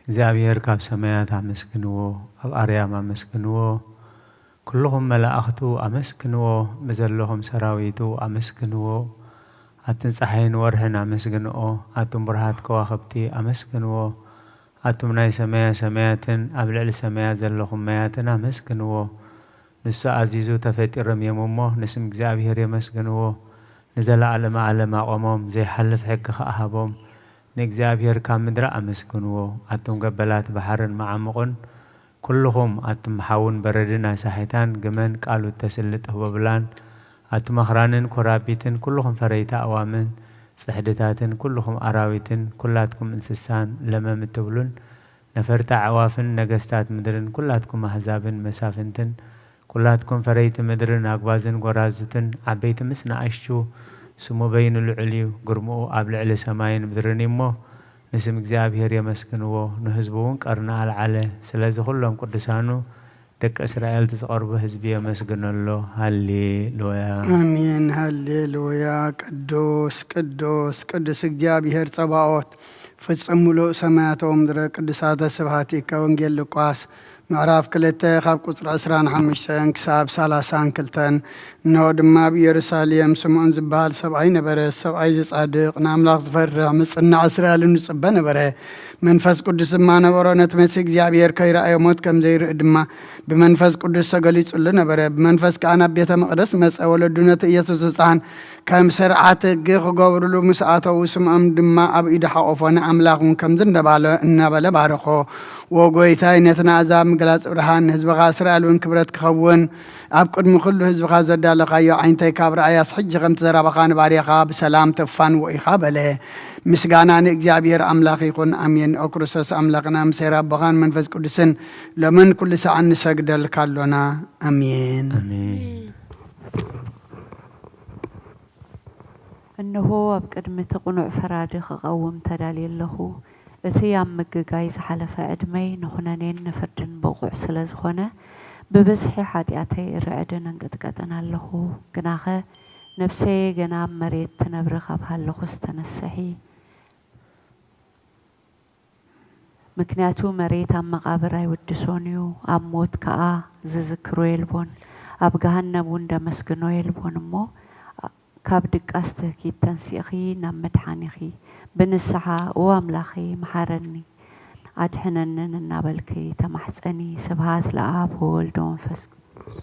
እግዚኣብሔር ካብ ሰማያት ኣመስግንዎ፣ ኣብ ኣርያም ኣመስግንዎ፣ ኩልኹም መላእኽቱ ኣመስግንዎ፣ ብዘለኹም ሰራዊቱ ኣመስግንዎ። ኣትን ጸሓይን ወርሕን ኣመስግንኦ፣ ኣቱም ብሩሃት ከዋኽብቲ ኣመስግንዎ። ኣቱም ናይ ሰማያ ሰማያትን ኣብ ልዕሊ ሰማያት ዘለኹም ማያትን ኣመስግንዎ። ንሱ ኣዚዙ ተፈጢሮም እዮም እሞ፣ ንስም እግዚኣብሔር የመስግንዎ። ንዘለዓለመ ዓለም ኣቖሞም፣ ዘይሓልፍ ሕጊ ኸኣ ሃቦም። ንእግዚኣብሔር ካብ ምድሪ ኣመስግንዎ። ኣቱም ገበላት ባሕርን መዓሙቕን፣ ኩልኹም ኣቱም ሓውን በረድን ኣሳሒታን፣ ግመን ቃሉ እተስሊ ጥህቦብላን፣ ኣቱም ኣኽራንን ኮራቢትን፣ ኩልኹም ፈረይቲ ኣእዋምን ጽሕድታትን፣ ኩልኹም ኣራዊትን፣ ኩላትኩም እንስሳን ለመም እትብሉን፣ ነፈርቲ ኣዕዋፍን ነገስታት ምድርን፣ ኩላትኩም ኣህዛብን መሳፍንትን፣ ኩላትኩም ፈረይቲ ምድርን ኣግባዝን ጎራዙትን፣ ዓበይቲ ምስ ንኣሽቱ፣ ስሙ በይኑ ልዑል እዩ፣ ግርምኡ ኣብ ልዕሊ ሰማይን ምድርን እዩ እሞ፣ ንስም እግዚኣብሔር የመስግንዎ፣ ንህዝቡ እውን ቀርኒ ኣልዓለ። ስለዚ ኩሎም ቅዱሳኑ ደቂ እስራኤል እቲ ዝቐርቡ ህዝቢ የመስግነሎ። ሃሌሉያ። ኣሜን። ሃሌሉያ። ቅዱስ፣ ቅዱስ፣ ቅዱስ እግዚኣብሔር ጸባኦት፣ ፍጹም ምሉእ ሰማያት ወምድረ ቅዱሳተ ስብሐቲከ። ወንጌል ሉቃስ ምዕራፍ ክልተ ካብ ቁጽሪ ዕስራን ሓሙሽተን ክሳብ ሰላሳን ክልተን። እንሆ ድማ ኣብ ኢየሩሳሌም ስምዖን ዝበሃል ሰብኣይ ነበረ። ሰብኣይ እዚ ጻድቕ፣ ንኣምላኽ ዝፈርሕ፣ ምጽናዕ እስራኤልን ዝጽበ ነበረ። መንፈስ ቅዱስ ድማ ነበሮ። ነቲ መሲህ እግዚኣብሔር ከይረኣዮ ሞት ከም ዘይርኢ ድማ ብመንፈስ ቅዱስ ተገሊጹሉ ነበረ። ብመንፈስ ከኣ ናብ ቤተ መቕደስ መጸ። ወለዱ ነቲ ኢየሱስ ህጻን ከም ስርዓት ሕጊ ክገብሩሉ ምስ ኣተዉ፣ ስምዖን ድማ ኣብ ኢዱ ሓቆፎ፣ ንኣምላኽ እውን ከምዚ እንዳባለ፣ እናበለ ባረኾ። "ወ ጎይታይ፣ ነቲ ንኣሕዛብ ምግላጽ ብርሃን፣ ንህዝብኻ እስራኤል እውን ክብረት ክኸውን፣ ኣብ ቅድሚ ኩሉ ህዝብኻ ዘዳለኻዮ ዓይነተይ ካብ ረኣያስ፣ ሕጂ ከምቲ ዘረባኻ ንባርያኻ ብሰላም ተፋንዎ ኢኻ" በለ። ምስጋና ንእግዚኣብሔር ኣምላኽ ይኹን፣ ኣሜን። ኦ ክርስቶስ ኣምላኽና፣ ምስ ኄር ኣቦኻን መንፈስ ቅዱስን ሎምን ኩሉ ሰዓት ንሰግደልካ ኣሎና። ኣሜን። ኣሜን። እንሆ፣ ኣብ ቅድሚ እቲ ቅኑዕ ፈራዲ ክቐውም ተዳልየ ኣለኹ። እቲ ኣብ ምግጋይ ዝሓለፈ ዕድመይ ንኹነኔን ንፍርድን ብቑዕ ስለ ዝኾነ፣ ብብዝሒ ሓጢኣተይ እርዕድን እንቅጥቀጥን ኣለኹ። ግናኸ፣ ነፍሰየ ገና ኣብ መሬት ትነብሪ ካብ ሃለኹስ ተነስሒ። ምክንያቱ መሬት ኣብ መቓብር ኣይውድሶን እዩ፣ ኣብ ሞት ከኣ ዝዝክሮ የልቦን፣ ኣብ ገሃነም እውን ደመስግኖ የልቦን። እሞ፣ ካብ ድቃስ ትህኪት ተንሲእኺ ናብ መድሓኒኺ ብንስሓ፣ "ኦ ኣምላኸይ፣ መሓረኒ፣ ኣድሕነንን" እናበልኪ ተማሕጸኒ። ስብሃት ለኣብ ወወልድ ወመንፈስ ቅዱስ።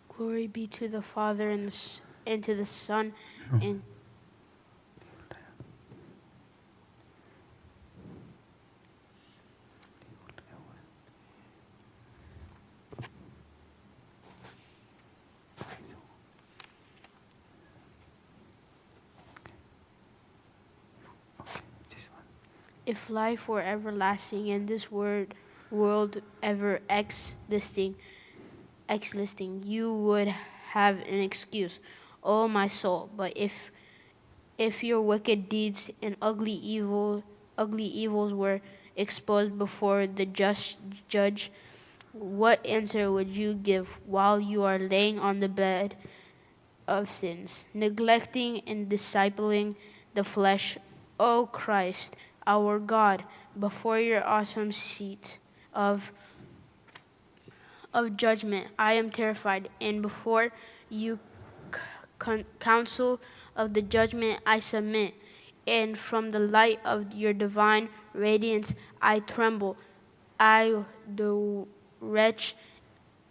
Glory be to the Father and the S-, and to the Son and If life were everlasting and this word, world ever existing, existing, you would have an excuse, oh my soul. But if, if your wicked deeds and ugly evil, ugly evils were exposed before the just judge, what answer would you give while you are laying on the bed of sins, neglecting and discipling the flesh? O Christ, our God, before your awesome seat of, of judgment, I am terrified, and before you c-, con-, council of the judgment, I submit. And from the light of your divine radiance, I tremble. I, the wretch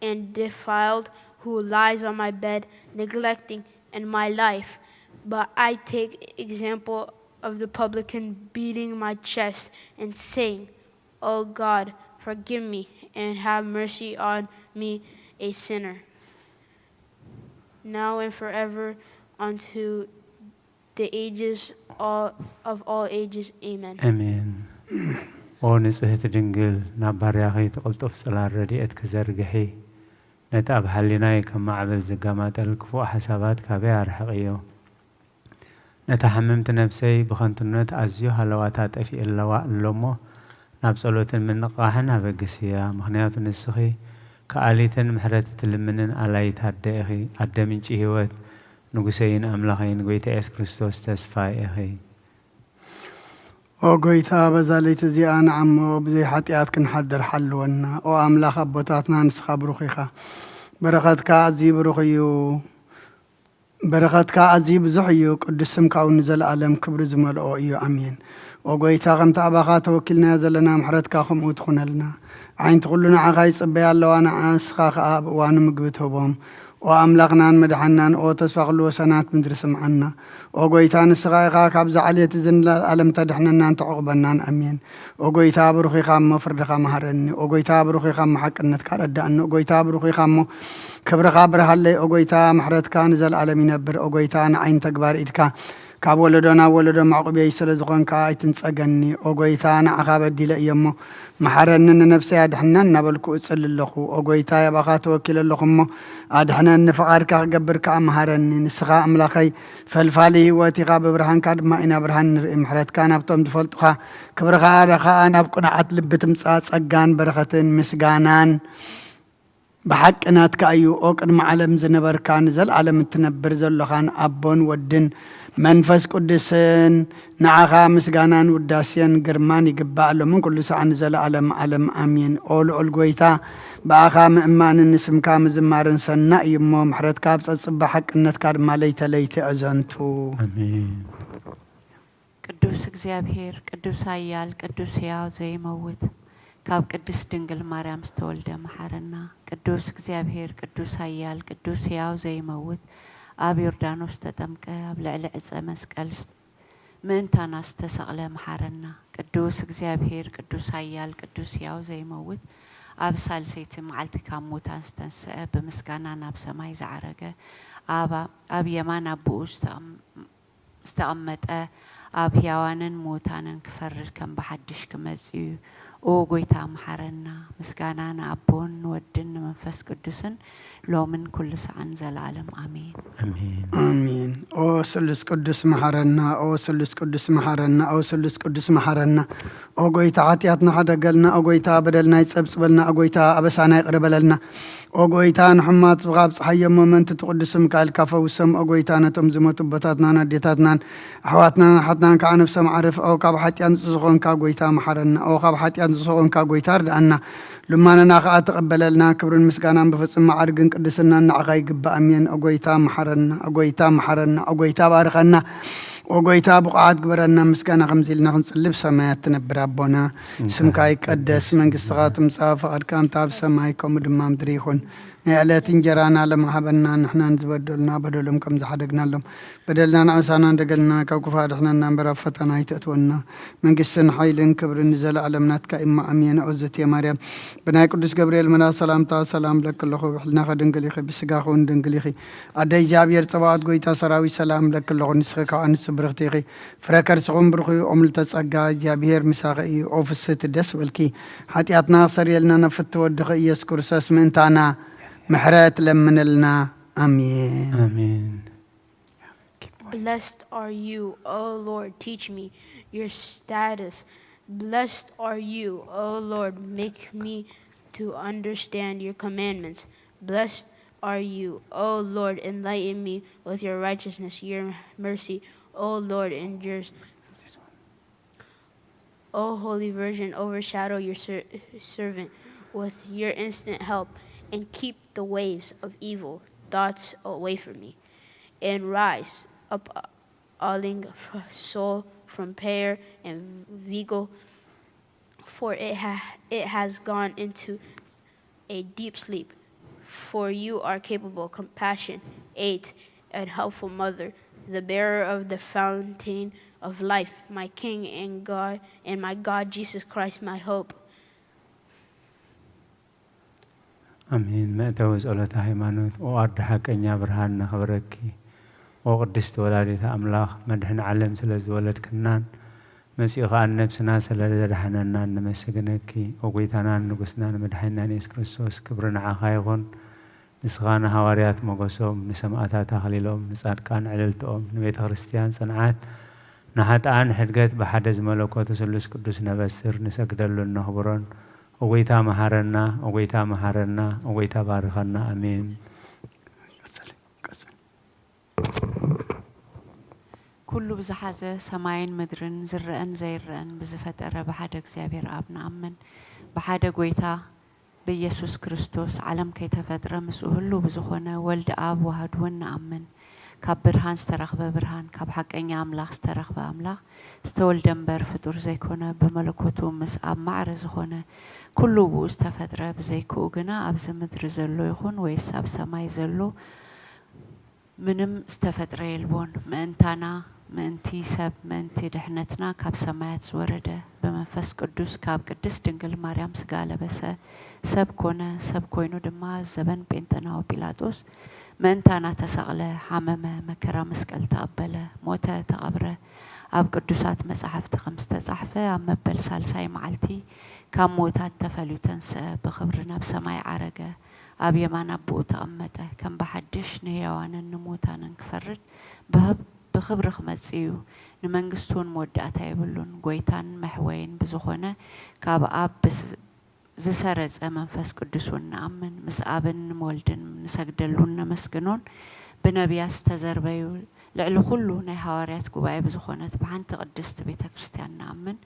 and defiled, who lies on my bed, neglecting in my life. But I take example of the publican, beating my chest and saying, "O God, forgive me and have mercy on me, a sinner." Now and forever, unto the ages all, of all ages. Amen. ኣሜን። ኦ ንጽህቲ ድንግል፣ ናብ ባርያኺ እቲ ቅልጡፍ ጽላል ረድኤትኪ ዘርግሒ። ነቲ ኣብ ሕሊናይ ከም ማዕበል ዝገማጠል ክፉእ ሓሳባት ካበይ ኣርሕቕዮ። ነታ ሕምምቲ ነፍሰይ ብኸንቱነት ኣዝዩ ሃለዋታ ጠፊኡ ኣለዋ ኣሎ እሞ፣ ናብ ጸሎትን ምንቕቓሕን ኣበግስያ። ምኽንያቱ ንስኺ ከኣሊትን ምሕረት እትልምንን ኣላይት ኣደ ኢኺ። ኣደ ምንጪ ህይወት፣ ንጉሰይን ኣምላኸይን፣ ጎይታ የሱስ ክርስቶስ ተስፋይ ኢኺ። ኦ ጎይታ፣ በዛ ለይቲ እዚኣ ንዓሞ ብዘይ ሓጢኣት ክንሓድር ሓልወና። ኦ ኣምላኽ ኣቦታትና፣ ንስኻ ብሩኽ ኢኻ። በረኸትካ ኣዝዩ ብሩኽ እዩ። በረኸትካ ኣዝዩ ብዙሕ እዩ። ቅዱስ ስምካ እውን ንዘለኣለም ክብሪ ዝመልኦ እዩ። ኣሜን። ኦ ጎይታ፣ ከምቲ ኣባኻ ተወኪልናዮ ዘለና ምሕረትካ ከምኡ ትኹነልና። ኣዒንቲ ኩሉ ንዓኻ ይጽበያ ኣለዋ፣ ንስኻ ኸኣ ኣብ እዋኑ ምግቢ ትህቦም። ኦ ኣምላኽናን መድሓንናን፣ ኦ ተስፋ ኩሉ ወሰናት ምድሪ ስምዓና። ኦ ጎይታ፣ ንስኻ ኢኻ ካብዛ ዓሌት እዚ ንለኣለም ተድሕነናን ተዕቑበናን። ኣሜን። ኦ ጎይታ፣ ብሩኽ ኢኻ እሞ ፍርድኻ መሃረኒ። ኦ ጎይታ፣ ብሩኽ ኢኻ እሞ ሓቅነትካ ረዳእኒ። ኦ ጎይታ፣ ብሩኽ ኢኻ እሞ ክብርኻ ብርሃለይ። ኦ ጎይታ፣ ምሕረትካ ንዘለኣለም ይነብር። ኦ ጎይታ፣ ንዓይ ንተግባር ኢድካ ካብ ወለዶ ናብ ወለዶ መዕቑበይ ስለ ዝኾንካ ኣይትንጸገኒ። ኦ ጎይታ፣ ንዓኻ በዲለ እየ እሞ መሓረኒ፣ ንነፍሰይ ኣድሕና እናበልኩ እጽሊ ኣለኹ። ኦ ጎይታ፣ ኣባኻ ተወኪለ ኣለኹ እሞ ኣድሕነኒ፣ ፍቓድካ ክገብር ከኣ መሃረኒ። ንስኻ ኣምላኸይ ፈልፋሊ ህይወት ኢኻ፣ ብብርሃንካ ድማ ኢና ብርሃን ንርኢ። ምሕረትካ ናብቶም ዝፈልጡኻ፣ ክብርኻ ከኣ ናብ ቅኑዓት ልቢ ትምጻእ። ጸጋን በረኸትን ምስጋናን ብሓቂ ናትካ እዩ። ኦ ቅድሚ ዓለም ዝነበርካ፣ ንዘለኣለም እትነብር ዘሎኻን ኣቦን ወድን መንፈስ ቅዱስን፣ ንዓኻ ምስጋናን ውዳሴን ግርማን ይግባእ፣ ሎምን ኩሉ ሰዓት ንዘለኣለም ዓለም። ኣሜን። ኦ ልዑል ጎይታ፣ ብኣኻ ምእማንን ንስምካ ምዝማርን ሰናይ እዩ እሞ፣ ምሕረትካ ኣብ ጸጽባ፣ ሓቅነትካ ድማ ለይተ ለይቲ ዕዘንቱ። ኣሜን። ቅዱስ እግዚኣብሔር፣ ቅዱስ ኃያል፣ ቅዱስ ሕያው ዘይመውት፣ ካብ ቅድስት ድንግል ማርያም ዝተወልደ መሓረና። ቅዱስ እግዚኣብሔር፣ ቅዱስ ኃያል፣ ቅዱስ ሕያው ዘይመውት፣ ኣብ ዮርዳኖስ ዝተጠምቀ፣ ኣብ ልዕሊ ዕፀ መስቀል ስ-፣ ምእንታና ዝተሰቕለ መሓረና። ቅዱስ እግዚኣብሔር፣ ቅዱስ ኃያል፣ ቅዱስ ሕያው ዘይመውት፣ ኣብ ሳልሰይቲ መዓልቲ ካብ ሙታን ዝተንስአ፣ ብምስጋና ናብ ሰማይ ዝዓረገ፣ ኣብ፣ ኣብ የማን ኣቦኡ ዝተቐም-፣ ዝተቐመጠ፣ ኣብ ሕያዋንን ምዉታንን ክፈርድ ከም ብሓድሽ ክመጽእ እዩ። ኦ ጐይታ፣ መሓረና። ምስጋና ንኣቦን ንወድን ንመንፈስ ቅዱስን ሎምን ኩሉ ሰዓን ዘለዓለም ኣሜን። ኣሜን። ኣሜን። ኦ ስሉስ ቅዱስ መሓረና፣ ኦ ስሉስ ቅዱስ መሓረና፣ ኦ ስሉስ ቅዱስ መሓረና። ኦ ጐይታ፣ ሓጢኣትና ሓደገልና፣ ኦ ጐይታ፣ በደልና ይጸብጽበልና፣ ኦ ጐይታ፣ ኣበሳና ይቕረ በለልና። ኦ ጐይታ፣ ንሕሙማት ስብኻ ኣብጽሓዮም፣ እሞ ምእንቲ እቲ ቅዱስ ስምካ ኢልካ ፈውሶም። ኦ ጐይታ፣ ነቶም ዝሞቱ ኣቦታትናን ኣዴታትናን ኣሕዋትናን ኣሓትናን ከዓ ነፍሶም ዓርፍ። ኦ ካብ ሓጢኣት ንጹህ ዝኾንካ ጐይታ፣ መሓረና። ኦ ካብ ሓጢኣት ንጹህ ዝኾንካ ጐይታ፣ ርድኣና። ልማንና ከዓ ተቐበለልና። ክብርን ምስጋናን ብፍጹም መዓርግን ቅድስናን ንዓኻ ይግባእ። ኣሜን። ኦ ጐይታ፣ መሓረና። ኦ ጐይታ፣ መሓረና። ኦ ጐይታ፣ ባርኸና። ኦ ጐይታ፣ ብቑዓት ግበረና። ምስጋና ከምዚ ኢልና ክንጽሊ፣ ብሰማያት ትነብር ኣቦና፣ ስምካ ይቀደስ፣ መንግስትኻ ትምጻእ፣ ፍቓድካ እንተ ኣብ ሰማይ ከምኡ ድማ ምድሪ ይኹን። ናይ ዕለት እንጀራና ሎሚ ሃበና፣ ንሕና ንዝበደሉና በደሎም ከም ዝሓደግናሎም፣ በደልና ንኣሳና እንደገልና፣ ካብ ክፉእ ኣድሕነና እምበር ኣብ ፈተና ኣይተእትወና። መንግስትን ሓይልን ክብርን ንዘለኣለም ናትካ እማ ኣሜን። ኦ ዘቴ ማርያም፣ ብናይ ቅዱስ ገብርኤል መልኣኽ ሰላምታ ሰላም እብለኪ ኣለኹ፣ ብሕልናኺ ድንግል ኢኺ፣ ብስጋኺ እውን ድንግል ኢኺ። ኣደ እግዚኣብሔር ጸባኦት ጐይታ ሰራዊት ሰላም እብለኪ ኣለኹ፣ ንስኺ ካብ ኣንስቲ ብርኽቲ ኢኺ። ፍረ ከርስኹም ብሩኽ እዩ፣ ኦም ልተ ጸጋ እግዚኣብሔር ምሳኺ እዩ። ኦ ፍስህቲ ደስ በልኪ፣ ሓጢኣትና ክሰርየልና ናብ ፍትው ወድኺ ኢየሱስ ክርስቶስ ምእንታና ምሕረት ለምንልና። ኣሜን። ኣሜን። Blessed are you, O Lord, teach me your status. Blessed are you, O Lord, make me to understand your commandments. Blessed are you, O Lord, enlighten me with your righteousness, your mercy, O Lord, endures. O Holy Virgin, overshadow your ser-, servant with your instant help, and keep the waves of evil thoughts away from me. And rise up, Aling, soul from prayer and vigil, for it ha-, it has gone into a deep sleep. For you are capable, compassion, aid, and helpful mother, the bearer of the fountain of life, my King and God, and my God, Jesus Christ, my hope. ኣሜን። መእተዊ ጸሎተ ሃይማኖት። ኦ ኣደ ሓቀኛ ብርሃን ነኽብረኪ። ኦ ቅድስቲ ወላዲተ ኣምላኽ፣ መድሕን ዓለም ስለ ዝወለድክናን መጺኡ ኸኣ ንነብስና ስለ ዘድሓነናን ነመስግነኪ። ኦ ጐይታናን ንጉስናን መድሓኒናን የሱስ ክርስቶስ፣ ክብሪ ንዓኻ ይኹን። ንስኻ ንሃዋርያት ሞገሶም፣ ንሰማእታት ኣኽሊሎም፣ ንጻድቃን ዕልልትኦም፣ ንቤተ ክርስትያን ጽንዓት፣ ንሓጥኣን ሕድገት ብሓደ ዝመለኮቱ ስሉስ ቅዱስ ነበስር፣ ንሰግደሉን ነኽብሮን። ኦጎይታ መሃረና፣ ኦጎይታ መሃረና፣ ኦጎይታ ባርኸና። ኣሜን። ኩሉ ብዝሓዘ ሰማይን ምድርን ዝረአን ዘይረአን ብዝፈጠረ ብሓደ እግዚኣብሔር ኣብ ንኣምን። ብሓደ ጎይታ ብኢየሱስ ክርስቶስ ዓለም ከይተፈጥረ ምስኡ ህሉ ብዝኾነ ወልድ ኣብ ዋህድ እውን ንኣምን። ካብ ብርሃን ዝተረኽበ ብርሃን፣ ካብ ሓቀኛ ኣምላኽ ዝተረኽበ ኣምላኽ፣ ዝተወልደ እምበር ፍጡር ዘይኮነ፣ ብመለኮቱ ምስ ኣብ ማዕረ ዝኾነ ኩሉ ብኡ ዝተፈጥረ፣ ብዘይክኡ ግና ኣብዚ ምድሪ ዘሎ ይኹን ወይስ ኣብ ሰማይ ዘሎ ምንም ዝተፈጥረ የልቦን። ምእንታና፣ ምእንቲ ሰብ፣ ምእንቲ ድሕነትና ካብ ሰማያት ዝወረደ፣ ብመንፈስ ቅዱስ ካብ ቅድስት ድንግል ማርያም ስጋ ለበሰ፣ ሰብ ኮነ። ሰብ ኮይኑ ድማ ኣብ ዘበን ጴንጠናዊ ጲላጦስ ምእንታና ተሰቕለ፣ ሓመመ፣ መከራ መስቀል ተቐበለ፣ ሞተ፣ ተቐብረ። ኣብ ቅዱሳት መጻሕፍቲ ከም ዝተጻሕፈ ኣብ መበል ሳልሳይ መዓልቲ ካብ ምዉታት ተፈልዩ ተንስአ፣ ብኽብሪ ናብ ሰማይ ዓረገ፣ ኣብ የማን ኣቦኡ ተቐመጠ። ከም ብሓድሽ ንህያዋንን ንሙታንን ክፈርድ ብኽብ-፣ ብኽብሪ ክመጽእ እዩ። ንመንግስቱ እውን መወዳእታ የብሉን። ጎይታን መሕወይን ብዝኾነ ካብ ኣብ ብስ-፣ ዝሰረጸ መንፈስ ቅዱስ እውን ንኣምን። ምስ ኣብን ንወልድን ንሰግደሉን ነመስግኖን። ብነቢያት ዝተዘርበዩ ልዕሊ ኩሉ ናይ ሃዋርያት ጉባኤ ብዝኾነት ብሓንቲ ቅድስቲ ቤተ ክርስቲያን ንኣምን።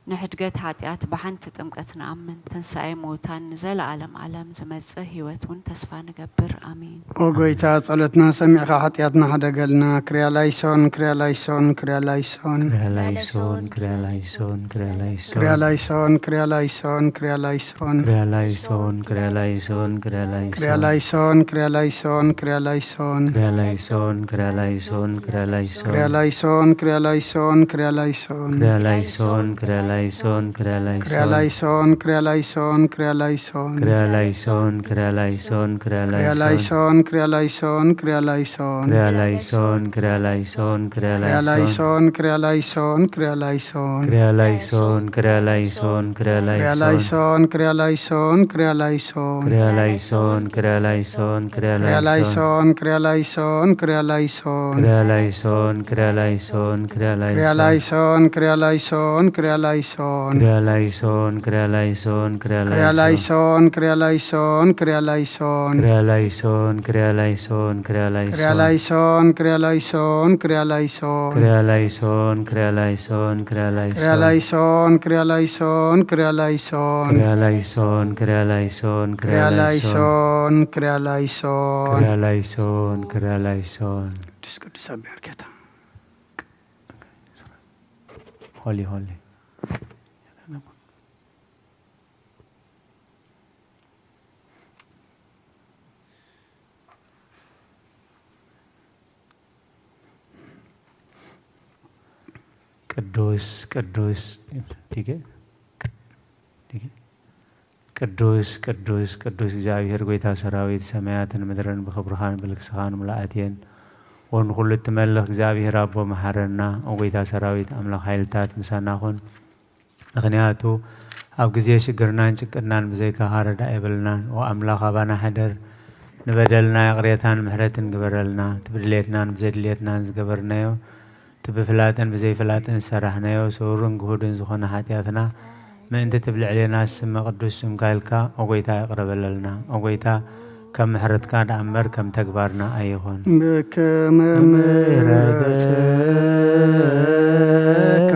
ንሕድገት ሓጢኣት ብሓንቲ ጥምቀት ንኣምን። ትንሳኤ ምዉታን ንዘለዓለም ዓለም ዝመጽእ ህይወት እውን ተስፋ ንገብር። ኣሜን። ኦ ጎይታ፣ ጸሎትና ሰሚዕካ ሓጢኣትና ሕደገልና። ክርያ ላይሶን፣ ክርያ ላይሶን፣ ክርያ ላይሶን። ክርያ ላይሶን፣ ክርያ ላይሶን፣ ክርያ ላይሶን። ክርያ ላይሶን፣ ክርያ ላይሶን፣ ክርያ ላይሶን። ክርያ ላይሶን፣ ክርያ ላይሶን፣ ክርያ ላይሶን። ክርያ ላይሶን፣ ክርያ ላይሶን፣ ክርያ ላይሶን። ክርያ ላይሶን፣ ክርያ ላይሶን፣ ክርያ ላይሶን። ክርያ ላይሶን፣ ክርያ ላይሶን፣ ክርያ ላይሶን። ክርያ ላይሶን፣ ክርያ ላይሶን፣ ክርያ ላይሶን። ክርያ ላይሶን፣ ክርያ ላይሶን፣ ክርያ ላይሶን። ክርያ ላይሶን፣ ክርያ ላይሶን፣ ክርያ ላይሶን። ክርያ ላይሶን፣ ክርያ ላይሶን፣ ክርያ ላይሶን። ክርያ ላይሶን፣ ክርያ ላይሶን፣ ክርያ ላይሶን። ክርያ ላይሶን፣ ክርያ ላይሶን፣ ክርያ ላይሶን። ክርያ ላይሶን፣ ክርያ ላይሶን፣ ክርያ ላይሶን። ክርያ ላይሶን፣ ክርያ ላይሶን፣ ክርያ ላይሶን። ክርያ ላይሶን፣ ክርያ ላይሶን፣ ክርያ ክርያ ላይሶን። ላይሶን፣ ክርያ ላይሶን፣ ክርያ ላይሶን። ክርያ ላይሶን፣ ክርያ ላይሶን፣ ክርያ ክርያ ላይሶን። ላይሶን፣ ክርያ ላይሶን፣ ክርያ ላይሶን። ክርያ ላይሶን፣ ክርያ ላይሶን፣ ክርያ ክርያ ላይሶን። ላይሶን፣ ክርያ ላይሶን፣ ክርያ ላይሶን። ክርያ ላይሶን፣ ክርያ ላይሶን፣ ክርያ ክርያ ላይሶን። ላይሶን፣ ክርያ ላይሶን፣ ክርያ ላይሶን። ክርያ ላይሶን፣ ክርያ ላይሶን፣ ክርያ ክርያ ላይሶን። ላይሶን፣ ክርያ ላይሶን፣ ክርያ ላይሶን። ክርያ ላይሶን፣ ክርያ ላይሶን፣ ክርያ ክርያ ላይሶን። ላይሶን፣ ክርያ ላይሶን። ክርያ ላይሶን፣ ክርያ ላይሶን። ቅዱስ ቅዱስ ኣቢያር ጌታ። ሆሊ ሆሊ። ቅዱስ ቅዱስ ዲገ ዲገ ቅዱስ ቅዱስ ቅዱስ እግዚኣብሔር ጎይታ ሰራዊት፣ ሰማያትን ምድርን ብኽብርኻን ብልግስኻን ምልኣት እየን። ወንኩሉ እትመልኽ እግዚኣብሔር ኣቦ መሓረና። ኦ ጎይታ ሰራዊት ኣምላኽ ሓይልታት ምሳና ኩን። ምኽንያቱ ኣብ ግዜ ሽግርናን ጭንቅናን ብዘይካኻ ረዳኢ የብልናን። ኦ ኣምላኽ ኣባና ሕደር። ንበደልና ይቕሬታን ምሕረትን ግበረልና። እቲ ብድሌትናን ብዘይድሌትናን ዝገበርናዮ፣ እቲ ብፍላጥን ብዘይፍላጥን ዝሰራሕናዮ ስውርን ግሁድን ዝኾነ ሓጢኣትና ምእንቲ እቲ ብልዕሌና ዝስመ ቅዱስ ስምካ ኢልካ፣ ኦ ጎይታ፣ ይቕረ በለልና። ኦ ጎይታ፣ ከም ምሕረትካ ደኣ እምበር ከም ተግባርና ኣይኹን። ብከመ ምሕረትካ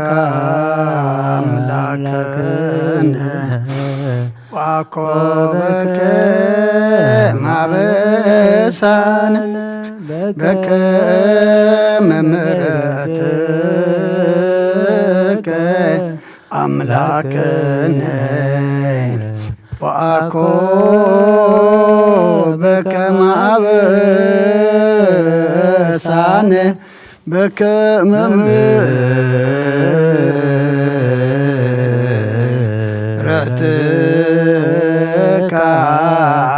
ኣምላክነ ዋኮ በከመ ኣበሳነ በከመ ምሕረትከ ኣምላክነ ወአኮ በከመ አበሳነ በከመ ምሕረትከ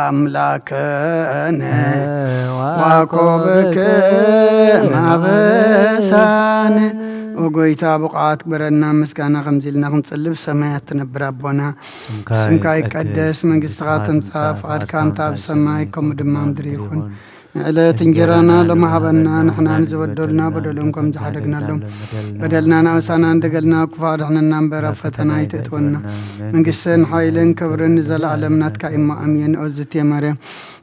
አምላክነ ወአኮ በከመ አበሳነ። ኦ ጎይታ፣ ብቑዓት ግበረና ምስጋና ከምዚ ኢልና ክንጽልብ። ሰማያት ትነብር ኣቦና፣ ስምካ ስምካ ይቀደስ፣ ይቀደስ፣ መንግስትኻ መንግስትኻ ትምጻእ፣ ትምጻእ፣ ፍቓድካ ፍቓድካ እንተ ኣብ እንተ ኣብ ሰማይ ሰማይ ከምኡ ከምኡ ድማ ድማ ምድሪ ምድሪ ይኹን። ይኹን። ንዕለት እንጀራና ሎሚ ሃበና፣ ንሕና ንዝበደሉና በደሎም ከም ዝሓደግናሎም፣ በደልና ናእሳና እንደገልና ክፉእ ኣድሕነና እምበር፣ ኣብ ፈተና ኣይተእትወና። መንግስትን ሓይልን ክብርን ንዘለኣለም ናትካ እሞ፣ ኣሜን። ኦዝቴ ማርያም፣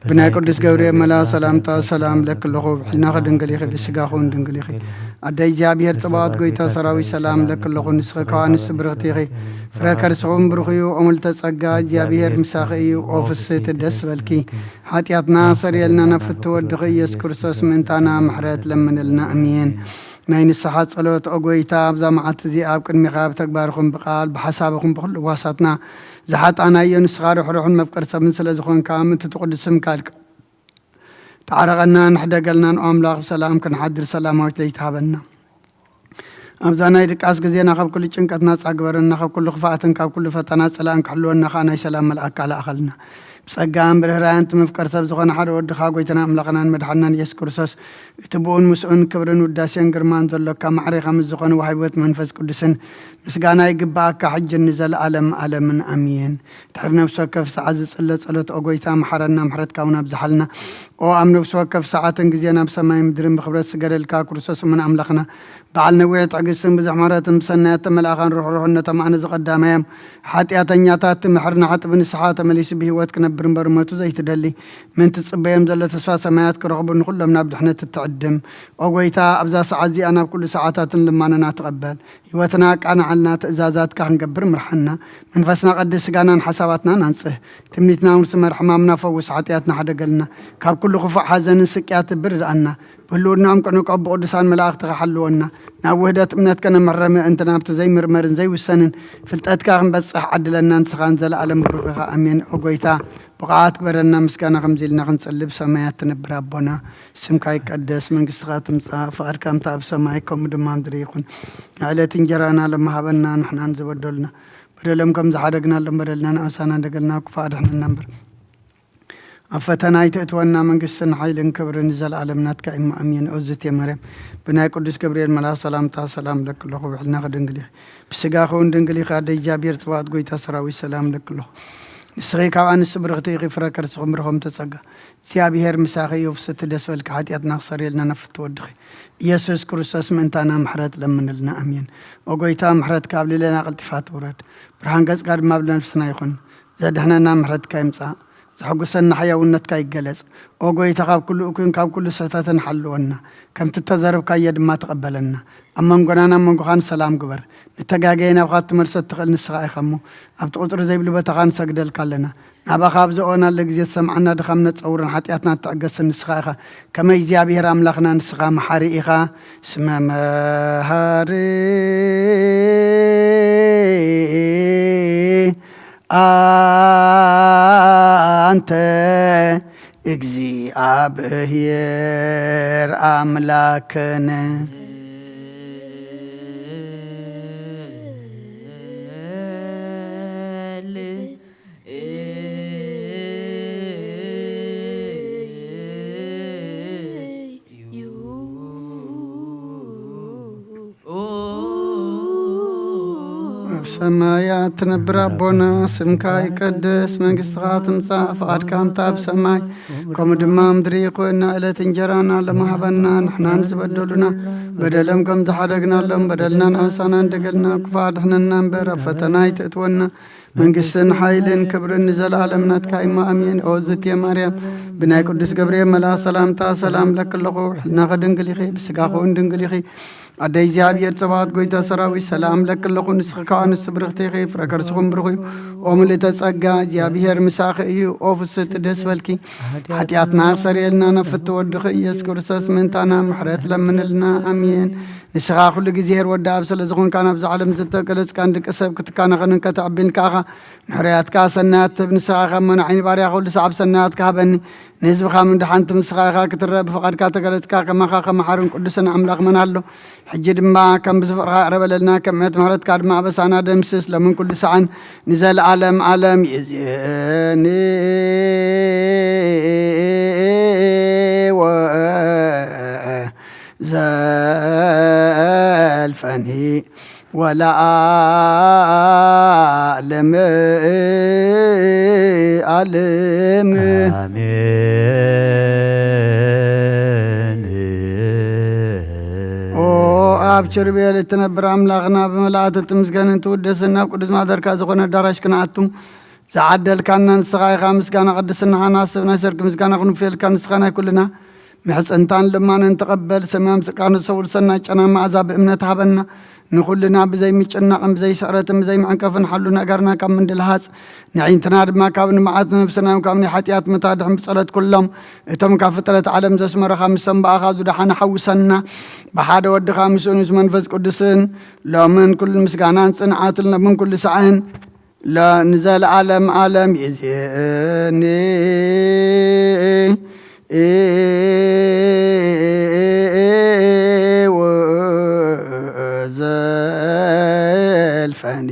ብናይ ቅዱስ ገብርኤል መልኣኽ ሰላምታ ሰላም ለኪ ኣለኹ፣ ብሕልናኺ ድንግል ኢኺ፣ ብስጋኺ እውን ድንግል ኢኺ። ኣደ እግዚኣብሔር ጽባኦት፣ ጎይታ ሰራዊት፣ ሰላም ለኪ ኣለኹ፣ ንስኺ ካብ ኣንስቲ ብርኽቲ ኢኺ፣ ፍረ ከርስኹም ብሩኽ እዩ። ኦምልተ ጸጋ፣ እግዚኣብሔር ምሳኺ እዩ። ኦ ፍስህቲ፣ ደስ በልኪ፣ ሓጢኣትና ሰሪየልና፣ ናብ ፍትወ ወድኺ ኢየሱስ ክርስቶስ ምእንታና ምሕረት ለምንልና። ኣሜን። ናይ ንስሓ ጸሎት። ኦ ጎይታ፣ ኣብዛ መዓልቲ እዚኣ ኣብ ቅድሚኻ ብተግባርኹም ብቓል ብሓሳብኹም ብኹሉ ዋሳትና ዝሓጣናዮ፣ ንስኻ ርሕሩሕን መፍቀር ሰብን ስለ ዝኾንካ፣ ምእንቲ ትቕዱስ ስምካ ታረቐና፣ ንሕደገልና። ንኣምላኽ ብሰላም ክንሓድር ሰላማዊት ለይቲ ሃበና። ኣብዛ ናይ ድቃስ ግዜና ካብ ኩሉ ጭንቀት ናጻ ግበረና፣ ካብ ኩሉ ክፍኣትን ካብ ኩሉ ፈተና ጸላእን ክሕልወና ከኣ ናይ ሰላም መልኣካ ለኣኸልና። ብጸጋን ብርህራን እቲ መፍቀር ሰብ ዝኾነ ሓደ ወድኻ፣ ጎይታና ኣምላኽናን መድሓንናን ኢየሱስ ክርስቶስ፣ እቲ ብኡን ምስኡን ክብርን ውዳሴን ግርማን ዘሎካ፣ ማዕሬኻ ምስ ዝኾነ ወሃቢ ሕይወት መንፈስ ቅዱስን ምስጋና ይግብኣካ፣ ሕጅን ንዘለኣለም ኣለምን። ኣሜን። ድሕሪ ነፍሲ ወከፍ ሰዓት ዝጽለ ጸሎት፣ ኦ ጎይታ፣ መሓረና፣ ምሕረትካ እውን ኣብዝሓልና። ኦ ኣብ ነፍሲ ወከፍ ሰዓትን ግዜን ኣብ ሰማይ ምድርን ብኽብረት ዝስገደልካ ክርስቶስ እሙን ኣምላኽና፣ በዓል ነዊሕ ትዕግስትን ብዙሕ ምሕረትን፣ ብሰናያት ተመልኣኻን ርሕሩሕነቶም ኣነ ዝቐዳማዮም ሓጢኣተኛታት ትምሕር፣ ንሓጥቢ ንስሓ ተመሊሱ ብህይወት ክነብር እምበር ሞቱ ዘይትደሊ፣ ምእንቲ ትጽበዮም ዘሎ ተስፋ ሰማያት ክረኽቡ፣ ንኹሎም ናብ ድሕነት እትዕድም። ኦ ጎይታ፣ ኣብዛ ሰዓት እዚኣ ናብ ኩሉ ሰዓታትን ልማኖና ተቐበል። ህይወትና ኣቃንዓልና፣ ትእዛዛትካ ክንገብር ምርሓና። መንፈስና ቀድስ፣ ስጋናን ሓሳባትናን ኣንጽህ። ትምኒትና ውርሲ መር፣ ሕማምና ፈውስ፣ ሓጢኣትና ሓደገልና። ካብ ኩሉ ክፉእ ሓዘንን ስቅያት ብርድኣና። ብህልውናኦም ቅኑቆ ብቅዱሳን መላእኽትኻ ሓልወና። ናብ ውህደት እምነት ከነምሕረ ምእንቲ ናብቲ ዘይምርመርን ዘይውሰንን ፍልጠትካ ክንበጽሕ ዓድለና። ንስኻን ዘለኣለም ብሩኽ ኢኻ። ኣሜን። ኦ ጎይታ፣ ብቕዓት ግበረና፣ ምስጋና ከምዚ ኢልና ክንጽሊ፣ ብሰማያት ትነብር ኣቦና፣ ስምካ ይቀደስ፣ መንግስትኻ ትምጻእ፣ ፍቓድካ ከምታ ኣብ ሰማይ ከምኡ ድማ ምድሪ ይኹን። ዕለት እንጀራና ሎሚ ሃበና፣ ንሕናን ዝበደሉና በደሎም ከም ዝሓደግናሎም በደልና ንኣሳና እንደገልና ክፉእ ኣድሕነና እምበር፣ ኣብ ፈተና ኣይተእትወና። መንግስትን ሓይልን ክብርን ንዘለኣለም ናትካ እሞ፣ ኣሜን። ኦዝቴ ማርያም፣ ብናይ ቅዱስ ገብርኤል መልኣኽ ሰላምታ ሰላም ለኪ ኣለኹ፣ ብሕልናኺ ድንግል ኢኺ፣ ብስጋኺ እውን ድንግል ኢኺ። ኣደ እግዚኣብሔር ጽባኦት፣ ጎይታ ሰራዊት፣ ሰላም ለኪ ኣለኹ። ንስኺ ካብ ኣንስቲ ብርኽቲ ኢኺ፣ ፍረ ከርስኹም ብሩኽ እምተ ጸጋ፣ እግዚኣብሔር ምሳኺ እዩ። ፍስቲ፣ ደስ በልኪ፣ ሓጢኣትና ክሰርየልና ናብ ፍትወ ወድኺ ኢየሱስ ክርስቶስ ምእንታና ምሕረት ለምንልና። ኣሜን። ኦ ጎይታ፣ ምሕረትካ ኣብ ልዕሌና ቀልጢፋ ትውረድ፣ ብርሃን ገጽካ ድማ ኣብ ነፍስና ይኹን። ዘድሕነና ምሕረትካ ይምጻእ፣ ዘሐጉሰና ሕያውነትካ ይገለጽ። ኦ ጎይታ፣ ካብ ኩሉ እኩይን ካብ ኩሉ ስሕተትን ሓልወና፣ ከምቲ እተዘረብካዮ ድማ ተቐበለና። ኣብ መንጎናን ኣብ መንጎኻን ሰላም ግበር። ንተጋገየ ናብኻ ክትመልሶ እትኽእል ንስኻ ኢኻ እሞ፣ ኣብቲ ቁጽሪ ዘይብሉ ቦታኻ ንሰግደልካ ኣለና። ናባኻ ኣብ ዝእወናሉ ግዜ ትሰምዓና፣ ድኻምና ትጸውርን ሓጢኣትና እትዕገስን ንስኻ ኢኻ። ከመይ እግዚኣብሔር ኣምላኽና ንስኻ መሓሪ ኢኻ። ስመ መሃሪ ኣንተ እግዚኣብሔር ኣምላክነ። ኣብ ሰማያት ትነብር ኣቦና፣ ስምካ ይቀደስ፣ መንግስትኻ ትምጻእ፣ ፍቓድካ እንተ ኣብ ሰማይ ከምኡ ድማ ምድሪ ይኹን። ዕለት እንጀራና ሎሚ ሃበና፣ ንሕናን ዝበደሉና በደሎም ከም ዝሓደግናሎም በደልና ንኣሳና እንደገልና፣ ክፉእ ኣድሕነና እምበር፣ ኣብ ፈተና ኣይተእትወና። መንግስትን ሓይልን ክብርን ንዘለኣለም ናትካ እሞ፣ ኣሜን። ኦ ዝትየ ማርያም፣ ብናይ ቅዱስ ገብርኤል መልኣኽ ሰላምታ ሰላም እብለኪ ኣለኹ። ሕልናኺ ድንግል ኢኺ፣ ብስጋኺ እውን ድንግል ኢኺ። ኣደ እግዚኣብሔር ጸባኦት፣ ጎይታ ሰራዊት፣ ሰላም እብለኪ ኣለኹ። ንስኺ ካብ ኣንስቲ ብርኽቲ ኢኺ፣ ፍረ ከርስኹም ብሩኽ እዩ። ኦ ምልእተ ጸጋ፣ እግዚኣብሔር ምሳኺ እዩ። ኦ ፍስህቲ፣ ደስ በልኪ፣ ሓጢኣትና ክሰርየልና፣ ናብ ፍትወ ወድኺ ኢየሱስ ክርስቶስ ምእንታና ምሕረት ለምንልና። ኣሜን። ንስኻ ኩሉ ግዜ ኄር ወዲ ኣብ ስለ ዝኾንካ፣ ናብዛ ዓለም ዝተገለጽካን ደቂ ሰብ ክትካናኸንን ከተዕብን ከኣኻ፣ ንሕርያትካ ሰናያት ትህብ ንስኻ ኢኻ እሞ፣ ንዓይኒ ባርያኻ ኩሉ ሰዓብ ሰናያትካ ሃበኒ። ንህዝብኻ ምድሓን ትምስኻ ኢኻ ክትረአ ብፍቓድካ ተገለጽካ። ከማኻ ከመሓርን ቅዱስን ኣምላኽ መን ኣሎ? ሕጂ ድማ ከም ብዙሕ ፍቕርኻ ይቕረ በለልና፣ ከም ምሕረት ምሕረትካ ድማ ኣበሳና ደምስስ፣ ሎምን ኩሉ ሰዓን ንዘለኣለም ዓለም። ይእዜኒ ወ ዘልፈኒ ወለዓለመ ዓለም። ኣሜን። ኣብ ችርቤል እትነብር ኣምላኽና፣ ብመላእክት እትምስገንን ትውደስን ናብ ቅዱስ ማደርካ ዝኾነ ኣዳራሽ ክንኣቱ ዝዓደልካና ንስኻ ኢኻ። ምስጋና ቅድስናኻ ንሓስብ፣ ናይ ሰርክ ምስጋና ክንፍየልካ፣ ንስኻ ናይ ኩልና ምሕጽንታን ልማንን ተቐበል። ሰማም ስቃ ንሰውል ሰናይ ጨና መዓዛ ብእምነት ሃበና። ንኹልና ብዘይ ምጭናቕን ብዘይ ስዕረትን ብዘይ ምዕንቀፍን ሓሉ ነገርና ካብ ምንድልሃጽ፣ ንዒንትና ድማ ካብ ንመዓት፣ ነብስና እውን ካብ ናይ ሓጢኣት ምታድሕን ብጸሎት ኩሎም እቶም ካብ ፍጥረት ዓለም ዘስመረኻ፣ ምስቶም ብኣኻ ዝደሓነ ሓውሰና። ብሓደ ወድኻ ምስኡን ምስ መንፈስ ቅዱስን ሎምን ኩሉ ምስጋናን ጽንዓትን ሎምን ኩሉ ሳዕን ሎ-፣ ንዘለዓለም ዓለም ይእዜኒ። ወዘልፈኒ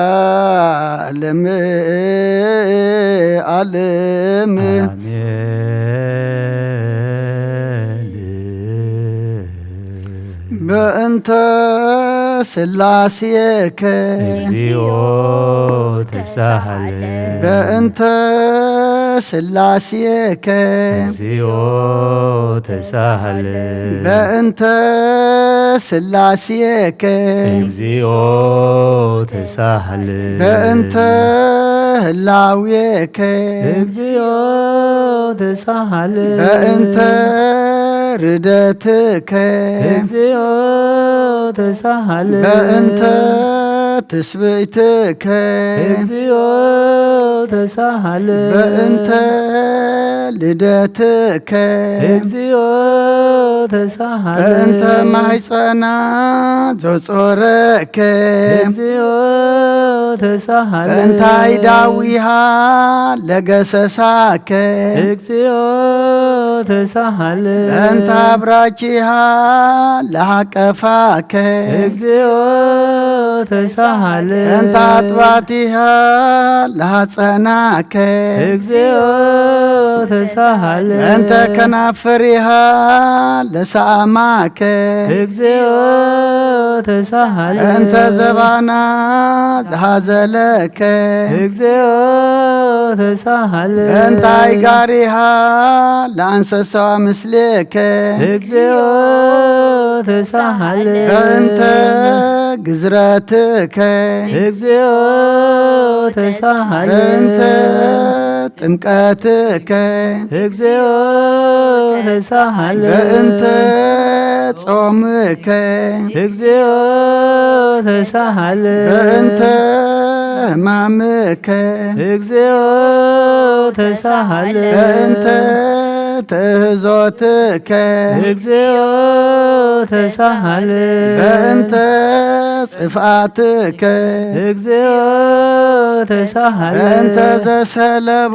ወለዓለም ዓለም። ኣሜን። በእንተ ስላሴከ እግዚኦ ተሳሃለ። በእንተ ስላሴከ እግዚኦ ተሳሃለ። በእንተ ስላሴከ እግዚኦ ተሳሃለ። በእንተ ህላዌከ እግዚኦ ተሳሃለ። በእንተ ርደትከ እግዚኦ ተሳሃለ። በእንተ ትስብእትከ እግዚኦ ተሳሃለ። በእንተ ልደትከ እግዚኦ ተሳሃለ። በእንተ ማህፀና ዘጾረከ እግዚኦ ተሳሃለ። በእንታይ ዳዊሃ ለገሰሳከ እግዚኦ ተሳሃለ። በእንታ ብራቺሃ ለሃቀፋከ እግዚኦ ተሳሃለ። በእንታ ኣጥባቲሃ ለሃጸናከ እግዚኦ ተሳሃለ። በእንተ ከናፍሪሃ ለሳማከ እግዚኦ ተሳሃለ። በእንተ ዘባና ዝሃዘለከ እግዚኦ ተሳሃለ። በእንታይ ጋሪሃ ለኣንሰሳዋ ምስሌከ እግዚኦ ተሳሃለ። በእንተ ግዝረትከ እግዚኦ ተሳሃለ። በእንተ ጥምቀትከ እግዚኦ ተሳሃለ። በእንተ ጾምከ እግዚኦ ተሳሃለ። በእንተ ሕማምከ እግዚኦ ተሳሃለ። በእንተ ትእዞትከ እግዚኦ ተሳሃለ። በእንተ ጽፍኣትከ እግዚኦ ተሳሃለ። በእንተ ዘሰለቡ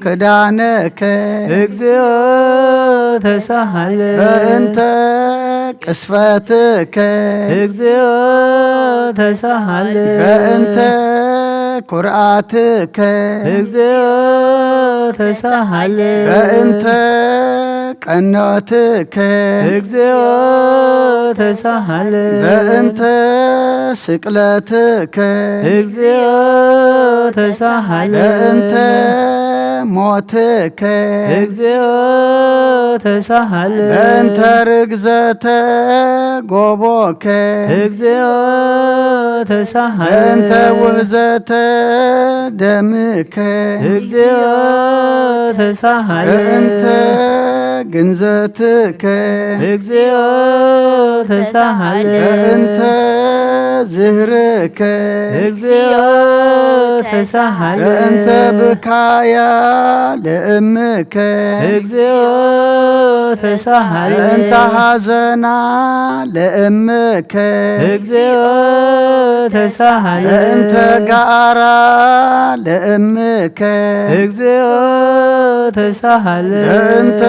ክዳነከ እግዚኦ ተሳሃለ። በእንተ ቅስፈትከ እግዚኦ ተሳሃለ። በእንተ ኩርኣትከ እግዚኦ ተሳሃለ። በእንተ ቀኖትከ እግዚኦ ተሳሃለ። በእንተ ስቅለትከ እግዚኦ ተሳሃለ። በእንተ ሞትከ እግዚኦ ተሳሃለ። በእንተ ርግዘተ ጎቦከ እግዚኦ ተሳሃለ። በእንተ ውህዘተ ደምከ እግዚኦ ተሳሃለ። በእንተ ግንዘትከ እግዚኦ ተሳሃለ። በእንተ ዝህርከ እግዚኦ ተሳሃለ። በእንተ ብካያ ለእምከ እግዚኦ ተሳሃለ። በእንተ ሐዘና ለእምከ እግዚኦ ተሳሃለ። በእንተ ጋራ ለእምከ እግዚኦ ተሳሃለ። በእንተ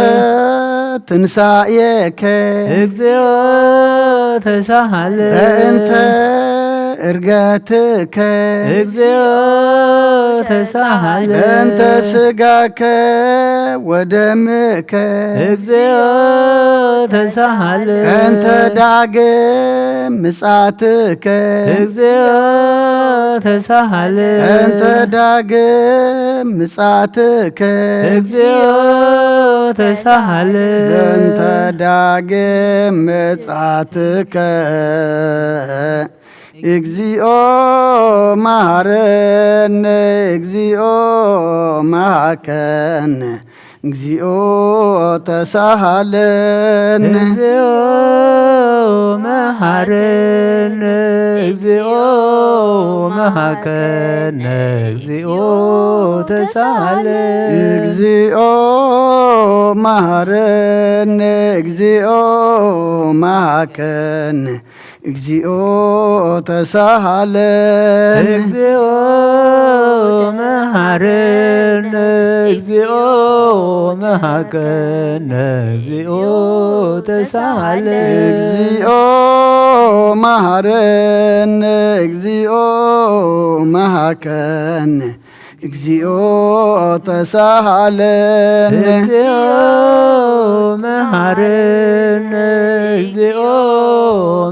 ትንሳኤከ እግዚኦ ተሳሃለ። በእንተ እርገትከ እግዚኦ ተሳሃለ በእንተ ስጋከ ወደምከ እግዚኦ ተሳሃለ እንተ ዳግም ምጻትከ እግዚኦ ተሳሃለ እንተ ዳግም ምጻትከ እግዚኦ ተሳሃለ በእንተ ዳግም ምጻትከ እግዚኦ መሃረነ፣ እግዚኦ መሃከነ፣ እግዚኦ ተሳሃለነ። እግዚኦ መሃረነ፣ እግዚኦ መሃከነ፣ እግዚኦ ተሳሃለነ። እግዚኦ መሃረነ፣ እግዚኦ መሃከነ፣ እግዚኦ ተሳሃለነ። እግዚኦ መሃረነ፣ እግዚኦ መሃከነ፣ እግዚኦ ተሳሃለነ። እግዚኦ መሃረነ፣ እግዚኦ መሃከነ፣ እግዚኦ ተሳሃለነ። እግዚኦ መሃረነ፣ እግዚኦ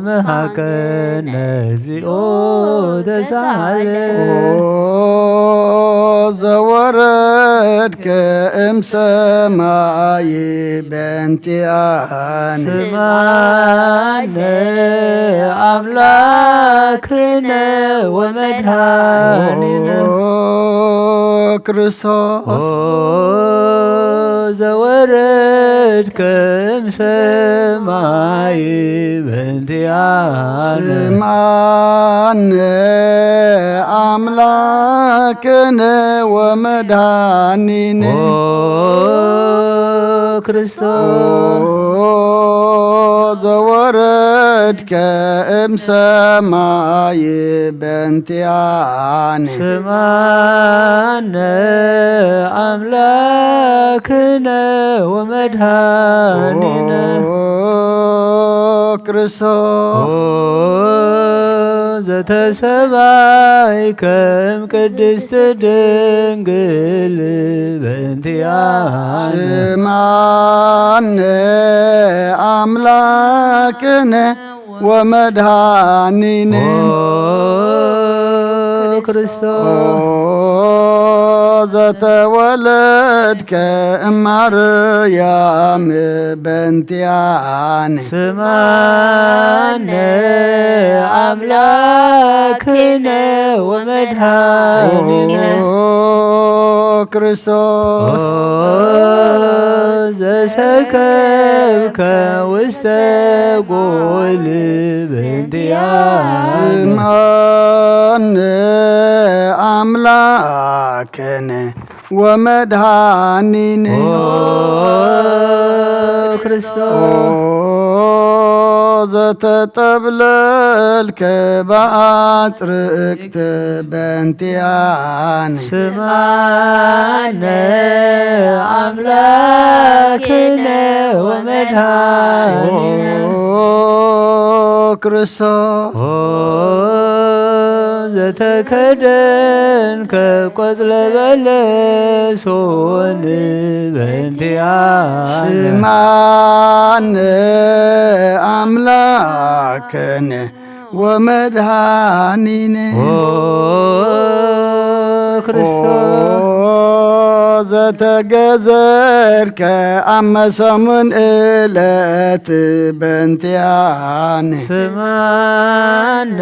መሃከነ፣ እግዚኦ ተሳሃለነ። ኦ ዘወረድከ እምሰማይ በእንቲኣነ ስማነ ኣምላክነ ወመድኃኒነ። ኦ ክርስቶስ ኦ ዘወረድከ እምሰማይ በእንቲኣነ ስማነ ኣምላክነ ወመድኃኒነ። ኦ ክርስቶስ ኦ ዘወረድከ እምሰማይ በእንቲኣነ ስማነ ኣምላክነ ወመድኃኒነ። ኦ ክርስቶስ ኦ ዘተሰባይ ከም ቅድስት ድንግል በእንቲኣነ ስማነ ኣምላክነ ወመድኃኒነ። ኦ ክርስቶስ ኦ ዘተወለድከ እማርያም በእንቲኣነ ስማነ ኣምላክነ ወመድኃኒነ። ኦ ክርስቶስ ኦ ዘሰከብከ ውስተ ጎል በእንቲኣነ ስማነ ኣምላክነ ወመድኃኒነ። ኦ ክርስቶስ ኦ ዘተጠብለልከ በአጽርቅት በእንቲኣነ ስማነ ኣምላክነ ወመድኃኒነ። ኦ ክርስቶስ ኦ ዘተከደንከ ቆጽለ በለሶን በእንቲኣነ ስማነ ኣምላክነ ወመድኃኒነ። ኦ ክርስቶስ ኦ ዘተገዘርከ ኣብ መሰሙን እለት በእንቲኣነ ስማነ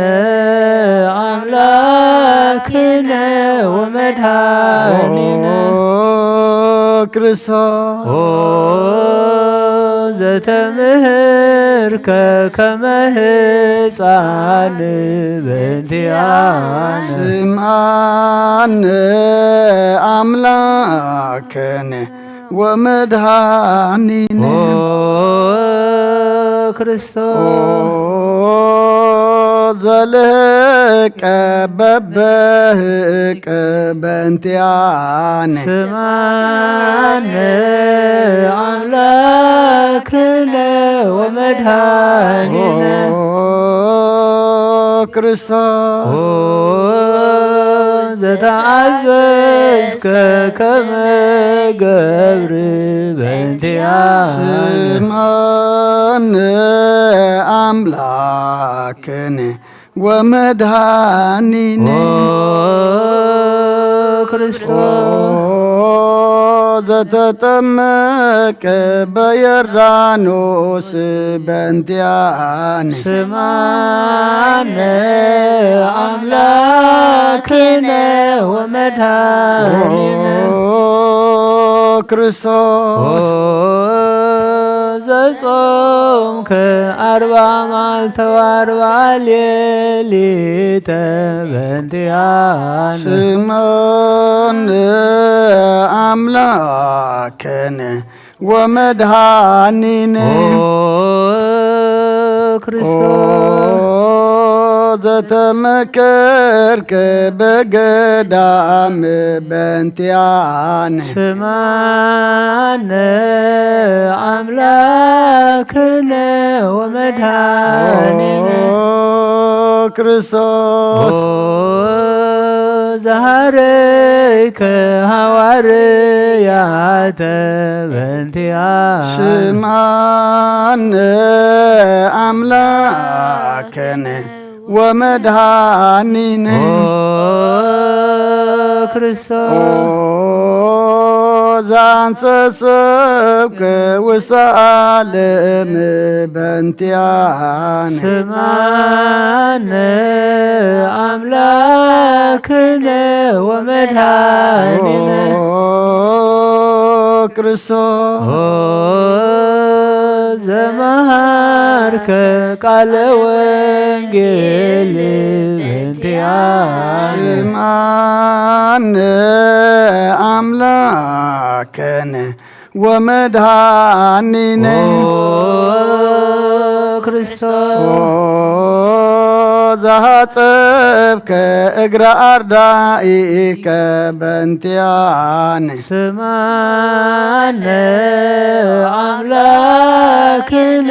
ኣምላክነ ወመድኃኒነ። ኦ ክርስቶስ ኦ ዘተምህርከ ከመ ህፃን በእንቲኣነ ስምዓነ ኣምላክነ ወመድኃኒነ። ኦ ክርስቶስ ኦ ዘልህቀ በበህቅ በእንቲኣነ ስምዓነ ኣምላክነ ወመድኃኒነ። ኦ ክርስቶስ ኦ ዘተኣዘዝከ ከመ ገብር በእንቲኣነ ስምዓነ ኣምላክነ ወመድኃኒነ ኦ ክርስቶስ ኦ ዘተጠመቀ በዮርዳኖስ በእንቲኣነ ስምዓነ ኣምላክነ ወመድኃኒነ ኦ ክርስቶስ ኦ ዘጾምከ ኣርባ መዓልተ ወኣርባ ሌሊተ በእንቲኣነ ስምዓነ ኣምላክነ ወመድኃኒነ ኦ ክርስቶስ ኦ ዘተመከርከ በገዳም በእንቲኣነ ስምዓነ ኣምላክነ ወመድኃኒነ ኦ ክርስቶስ ኦ ዘሃረይከ ሃዋርያተ በእንቲኣነ ስምዓነ ኣምላክነ ወመድኃኒነ ኦ ኦ ክርስቶስ ዘአንሰሰብከ ውስተ ዓለም በእንቲኣነ ስምዓነ ኣምላክነ ወመድኃኒነ ኦ ክርስቶስ ኦ ዘመሃርከ ቃለ ወንጌል በእንቲኣነ ስምዓነ ኣምላክነ ወመድኃኒነ ኦ ክርስቶስ ኦ ዘሃጸብከ እግረ ኣርዳኢከ በእንቲኣነ ስምዓነ ኣምላክነ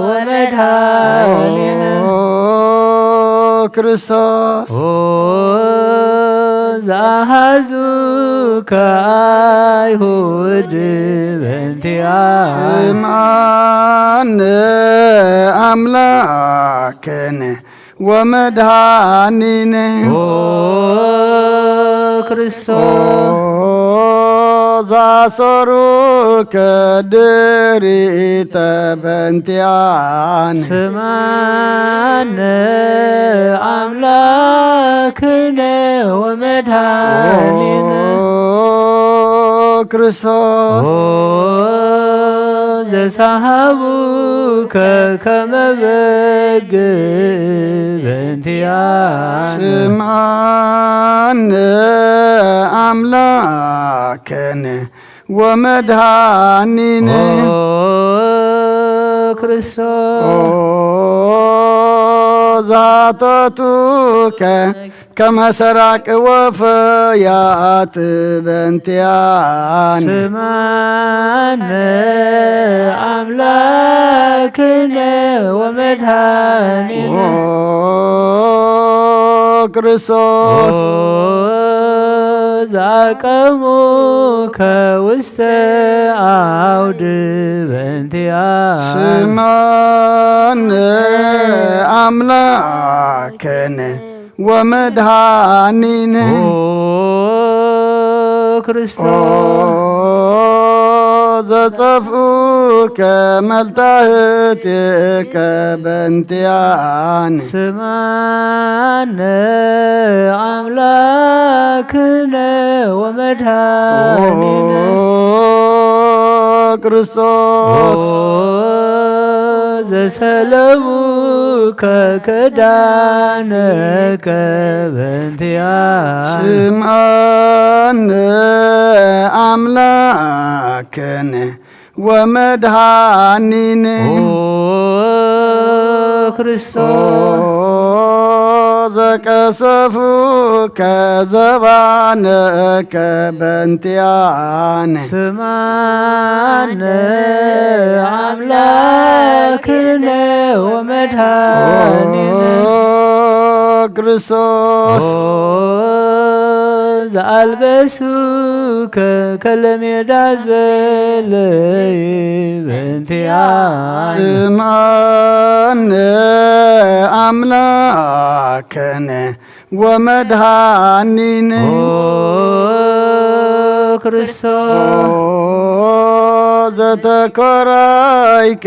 ወመድኃኒነ ኦ ክርስቶስ ኦ ዘአሃዙከ ኣይሁድ በእንቲኣነ ስምዓነ ኣምላክነ ወመድኃኒነ ኦ ክርስቶስ ኦ ዘአሰሩከ ድሪተ በእንቲኣነ ስምዓነ ኣምላክነ ወመድኃኒነ ኦ ክርስቶስ ኦ ዘሳሃቡከ ከመ በግ በእንቲኣነ ስምዓነ ኣምላክነ ወመድኃኒነ ኦ ክርስቶስ ኦ ዘሃተቱከ ከመ ሰራቂ ወፈያት በእንቲኣነ ስምዓነ ኣምላክነ ወመድኃኒነ ኦ ክርስቶስ ኦ ዘአቀሙከ ውስተ ዓውድ በእንቲኣነ ስምዓነ ኣምላክነ ወመድኃኒነ ኦ ክርስቶስ ኦ ዘጸፍኡከ መልታህቴከ በእንቲኣነ ስምዓነ ኣምላክነ ወመድኃኒነ ኦ ክርስቶስ ኦ ዘሰለቡከ ክዳነከ በእንቲኣነ ስምዓነ ኣምላክነ ወመድኃኒነ ኦ ክርስቶስ ኦ ዘቀሰፉከ ዘባነከ በእንቲኣነ ስምዓነ ኣምላክነ ወመድኃኒነ ኦ ክርስቶስ። ኦ፣ ዘኣልበሱከ ከለሜዳ ዘለይ በእንቲኣነ። ስምዓነ ኣምላክነ ወመድኃኒነ። ኦ ክርስቶስ። ኦ ዘተኮራይከ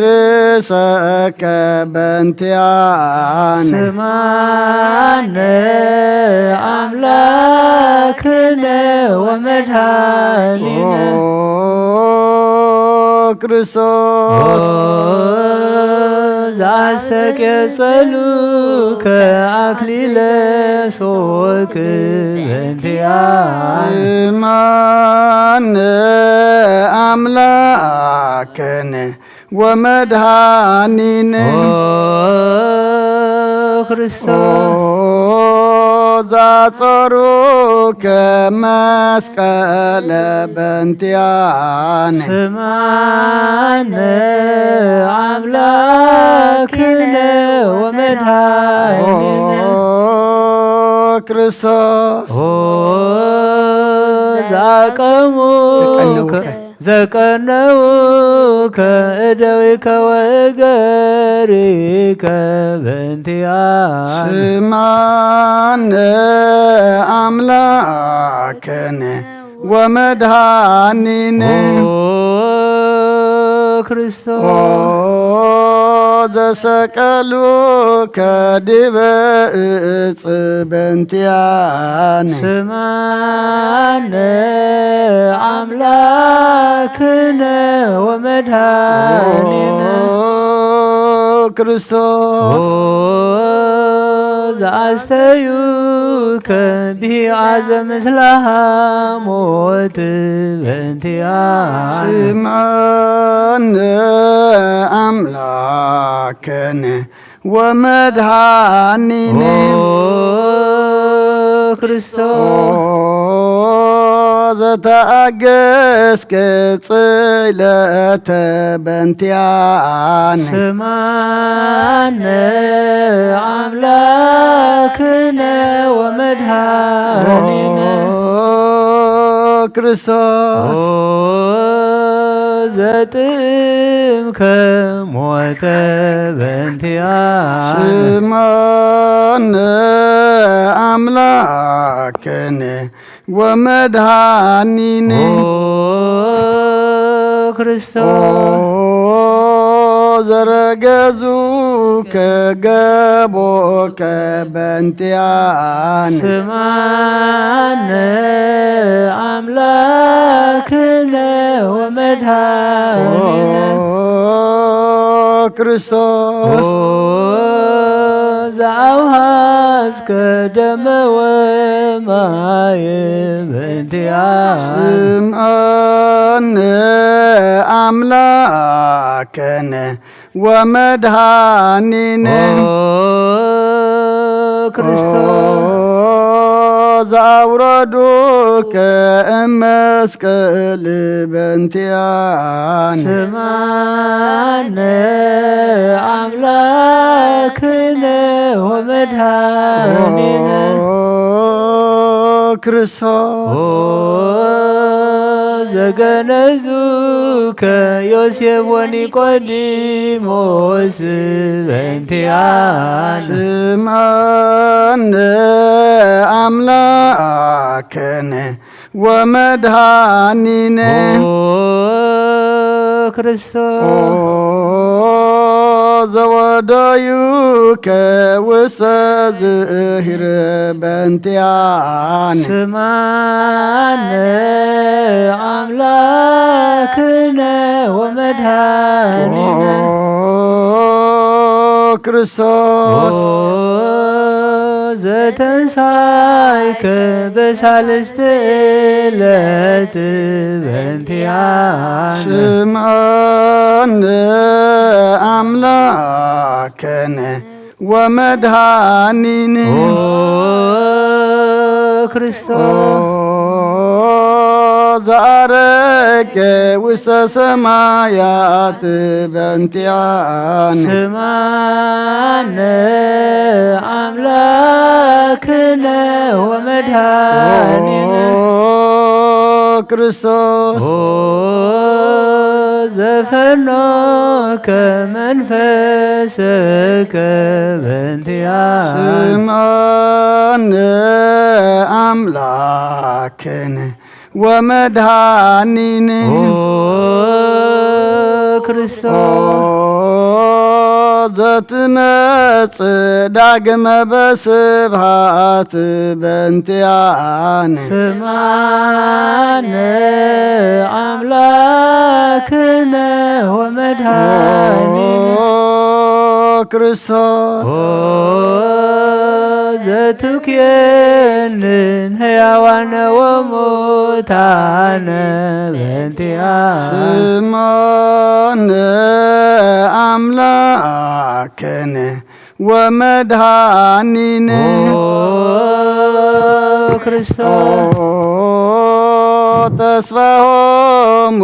ርእሰከ በእንቲኣነ። ስምዓነ ኣምላክነ ወመድኃኒነ። ኦ ክርስቶስ። ኦ ዘኣስተቄጸሉከ ኣክሊለ ሶክ በእንቲኣነ። ስምዓነ ኣምላክነ ወመድኃኒነ። ኦ ክርስቶስ። ኦ ዛጸሩከ መስቀለ በእንቲኣነ። ስምዓነ ኣምላክነ ወመድኃኒነ። ኦ ክርስቶስ። ኦ ዘቀነውከ ዘቀነውከ እደዊከ ወእገሪከ በእንቲኣነ። ስምዓነ ኣምላክነ ወመድኃኒነ። ኦ ክርስቶስ። ኦ ዘሰቀሉከ ዲበ እጽ በእንቲኣነ። ስምዓነ ኣምላክነ ወመድኃኒነ። ኦ ክርስቶስ። ኦ ዘኣስተዩከ ብሂኣዘ ምስለ ሃሞት በእንቲኣነ። ስምዓነ ኣምላክነ ወመድኃኒነ። ኦ ክርስቶስ። ኦ ዘተኣገስከ ጽለተ በእንቲኣነ። ስምዓነ ኣምላክነ ወመድኃኒነ። ኦ ክርስቶስ። ኦ ዘጥምከ ሞተ በእንቲኣነ። ስምዓነ ኣምላክነ ወመድኃኒነ። ኦ ክርስቶስ። ኦ ዘረገዙከ ገቦከ በእንቲኣነ። ስምዓነ ኣምላክነ ወመድኃኒነ። ኦ ክርስቶስ። ኦ ዘኣውሃዝከ ደመ ወማየ በእንቲኣነ። ስምዓነ ኣምላክነ ወመድኃኒነ። ኦ ክርስቶስ። ኦ ዘኣውረዱከ እመስቀል በእንቲኣነ። ስምዓነ ኣምላክነ ወመድኃኒነ። ኦ ክርስቶስ። ኦ ዘገነዙከ ዮሴፍ ወኒቆዲሞስ በእንቲኣነ። ስምዓነ ኣምላክነ ወመድኃኒነ። ኦ ክርስቶስ። ኦ ዘወደዩከ ውስተ ዝእሂር በእንቲኣነ። ስምዓነ ኣምላክነ ወመድኃኒነ። ኦ ክርስቶስ። ኦ ዘተንሳይከ በሳልስቲ ዕለት በእንቲኣነ። ስምዓነ ኣምላክነ ወመድኃኒነ። ኦ ክርስቶስ። ኦ ዘአረገ ውስተ ሰማያት በእንቲአነ። ስማነ አምላክነ ወመድኃኒነ። ኦ ክርስቶስ። ኦ ዘፈኖከ መንፈስከ በእንቲአነ። ስማነ አምላክነ ወመድኃኒነ። ኦ ክርስቶስ። ኦ ዘትመጽእ ዳግመ በስብሃት በእንቲአነ። ስማነ አምላክነ ወመድኃኒነ። ኦ ክርስቶስ። ኦ ዘትኩየንን ሕያዋነ ወሙታነ በእንቲአነ። ስማነ አምላክነ ወመድኃኒነ። ኦ ክርስቶስ። ኦ ተስፋሆሙ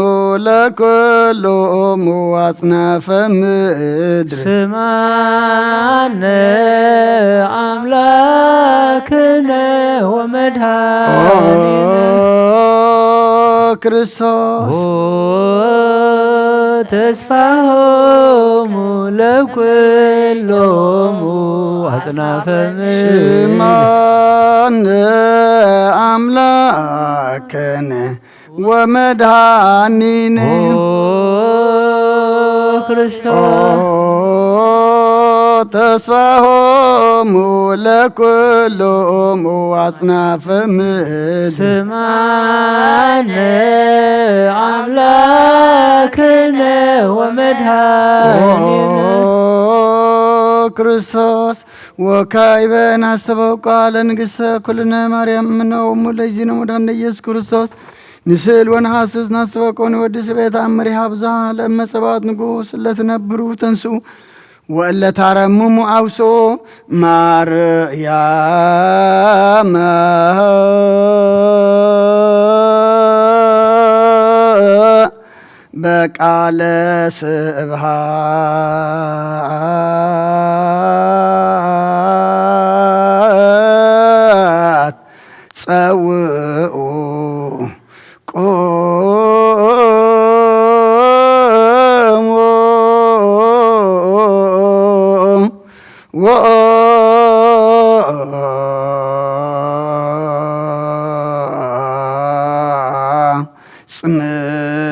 ለኩሎሙ አጽናፈ ምድር። ስማነ አምላክነ ወመድኃኒነ። ኦ ክርስቶስ። ኦ ተስፋሆሙ ለኩሎሙ አጽናፈ ምድር። ስማነ አምላክነ ወመድኃኒነ። ኦ ክርስቶስ። ኦ ተስፋሆሙ ለኩሎሙ አጽናፈ ምድር። ስማነ አምላክነ ወመድኃኒነ። ኦ ክርስቶስ። ወካዕበ ናስተበቋ ለንግሥተ ኩልነ ማርያም እምነ ወሙ ለእግዚእነ ወመድኃኒነ ኢየሱስ ክርስቶስ። ንስእል ወነሐስስ ናስተበቆ ንወድስ ቤት አምር ይሃብዛ ለእመ ጸባኦት ንጉሥ እለትነብሩ ተንስኡ ወእለ ታረምሙ አውስኡ ማርያም በቃለ ስብሃት ጸውኡ ቁሙ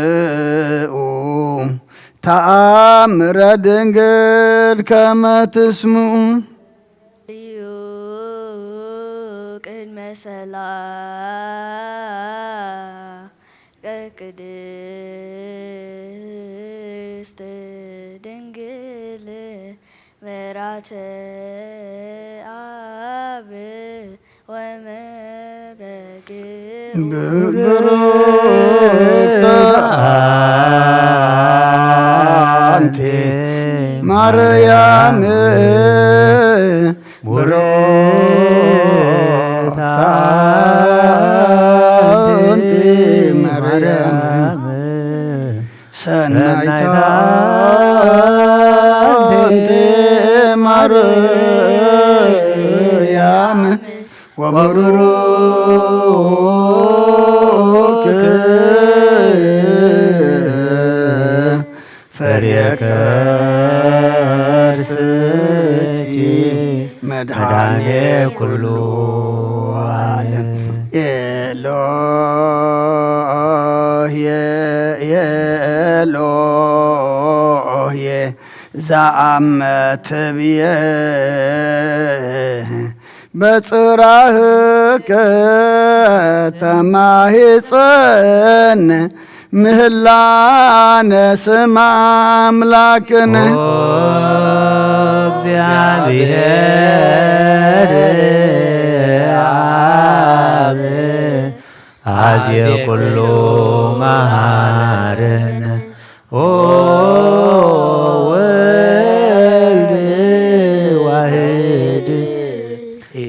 ወአጽምኡ ተአምረ ድንግል ከመ ትስምኡ። እዩ ቅድመ ሠላም ቅድስት ድንግል ምራተ አብ ወመበግ ብሩክት አንቲ ማርያም ብሩክት አንቲ ማርያም ሰናይት አንቲ ማርያም ወቡሩክ ፍሬ ከርስኪ መድኃኔ ኩሉ ዓለም። ኤሎሄ ኤሎሄ ዘአመ ትብዬ በጽራህከ ተማሂጸነ ምህላነ ስም አምላክነ። ኦ እግዚአብሔር አብ አዜ ኩሉ መሐረነ። ኦ ወልድ ዋሕድ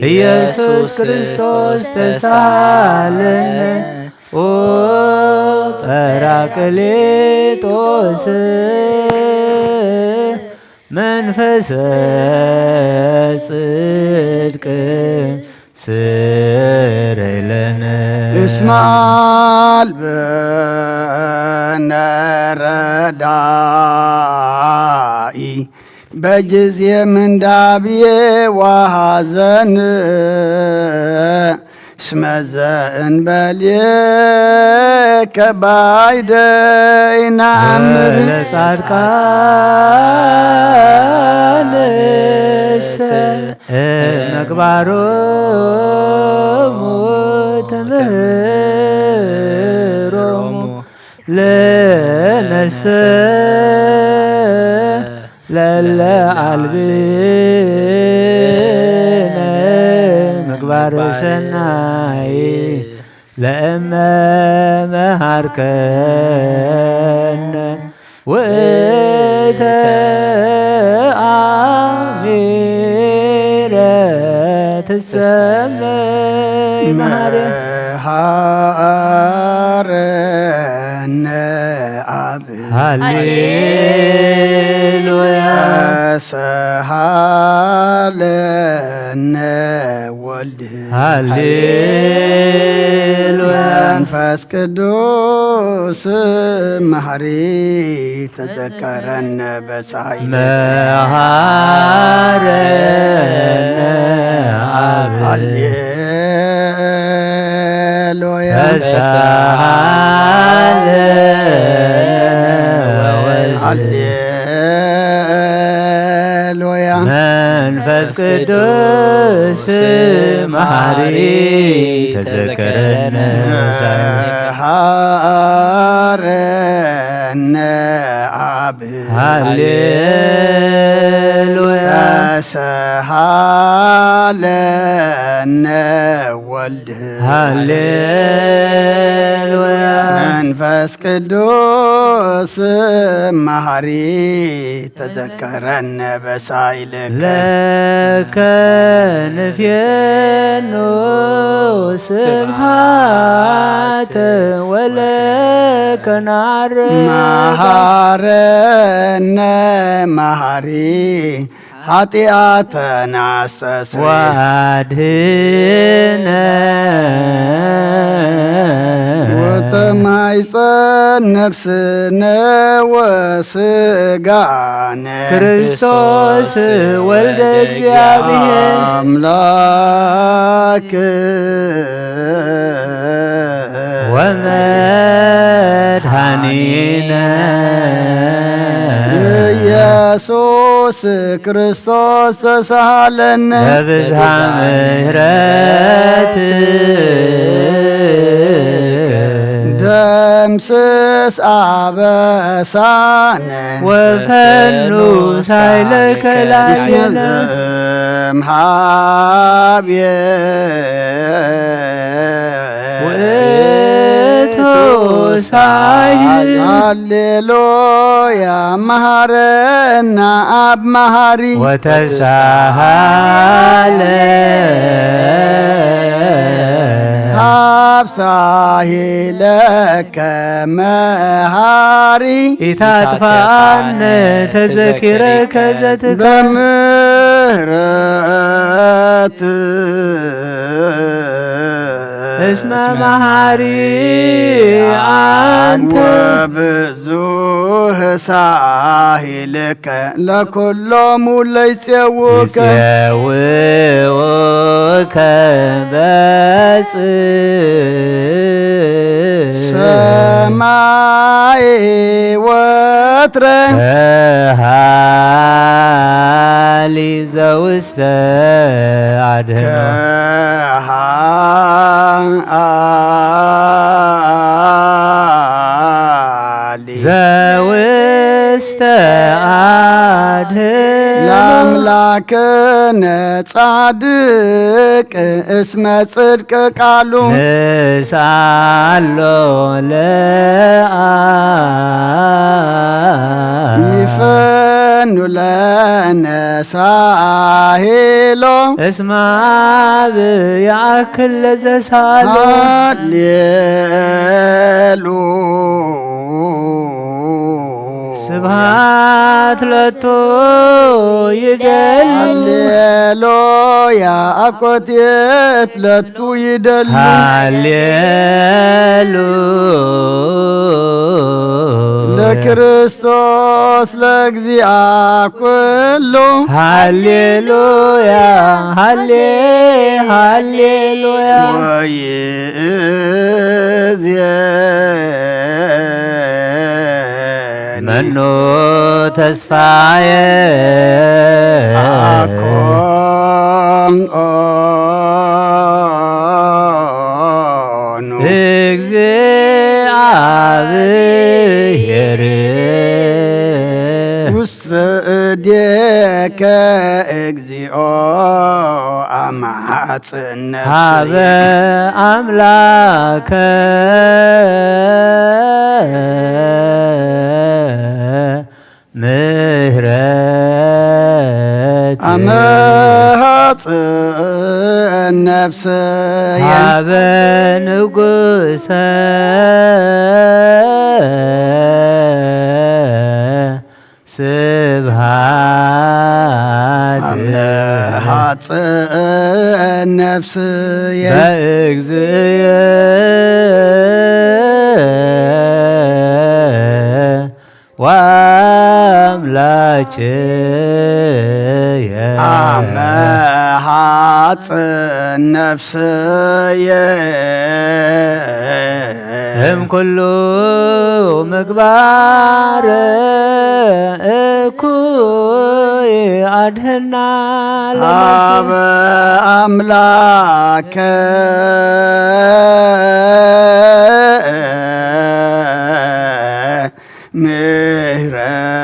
ኢየሱስ ክርስቶስ ተሳለነ። ኦ ጳራቅሊጦስ መንፈሰ ጽድቅ ስረይ ለነ። እስመ አልብነ ረዳኢ በጊዜ ምንዳቤ ወሐዘን፣ እስመ ዘእንበሌከ ባይደ ኢነአምር። ወለጻድቃንሰ ምግባሮሙ ትምህሮሙ ለነሰ ለለ አልብነ ምግባር ሰናይ ለእመ መሃርከነ ውእተ አሚረ ትሰመይ መሃሪ። መሃረነ አብ። ሃሌሉያ። ተሰሃለነ ወልድ። ሃሌሉያ። መንፈስ ቅዱስ መሐሪ ተዘከረነ በጻይ። መሃረነ አብ። ሃሌሉያ። ተሳሃለ ወልድ። ሃሌሉያ። መንፈስ ቅዱስ መሐሪ ተዘከረነ። መሃረነ አብ። ሃሌሉያ። ተሰሃለነ ወልድ። ሃሌሉያ። መንፈስ ቅዱስ መሐሪ ተዘከረነ በሳይልከ። ለከ ንፌኑ ስብሐት ወለከ ናርግ። መሐረነ መሐሪ ኃጢአተነ አስተስርይ። ወአድህነ። ወተማይጸን ነፍስነ ወስጋነ። ክርስቶስ ወልደ እግዚአብሔር። አምላክ። ወመድኃኒነ። ኢየሱስ ክርስቶስ ተሳሃለነ። በብዝሃ ምሕረት። ደምስስ አበሳነ። ወፈኑ ሳይለከ ላዕሌነ። ዘምሃብየ ውእቱ ሳይል። ሃሌሉያ መሃረና አብ መሃሪ። ወተሳሃለ። አብ ሳሂለከ መሃሪ። ኢታጥፋነ ተዘኪረከ ዘትከ። በምህረት። እስመ መሃሪ አንተ። ወብዙህ ሳሂልከ። ለኩሎሙ ለይጼውከ። ይጼውከ በጽ። ሰማይ ወትረ። ከሃሊ ዘውስተ አድህኖ። ከሃሊ። ዘውስተ አድህኖ። ለአምላክነ ጻድቅ እስመ ጽድቅ ቃሉ። ንስአሎ ለአብ። ይፈኑ ለነ ሳሄሎ። እስመ አብ ያእክል ለዘሳሎ። ሃሌሉ። ሃሌሉያ። ሃሌሉያ። ኣኮቴት ለቱ ይደሉ። ሃሌሉያ። ለክርስቶስ ለእግዚኣ ኩሉ። ሃሌሉያ። ሃሌ-፣ ሃሌሉያ። ወይእዜኒ መኑ ተስፋየ። ኣኮኑ። እግዚኣብሔር። ውስተ እዴከ እግዚኦ ኣማጽእ ነፍሰየ። ሃበ ኣምላከ ምህረት። ኣመሃጽእ ነፍሰየ። ሃበ ንጉሰ ስብሃት። ኣመሃጽእ ነፍሰየ። በእግዚእ ወአምላክየ። ኣመሃጽእ ነፍሰየ። እም ኩሉ ምግባር እኩይ ኣድህና ለነፍሲ። ሃበ ኣምላከ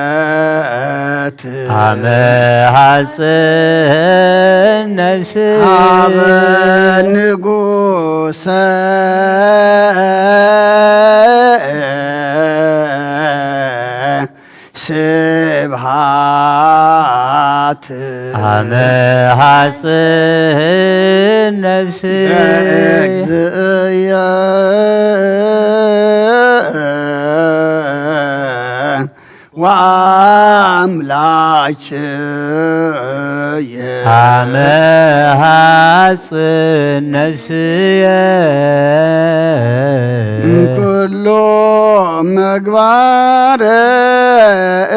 ምህረት። ኣመሃጽእ ነፍሲ። ሃበ ንጉሰ ስብሃት። ኣመሃጽእ ነፍሲ። ለእግዚእየ ወአምላክየ። ኣመሃጽእ ነፍስየ። እምኩሉ ምግባር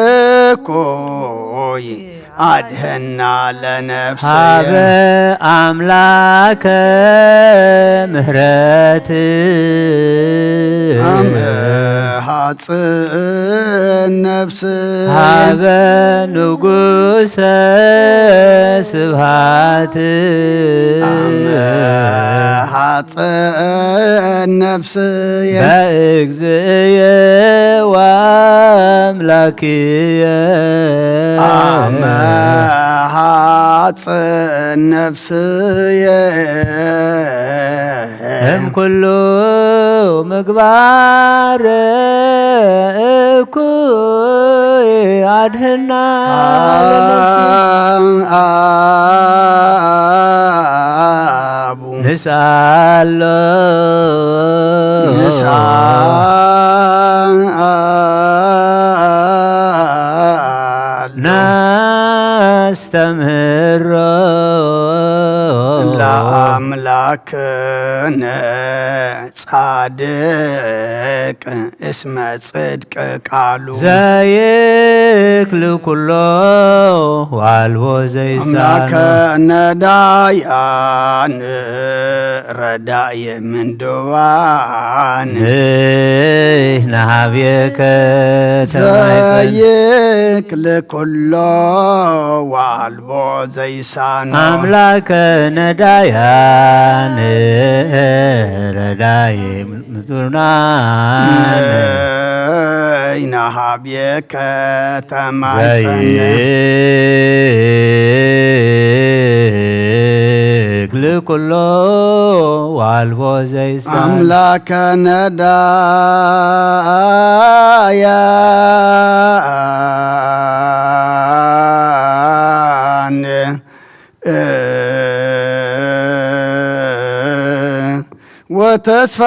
እኩይ ኣድህና ለነፍስየ። ሃበ ኣምላከ ምህረት። ኣመሃጽእ ነፍስየ። ሃበ ንጉሰ ስብሃት። ኣመሃጽእ ነፍስየ። በእግዚእየ ወአምላክየ። ኣመሃጽእ ነፍስየ። እም ኩሉ ምግባር እኩይ ኣድህና ለነፍሲ። ኣቡ። ንስኣሎ። ንስኣሎ። ናስተምህሮ። ለኣምላክነ ጻድቅ እስመ ጽድቅ ቃሉ። ዘይክል ኩሎ ዋልቦ ዘይሳኖ። ኣምላከነ ዳያን ረዳየ ምንድዋን። ንህና ሃብየከ ተማይጸን። ዘይክል ኩሎ ዋልቦ ዘይሳኖ። ኣምላከነ ዳያን ረዳየ ምንድዋን። ንህና ሃብየከ ተማጸነ። ዘይክል ኩሎ ዋልቦ ዘይሳን። ኣምላከነ ዳያን ወተስፋ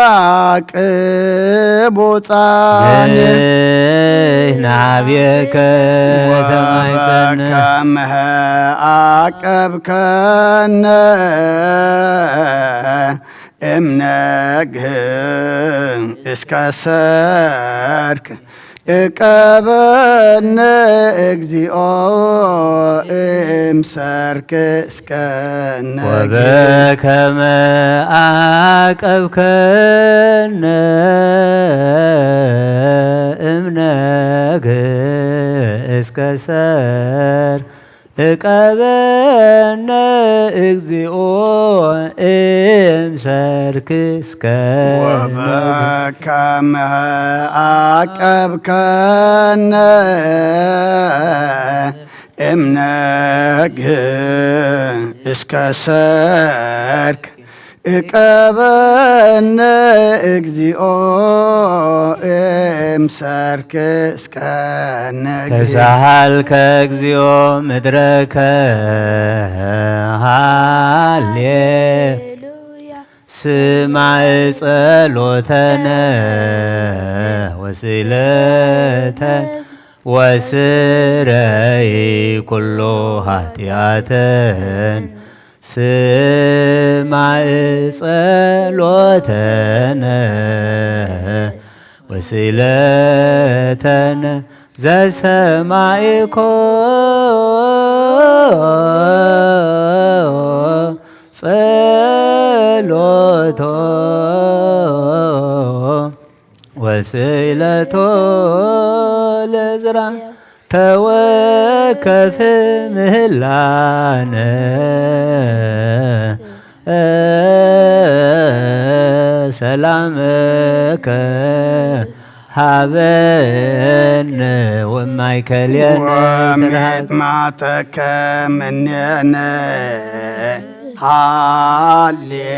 ቅቡጻን ንሕና ኣብየከ ተማይጸነ ወበከመ አቀብከነ እምነግ እስከ ሰርክ እቀበነ እግዚኦ እምሰርክ እስከ ነግ ወበከመ አቀብከነ እምነግ እስከ ሰር እቀበነ እግዚኦ እምሰርክ እስከ ወበከመ አቀብከነ እምነግ እስከ ሰርክ እቀበነ እግዚኦ እምሰርክ እስከ ነግ ተሳሃልከ እግዚኦ ምድረከ ሃሌ ስማዕ ጸሎተነ ወስለተ ወስረይ ኩሉ ኃጢአተን ስማዕ ጸሎተነ ወስለተነ ዘሰማዕኮ ጸሎቶ ወስእለቶ ለዝራ ተወከፍ ምህላነ ሰላምከ ሃበነ ወማይከልየነ ወሚጥማተከ ምኔነ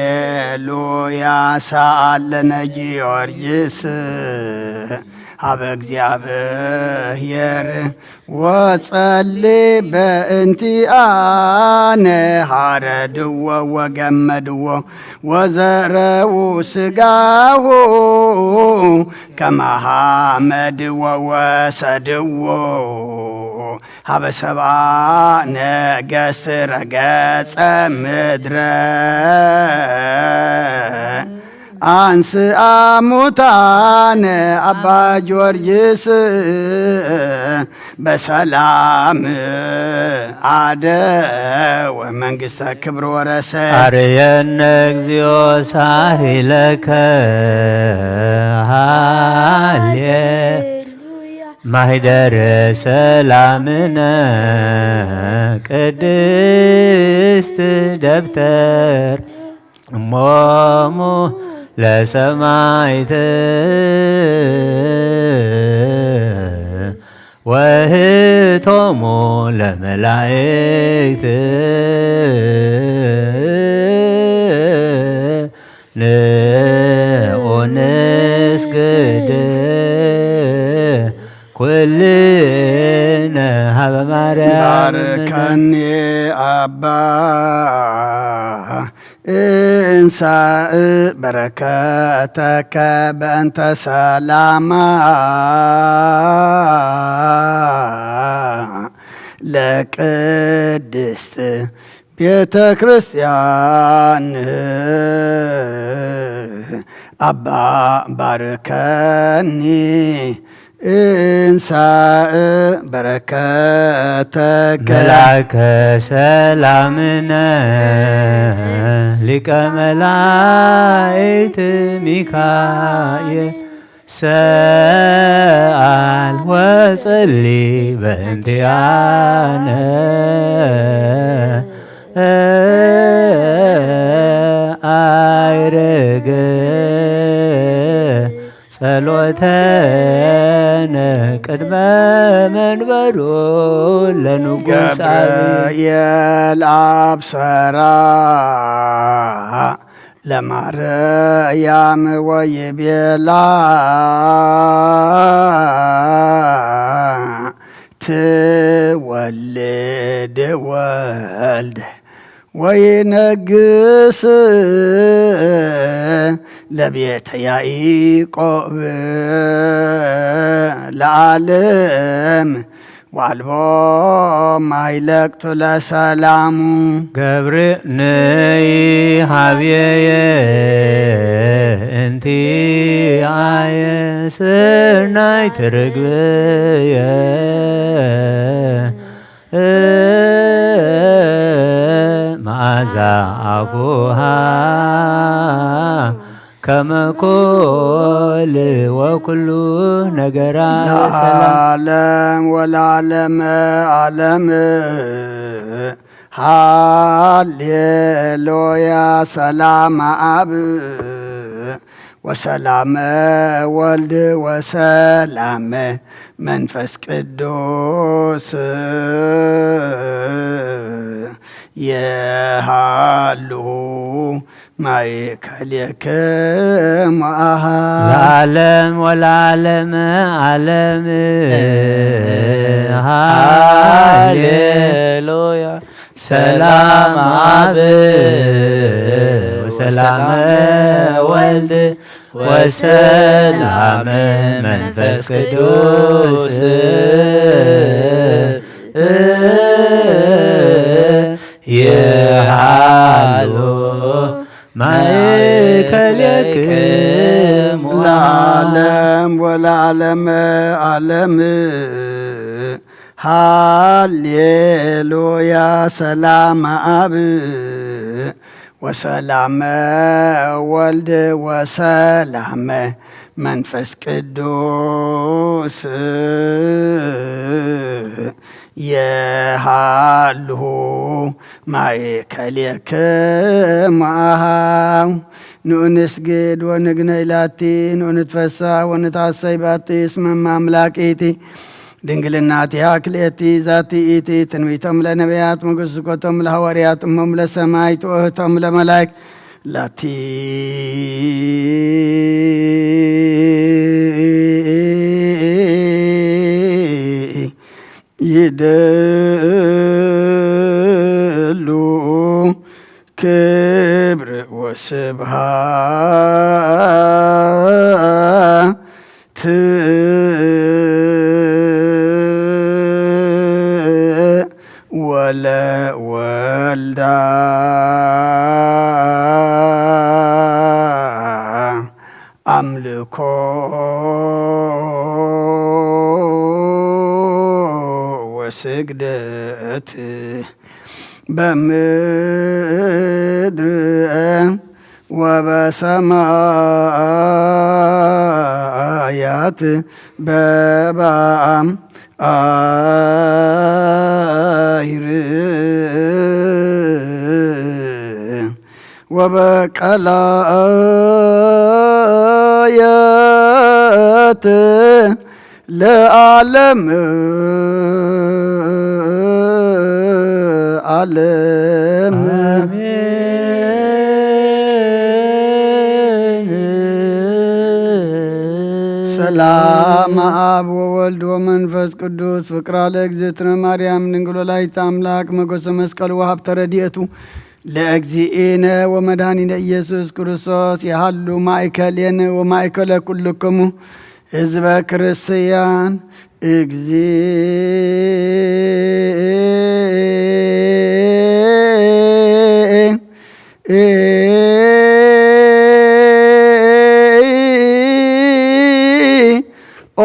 ሃሌሉያ ሰአለነ ጊዮርጊስ ሀበ እግዚአብሔር ወጸሊ በእንቲአነ ሐረድዎ ወገመድዎ ወዘረዉ ስጋሁ ከመ ሐመድ ወወሰድዎ ሀበ ሰብአ ነገሥት ረገጸ ምድረ አንስአ ሙታነ አባ ጊዮርጊስ በሰላም አደ ወመንግስተ ክብር ወረሰ። አርየነ እግዚኦ ሳሂለከ ሃሌ ማህደረ ሰላምነ ቅድስት ደብተር እሞሙ ለሰማይት ወህቶሙ ለመላእክት ንዑ ንስግድ ኩልነ ሀበ ማርያም ባርከኒ አባ እንሳእ በረከተከ በእንተ ሰላማ ለቅድስት ቤተ ክርስቲያን አባ ባርከኒ እንሳእ በረከተከ መልአከ ሰላምነ ሊቀ መላእክት ሚካኤል ሰአል ወጸሊ በእንቲአነ አይርግ ጸሎተነ ቅድመ መንበሩ ለንጉስ አብይ ገብርኤል አብሰራ ለማርያም ወይቤላ ትወልድ ወልደ ወይነግስ ለቤተ ያዕቆብ ለዓለም ዋልቦ ማይለቅቱ ለሰላሙ። ገብር ንይ ሃብየየ እንቲ ኣየ ስርናይ ትርግብየ መዓዛ ኣፉሃ ከመ ኮል ወኩሉ ነገራ ሰላም። ለዓለም ወለዓለመ ዓለም ሃሌሉያ። ሰላም አብ ወሰላም ወልድ ወሰላም መንፈስ ቅዱስ የሃሉ ማእከሌክሙ አሃ። ለዓለም ወለዓለመ ዓለም ሃሌሉያ። ሰላም አብ ወሰላም ወልድ ወሰላም መንፈስ ቅዱስ የሃሉ ማእከሌክሙ ለዓለም ወለዓለመ ዓለም ሃሌሉያ። ሰላም አብ ወሰላም ወልድ ወሰላም መንፈስ ቅዱስ የሃሉ ማእከሌክሙ አሃው። ንኡ ንስግድ ወንግነይ ላቲ፣ ንኡ ንትፈሳ ወንትሐሰይ ባቲ፣ እስመ እመ አምላክ ኢቲ። ድንግልናቲሃ ክልኤቲ ዛቲ ኢቲ። ትንቢቶም ለነቢያት፣ መጉስቆቶም ለሐዋርያት፣ እሞም ለሰማይት፣ ወእህቶም ለመላይክ ላቲ ይደሉ ክብር ወስብሃት ወለወልዳ አምልኮ ወስግደት በምድር ወበሰማያት በበአም አይር ወበቀላየት ለዓለም ዓለም። አሜን። ሰላም አብ ወወልድ ወመንፈስ ቅዱስ ፍቅራ ለእግዝእትነ ማርያም ድንግል ወላዲተ አምላክ መጎሰ መስቀል ወሀብተ ረድኤቱ ለእግዚእነ ወመድኃኒነ ኢየሱስ ክርስቶስ የሃሉ ማእከሌነ ወማእከለ ኩልክሙ ህዝበ ክርስቲያን። እግዚእ ኦ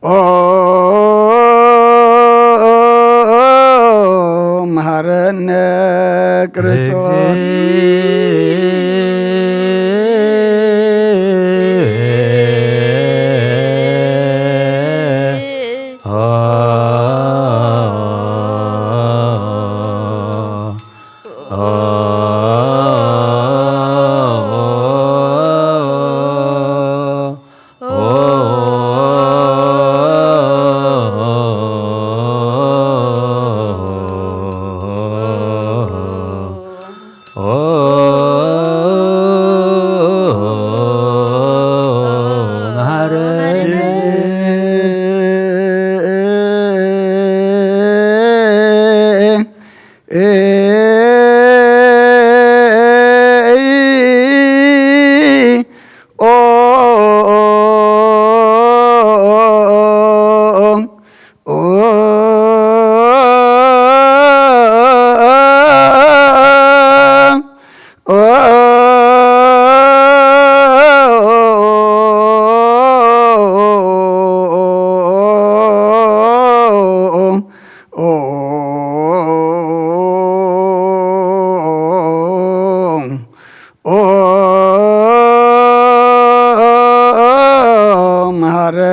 ኦ መሐረነ ክርስቶስ።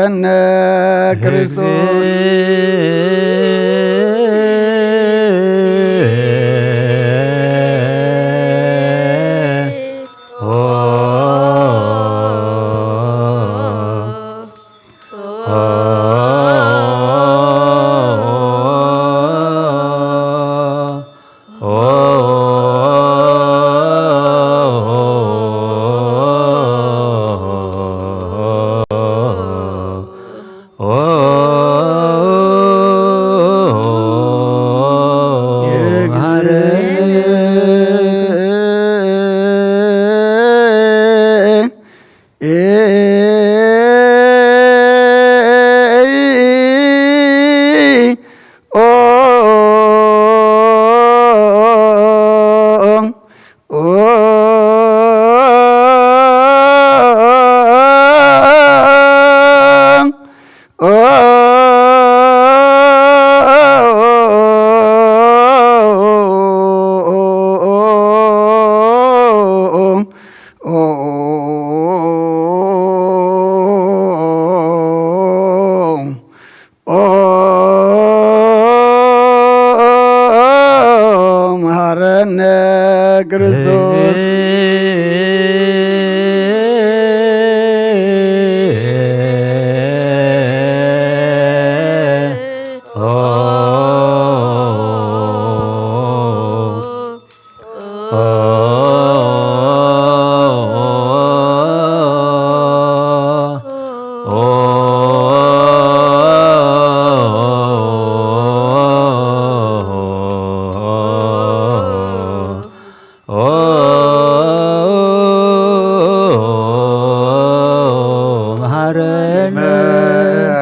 መሐረነ ክርስቶስ። ኦ መሐረነ ክርስቶስ።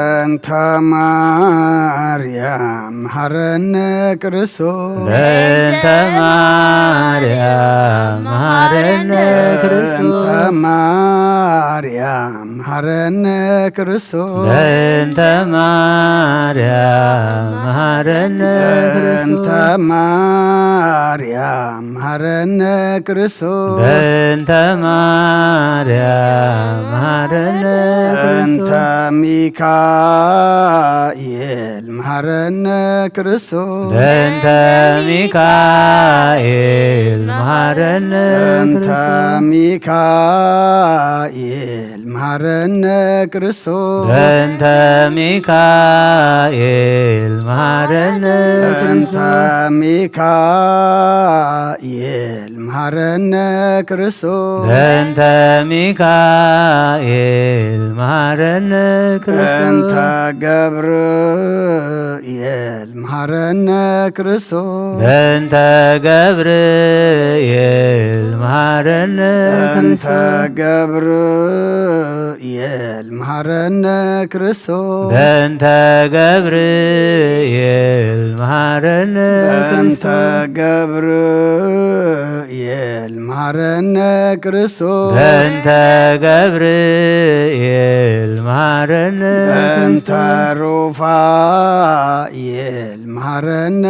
በእንተ ማርያም መሐረነ ክርስቶስ። በእንተ ማርያም መሐረነ ክርስቶስ። በእንተ ማርያም መሐረነ ክርስቶስ። በእንተ ማርያም መሐረነ በእንተ ክርስቶስ። ማርያም መሐረነ ክርስቶስ። በእንተ ማርያም መሐረነ በእንተ ክርስቶስ። ሚካኤል መሐረነ ክርስቶስ። በእንተ ሚካኤል መሐረነ በእንተ ክርስቶስ። ሚካኤል መሐረነ ክርስቶስ። በእንተ ሚካኤል መሐረነ በእንተ ክርስቶስ። ሚካኤል መሐረነ ክርስቶስ። በእንተ ሚካኤል መሐረነ ክርስቶስ። በእንተ ገብርኤል መሐረነ ክርስቶስ። በእንተ ገብርኤል መሐረነ በእንተ ክርስቶስ። ገብርኤል መሐረነ ክርስቶስ። በእንተ ገብርኤል መሐረነ በእንተ ክርስቶስ። ገብርኤል መሐረነ ክርስቶስ። በእንተ ገብርኤል መሐረነ በእንተ ክርስቶስ። ሩፋኤል መሐረነ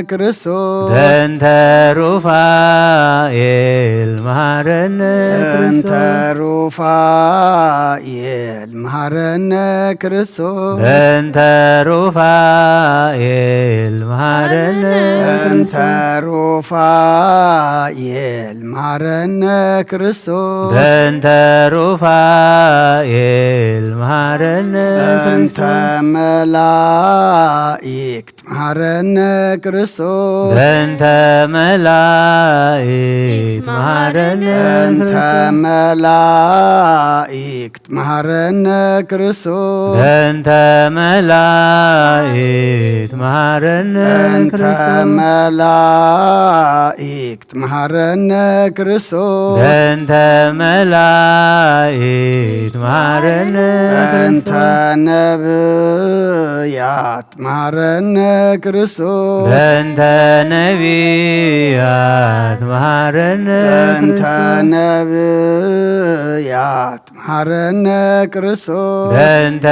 ክርስቶስ። በእንተ ሩፋኤል መሐረነ በእንተ ክርስቶስ። ሩፋኤል መሐረነ ክርስቶስ። በእንተ ሩፋኤል መሐረነ በእንተ ክርስቶስ። ሩፋኤል መሐረነ ክርስቶስ። በእንተ ሩፋኤል መሐረነ በእንተ ክርስቶስ። መላእክት መሐረነ ክርስቶስ። በእንተ መላእክት መሐረነ በእንተ ክርስቶስ። መላእክት መሐረነ ክርስቶስ። በእንተ መላእክት መሐረነ በእንተ ክርስቶስ። መላእክት መሐረነ ክርስቶስ። በእንተ መላእክት መሐረነ በእንተ ክርስቶስ። ነብያት መሐረነ ክርስቶስ። በእንተ ነቢያት መሐረነ በእንተ ክርስቶስ። ነብያት መሐረነ ክርስቶስ። በእንተ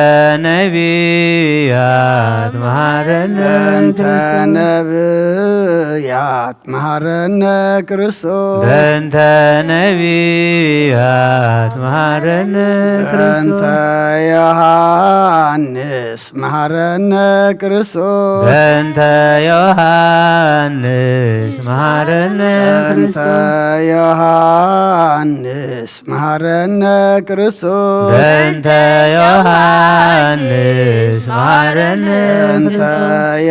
ነቢያት መሐረነ በእንተ ክርስቶስ። ነብያት መሐረነ ክርስቶስ። በእንተ ነቢያት መሐረነ በእንተ ክርስቶስ። ዮሃንስ መሃረነ ክርስቶስ። በእንተ ዮሃንስ መሃረነ በእንተ ክርስቶስ። ዮሃንስ መሃረነ ክርስቶስ። በእንተ ዮሃንስ መሃረነ በእንተ ክርስቶስ።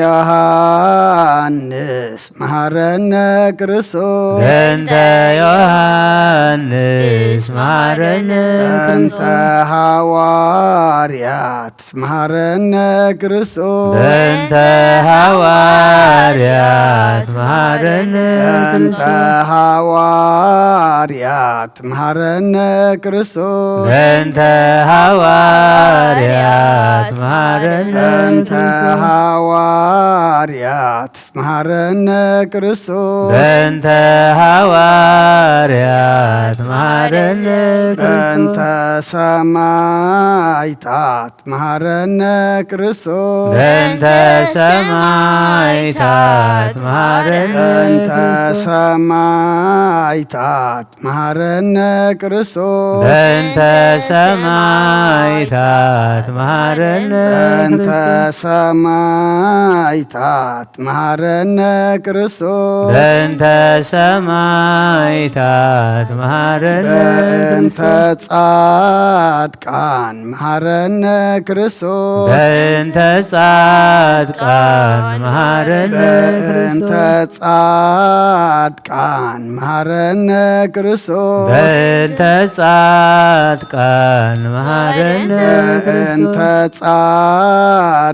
ዮሃንስ መሃረነ ክርስቶስ። በእንተ ዮሃንስ መሃረነ በእንተ ክርስቶስ። ሃዋርያት መሃረነ ክርስቶስ። በእንተ ሃዋርያት መሃረነ በእንተ ክርስቶስ። ሃዋርያት መሃረነ ክርስቶስ። በእንተ ሃዋርያት መሃረነ በእንተ ክርስቶስ። ሃዋርያት መሃረነ ክርስቶስ። በእንተ ሃዋርያት መሃረነ በእንተ ክርስቶስ። ሰማይታት መሃረነ ክርስቶስ። በእንተ ሰማይታት መሃረነ በእንተ ክርስቶስ። ሰማይታት መሃረነ ክርስቶስ። በእንተ ሰማይታት መሃረነ በእንተ ክርስቶስ። ሰማይታት መሃረነ ክርስቶስ። በእንተ ሰማይታት መሃረነ በእንተ ክርስቶስ። ጻድቃን መሃረነ ክርስቶስ። በእንተ ጻድቃን መሃረነ በእንተ ክርስቶስ። ጻድቃን መሃረነ ክርስቶስ። በእንተ ጻድቃን መሃረነ በእንተ ክርስቶስ።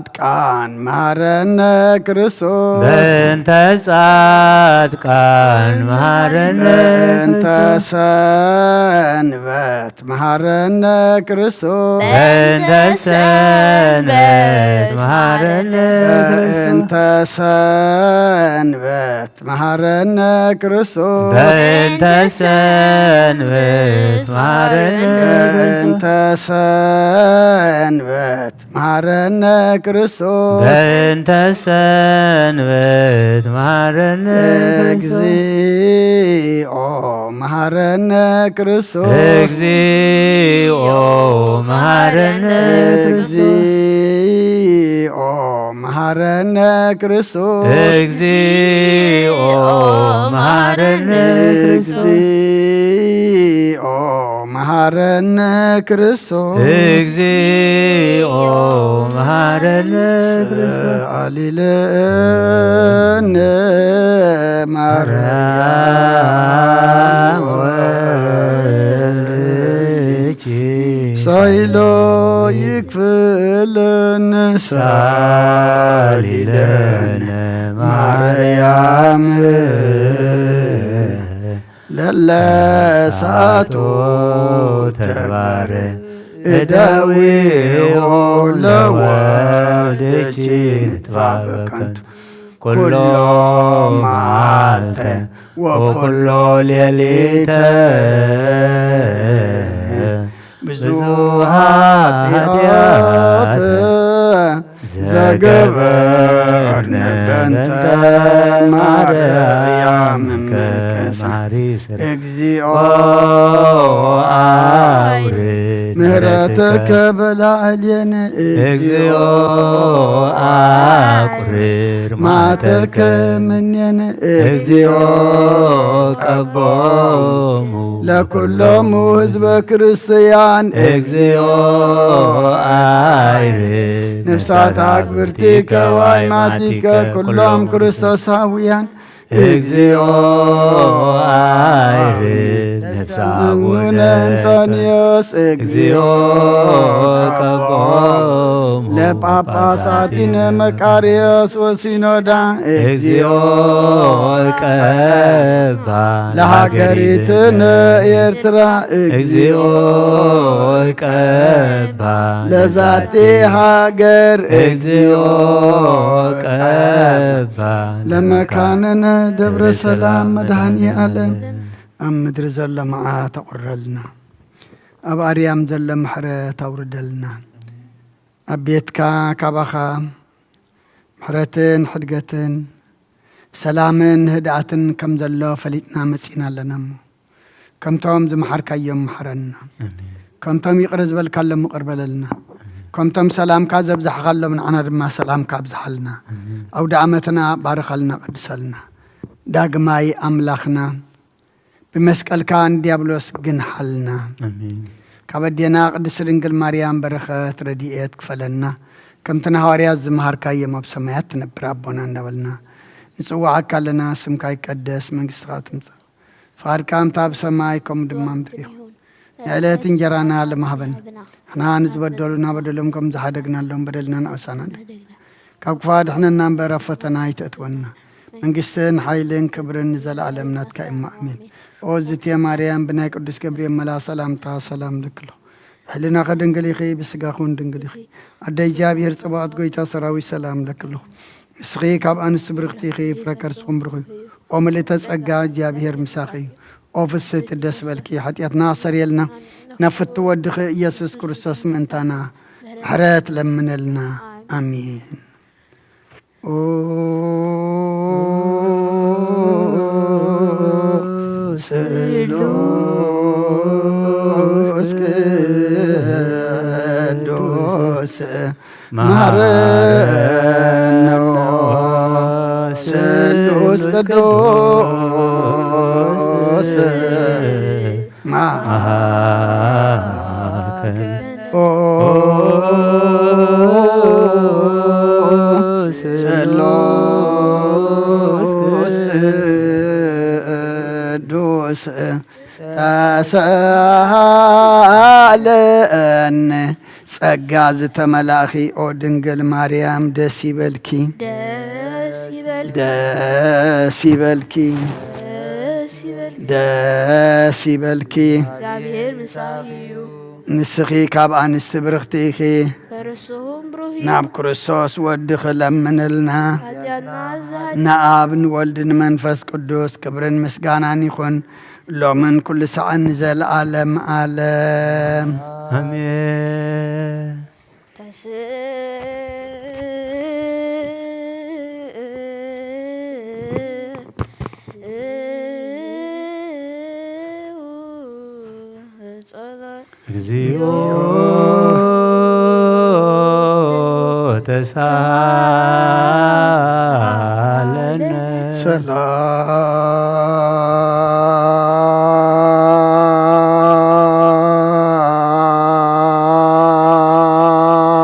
ጻድቃን መሃረነ ክርስቶስ። በእንተ ጻድቃን መሃረነ በእንተ ክርስቶስ። ሰንበት መሃረነ ክርስቶስ። በእንተ ሰንበት መሃረነ ክርስቶስ። በእንተ ሰንበት መሃረነ ክርስቶስ። በእንተ ሰንበት መሃረነ በእንተ ሰንበት መሃረነ ክርስቶስ። በእንተ ሰንበት መሃረነ ክርስቶስ። እግዚኦ መሃረነ ክርስቶስ። እግዚኦ መሃረነ ክርስቶስ። እግዚኦ መሃረነ ክርስቶስ። እግዚኦ መሃረነ ክርስቶስ። እግዚኦ መሃረነ ክርስቶስ። እግዚኦ መሃረነ ክርስቶስ። ሰአሊለነ ማርያም ወልኪ ሳይሎ ይክፍልን ሳሊለነ ማርያም ለለሳቶ ተግባረ እደዊሆ ለወልድኪ ንጥፋ በከንቱ ኩሎ መዓልተ ወኩሎ ሌሊተ ብዙ ኃጢአት ዘገበርነ በእንተ ማርያም እምቅድስት ማሪ ስር እግዚኦ አውርድ ምሕረትከ በላዕሌነ እግዚኦ አቁርር ማተከ ምኔነ እግዚኦ ቀቦሙ ለኩሎሙ ህዝበ ክርስቲያን እግዚኦ አይርድ ነፍሳት አግብርቲከ ዋይማቲከ ኩሎም ክርስቶሳውያን እግዚኦ አይርድ ነፍሳ አቡነ እንጦንዮስ እግዚኦ ቀቦሙ ለጳጳሳቲነ መቃርዮስ ወሲኖዳ እግዚኦ ቀባ ለሀገሪትነ ኤርትራ እግዚኦ ቀባ ለዛቲ ሃገር እግዚኦ ቀባ ለመካነነ ደብረ ሰላም መድኃኔ ዓለም። ኣብ ምድሪ ዘሎ መዓት ኣቑረልና፣ ኣብ ኣርያም ዘሎ ምሕረት ኣውርደልና። ኣብ ቤትካ ካባኻ ምሕረትን ሕድገትን ሰላምን ህድኣትን ከም ዘሎ ፈሊጥና መጺና ኣለና እሞ፣ ከምቶም ዝመሓርካዮም መሓረና። ኣሜን። ከምቶም ይቕረ ዝበልካሎም ይቕር በለልና። ከምቶም ሰላምካ ዘብዛሕካሎም ንዓና ድማ ሰላምካ ኣብዝሓልና። ኣውደ ዓመትና ባርኸልና፣ ቀድሰልና። ዳግማይ ኣምላኽና ብመስቀልካ ንዲያብሎስ ግንሓልና። ኣሜን። ካብ ኣዴና ቅድስት ድንግል ማርያም በረኸት ረድኤት ክፈለና። ከምቲ ንሃዋርያት ዝመሃርካዮም ኣብ ሰማያት ትነብር ኣቦና እንዳበልና ንጽውዓካ ኣለና። ስምካ ይቀደስ፣ መንግስትኻ ትምጻእ፣ ፍቓድካ ከምታ ኣብ ሰማይ ከምኡ ድማ ምድሪ ይኹን። ንዕለት እንጀራና ሎም ሃበና። ንሕና ንዝበደሉና በደሎም ከም ዝሓደግናሎም በደልና ንኣውሳና። ካብ ክፉእ ኣድሕነና እምበር ኣብ ፈተና ኣይተእትወና። መንግስትን ሓይልን ክብርን ንዘለኣለም ናትካ እሞ ኣሜን። ኦ ዝቴ ማርያም ብናይ ቅዱስ ገብርኤል መልኣኽ ሰላምታ ሰላም እልኪ ኣለኹ። ብሕልናኺ ድንግል ኢኺ፣ ብስጋኺ እውን ድንግል ኢኺ። ኣደ እግዚኣብሔር ጽባኦት ጎይታ ሰራዊት ሰላም እልኪ ኣለኹ። ንስኺ ካብ ኣንስቲ ብርኽቲ ኢኺ፣ ፍረ ከርስኹም ብሩኽ እዩ። ኦ ምልእተ ጸጋ እግዚኣብሔር ምሳኺ እዩ። ኦ ፍስህቲ ደስ በልኪ፣ ሓጢኣትና ኣሰርየልና፣ ናብ ፍቱ ወድኺ ኢየሱስ ክርስቶስ ምእንታና ምሕረት ለምነልና። ኣሜን። ኦ ስሉስ ቅዱስ መሐረነ፣ ኦ ስሉስ ቅዱስ መሐረነ፣ ኦ ስሉስ ቅዱስ ተሳሃለነ። ጸጋ ዝተመላእኺ ኦ ድንግል ማርያም ደስ ይበልኪ። ደስ ይበልኪ። ደስ ይበልኪ። ደስ ይበልኪ። ደስ ይበልኪ። እግዚኣብሔር ምሳኺ እዩ። ንስኺ ካብ ኣንስቲ ብርኽቲ ኢኺ። ፈርስኹም ብሩህ እዩ። ናብ ክርስቶስ ወድኺ ለምንልና። ሓጢኣትና ዝሃ- ንኣብ ንወልድ ንመንፈስ ቅዱስ ክብርን ምስጋናን ይኹን። ሎምን ኩሉ ሰዓን ንዘለዓለም ዓለም። ኣሜን። ተስእ ጸሎት። እግዚኦ ተሳለነ።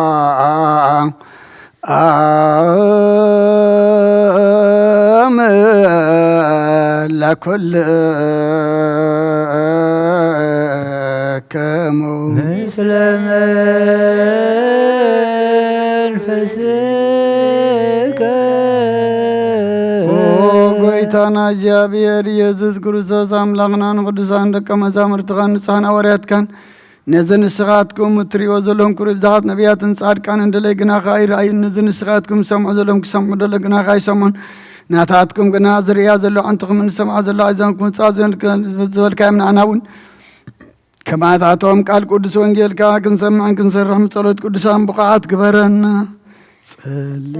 ሰላም ለኩልክሙ። ምስለ መንፈስከ። ኦ ጎይታና እግዚኣብሔር ኢየሱስ ክርስቶስ ኣምላኽና፣ ንቅዱሳን ደቀ መዛሙርትኻን ንጹሓን ሃዋርያትካን፣ ነዚ ንስኻትኩም እትርእይዎ ዘለኹም ክብሪ ብዙሓት ነቢያትን ጻድቃንን ደለይ ግናኻ ኣይረኣዩን። ነዚ ንስኻትኩም ዝሰምዑ ዘለኹም ክሰምዑ ደለይ ግናኻ ኣይሰምዑን። ናታትኩም ግና ዝርእያ ዘሎ ኣዕንትኹምን ዝሰምዓ ዘሎ ኣእዛንኩም ክጻወት ዝበልካዮም ንዓና እውን ከማታቶም ቃል ቅዱስ ወንጌልካ ክንሰምዕን ክንሰርሕን ብጸሎት ቅዱሳን ብቑዓት ግበረና። ጸልእ።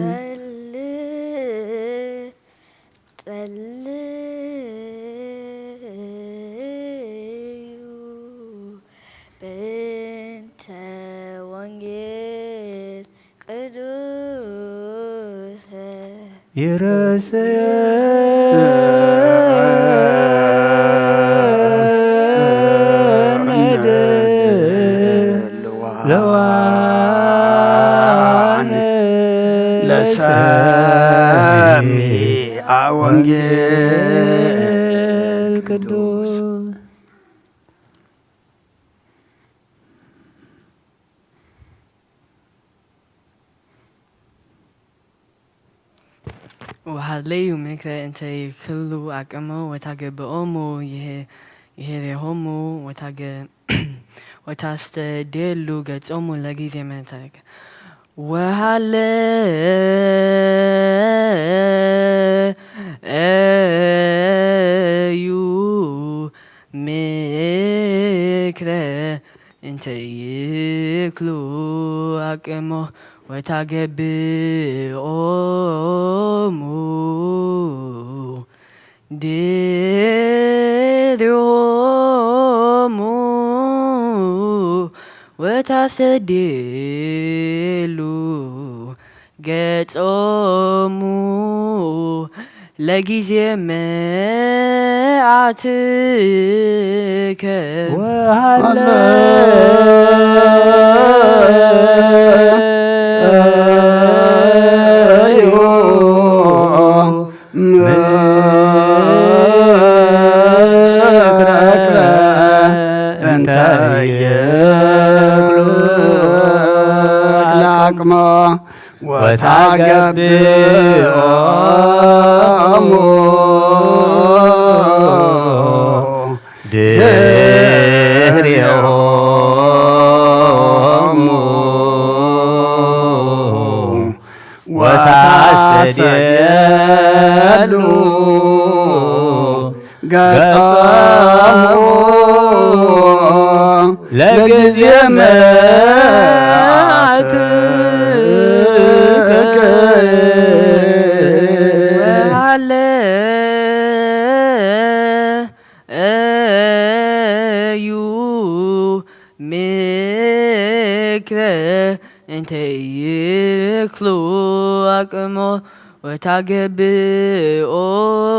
ጸልዩ በእንተ ወንጌል ቅዱስ ይረስየ ለዋን ለሰሚዐ ወንጌል ቅዱስ። ወሃለዩ ምክረ እንተ ይክሉ አቅሞ ወታገብኦሙ ይሄ-፣ ይሄሬሆሙ ወታገ-፣ ወታስተዴሉ ገጾሙ ለጊዜ መታገ። ወሃለዩ ምክረ እንተ ይክሉ አቅሞ ወታገብኦሙ ድሬሆሙ ወታሰዴሉ ገጾሙ ለጊዜ መዓትከ ወሃለ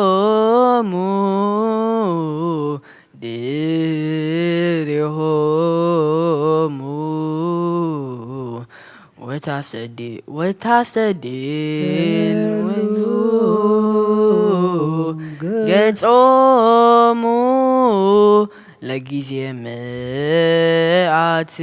ወታገብኦሙ ድሬሆሙ ወታሰዲ ወታሰዲ ገጾሙ ለጊዜ መዓት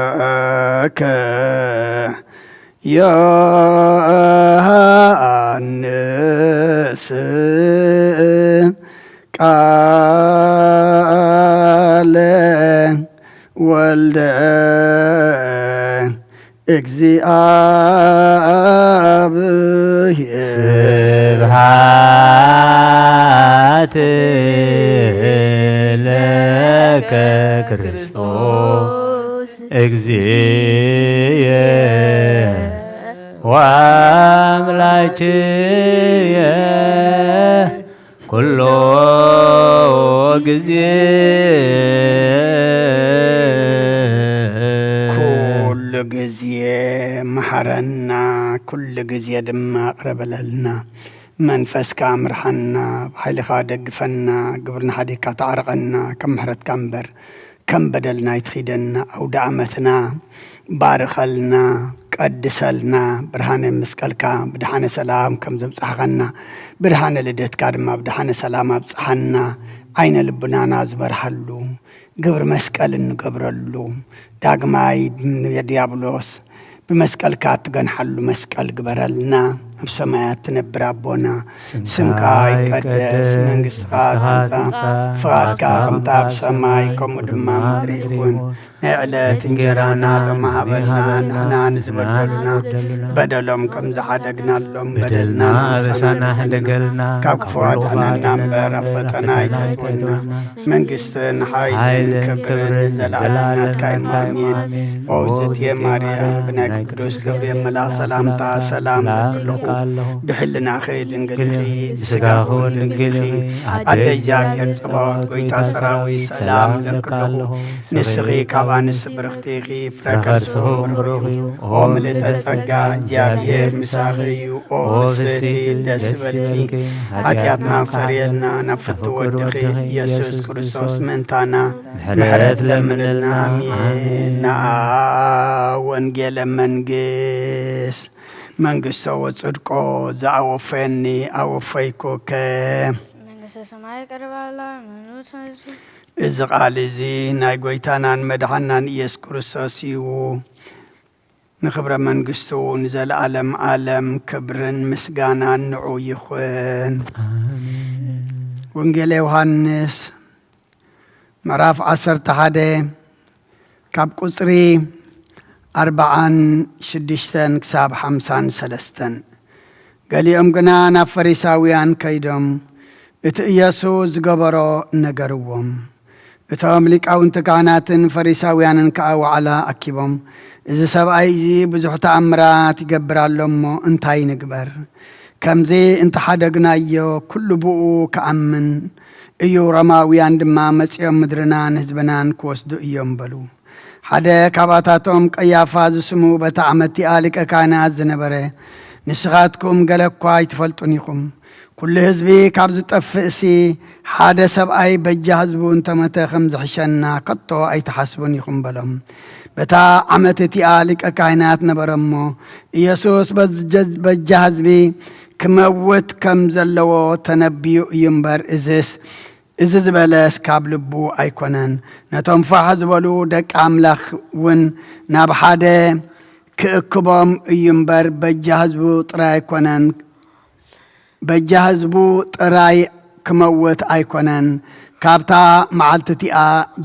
ዘሰብከ ዮሃንስ ቃለ ወልደ እግዚኣብሔር። ስብሐት ለከ ክርስቶስ እግዚእየ ወአምላክየ ኩሎ ጊዜ። ኩሉ ግዜ መሓረና፣ ኩሉ ግዜ ድማ ቅረበለልና። መንፈስካ ምርሓና፣ ብሓይልኻ ደግፈና፣ ግብርና ሓዲግካ ተዓርቐና፣ ከም ምሕረትካ እምበር ከም በደልና ኣይትኺደና። ኣውደ ኣመትና ባርኸልና፣ ቀድሰልና፣ ብርሃነ መስቀልካ ብድሓነ ሰላም ከም ዘብጻሕኸና፣ ብርሃነ ልደትካ ድማ ብድሓነ ሰላም ኣብጽሓና። ዓይነ ልቡናና ዝበርሃሉ፣ ግብሪ መስቀል እንገብረሉ፣ ዳግማይ ንዲያብሎስ ብመስቀልካ እትገንሓሉ መስቀል ግበረልና። ኣብ ሰማያት ትነብር ኣቦና፣ ስምካ ስምካ ይቀደስ፣ ይቀደስ፣ መንግስትኻ መንግስትኻ ትምጻእ፣ ትምጻእ፣ ፍቓድካ ፍቓድካ ከምታ ኣብ ከምታ ኣብ ሰማይ ሰማይ ከምኡ ከምኡ ድማ ድማ ምድሪ ምድሪ ይኹን። ይኹን። ናይ ዕለት እንጀራና ሎሚ ሃበና፣ ንሕና ንዝበደሉና፣ ንዝበደሉና፣ በደሎም ከም ዝሓደግናሎም፣ በደልና በደልና ኣበሳና ኣበሳና ሕደገልና፣ ካብ ክፉ ኣድሕነና እምበር፣ ኣብ ፈተና ኣይተእትወና። ኣይተእትወና። መንግስትን ሓይልን ሓይልን ክብርን ክብርን ንዘለኣለም ንዘለኣለም ናትካ እዩ። ናትካ እዩ። ኣሜን። ኣሜን። ኦ እግዝእትየ ማርያም፣ ብናይ ቅዱስ ገብርኤል መልኣኽ ሰላምታ ሰላም እብለኪ ኣለኹ። ብሕልናኺ ድንግል ኢኺ፣ ብስጋኺ እውን ድንግል ኢኺ። ኣደ እግዚኣብሔር ጸባኦት፣ ጎይታ ሰራዊት፣ ሰላም እብለኪ ኣለኹ። ንስኺ ካብ ኣንስቲ ብርኽቲ ኢኺ፣ ፍረ ከርስኺ እውን ብሩኽ እዩ። ኦ ምልእተ ጸጋ፣ እግዚኣብሔር ምሳኺ እዩ። ኦ ፍስሕቲ፣ ደስ ይበልኪ፣ ሓጢኣትና ኣስተሰርየልና፣ ናብ ፍትው ወድኺ ኢየሱስ ክርስቶስ ምእንታና ምሕረት ለምንልና። ኣሜን። ነኣ ወንጌለ መንግስት መንግስቶ ወጽድቆ ዘኣወፈየኒ ኣወፈይኩከ። መንግስተ ሰማይ ቀሪባ ኣላ፣ እመኑ ተነሱ። እዚ ቃል እዚ ናይ ጎይታናን መድሓናን ኢየሱስ ክርስቶስ እዩ። ንኽብረ መንግስቱ ንዘለኣለም ዓለም ክብርን ምስጋናን ንዑ ይኹን። ኣሜን። ወንጌል ዮሃንስ ምዕራፍ ዓሰርተ ሓደ ካብ ቁጽሪ ኣርብዓን ሽዱሽተን ክሳብ ሓምሳን ሰለስተን። ገሊኦም ግና ናብ ፈሪሳውያን ከይዶም እቲ ኢየሱስ ዝገበሮ ነገርዎም። እቶም ሊቃውንቲ ካህናትን ፈሪሳውያንን ከኣ ዋዕላ ኣኪቦም፣ "እዚ ሰብኣይ እዚ ብዙሕ ተኣምራት ይገብር ኣሎ እሞ እንታይ ንግበር? ከምዚ እንተሓደግናዮ ኩሉ ብኡ ክኣምን እዩ፣ ሮማውያን ድማ መጺኦም ምድርናን ህዝብናን ክወስዱ እዮም" በሉ። ሓደ ካብኣታቶም ቀያፋ ዝስሙ በታ ዓመት እቲኣ ሊቀ ካህናት ዝነበረ፣ "ንስኻትኩም ገለ እኳ ኣይትፈልጡን ኢኹም። ኩሉ ህዝቢ ካብ ዝጠፍእሲ ሓደ ሰብኣይ በጃ ህዝቡ እንተመተ ከም ዝሕሸና ከቶ ኣይትሓስቡን ኢኹም" በሎም። በታ ዓመት እቲኣ ሊቀ ካህናት ነበረ እሞ፣ ኢየሱስ በዚ-፣ በጃ ህዝቢ ክመውት ከም ዘለዎ ተነብዩ እዩ እምበር፣ እዝስ፣ እዚ ዝበለስ ካብ ልቡ ኣይኮነን። ነቶም ፋሕ ዝበሉ ደቂ ኣምላኽ እውን ናብ ሓደ ክእክቦም እዩ እምበር፣ በጃ ህዝቡ ጥራይ ኣይኮነን። በጃ ህዝቡ ጥራይ ክመውት ኣይኮነን፣ ካብታ መዓልቲ እቲኣ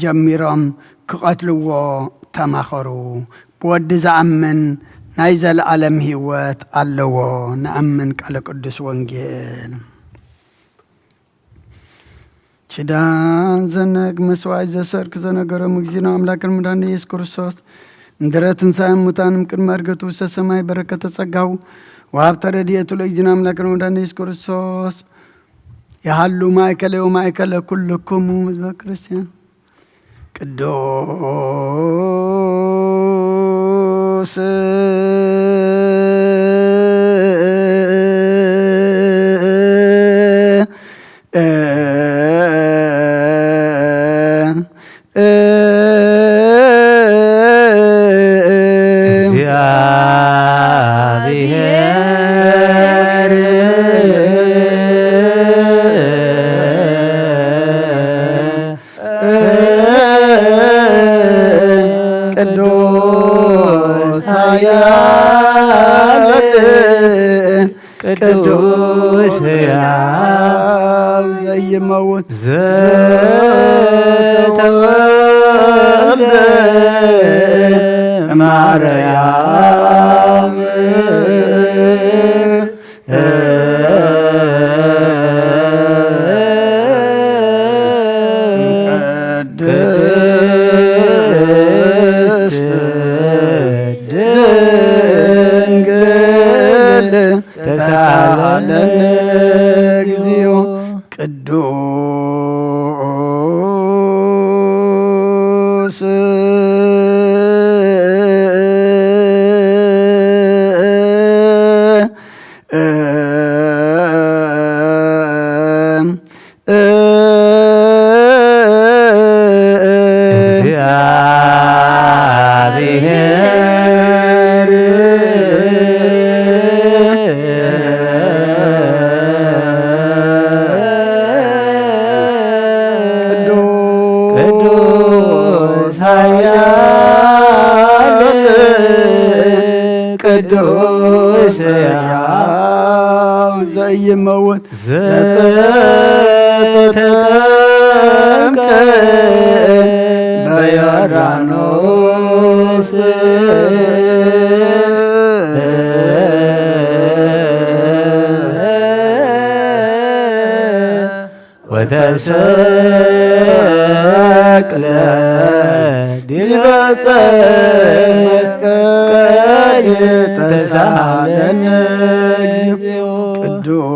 ጀሚሮም ክቐትልዎ ተማኸሩ። ብወዲ ዝኣምን ናይ ዘለኣለም ህይወት ኣለዎ። ንኣምን። ቃለ ቅዱስ ወንጌል። ኪዳን ዘነግ መስዋዕት ዘሰርክ ዘነገሮም እግዚእነ ኣምላክን መድኃኒነ ኢየሱስ ክርስቶስ፣ እንድረ ትንሣኤ እሙታን እምቅድመ ዕርገቱ ውስተ ሰማይ በረከተ ጸጋሁ ወሀብተ ረድኤቱ ለእግዚእነ ኣምላክን መድኃኒነ ኢየሱስ ክርስቶስ፣ የሃሉ ማእከለ ወማእከለ ኩልክሙ ህዝበ ክርስቲያን። ቅዱስ ዘተወልደ ማርያም ቅድስት ድንግል ተሳለን እግዚኦ። ቅዱስ እግዚአብሔር ቅዱስ ኃያል ቅዱስ ሕያው ዘይመውት ዘተጠምቀ በዮርዳኖስ ወተሰቅለ ዲበ መስቀል ተሳለነ እግዚኦ። ቅዱስ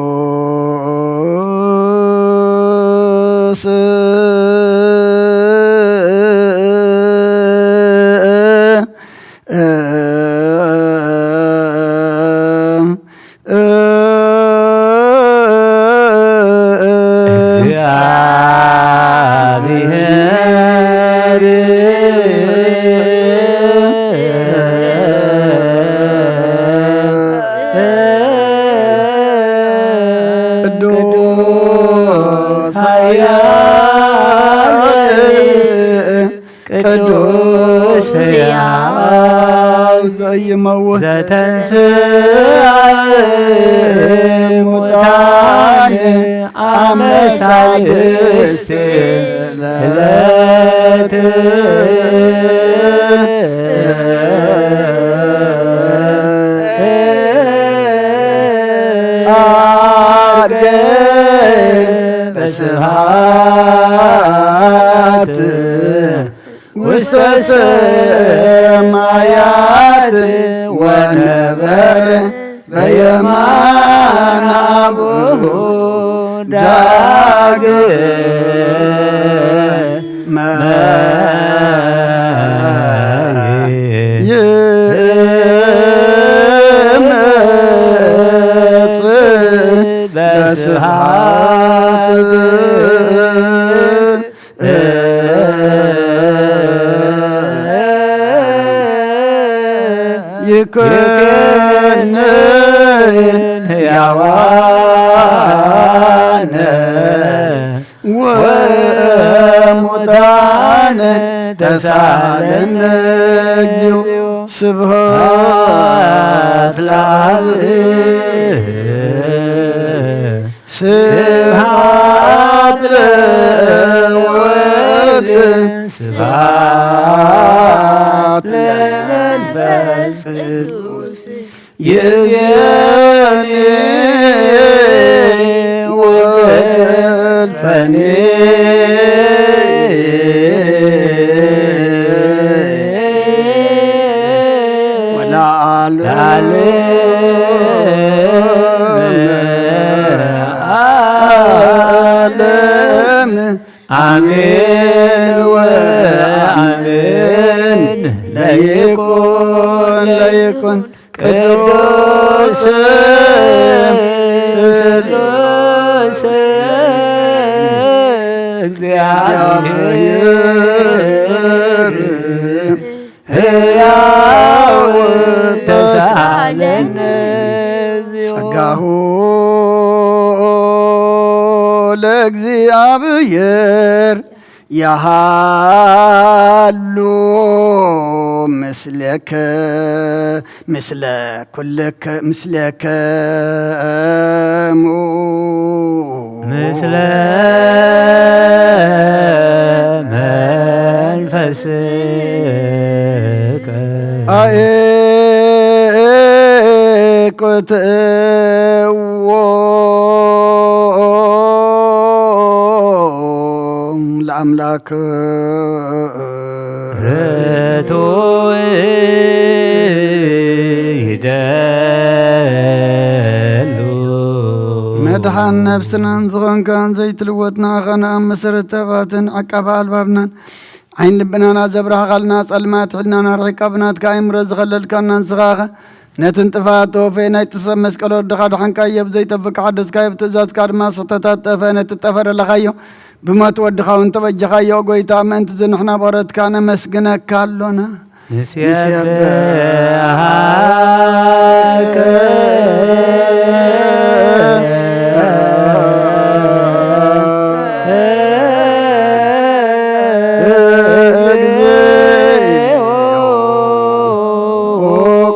እግዚአብሔር ቅዱስ ኃያል ቅዱስ ሕያው ዘይመውት ዘተንሥአ እሙታን አመ ሳልስት ዕለት ዐርገ በስብሐት ውስተ ሰማያት ወነበረ በየማነ አቡሁ ዳግመ ይመጽእ በስብሐት ይኩንን ሕያዋነ ወሙታነ ተሳለነ እግዚኦ። ስብሐት ለአብ ስብሐት ለወልድ ስብሐት ለመንፈስ ቅዱስ ይእዜኒ ወዘልፈኒ ወለዓለመ ዓለም። አሜን ወአሜን። ለይኩን ለይኩን ቅዱስ ስሉስ እግዚአብሔር ሕያው ተሳለን ጸጋሁ ለእግዚአብሔር ያሃሉ ምስሌከ ምስለ ኩልከ ምስሌከሙ። ምስለ መንፈስከ። አኤኮትዎ ለአምላክ ርቱዕ ይደሉ። መድሓን ነፍስናን ዝኾንካን ዘይትልወጥ ንዓኻ ንኣብ መሰረት ተባትን ዓቃቢ ኣልባብናን ዓይን ልብናና ዘብራህኻልና ጸልማት ሕልናና ርሒቃ ብናትካ ኣይምሮ ዝኸለልካና ንስኻኸ ነትን ጥፋት ተወፈየ ናይ ጥሰብ መስቀል ወድኻ ድሓንካዮ ብዘይጠፍእ ሓደስካዮ ብትእዛዝካ ድማ ስሕተታት ጠፈ ነቲ ጠፈ ደለኻዮ ብሞት ወድኻ እውን ተበጀኻዮ ጎይታ ምእንቲ ዝንሕና በረትካ ነመስግነካ ኣሎና። ንሴብሐከ እግዚኦ። ኦ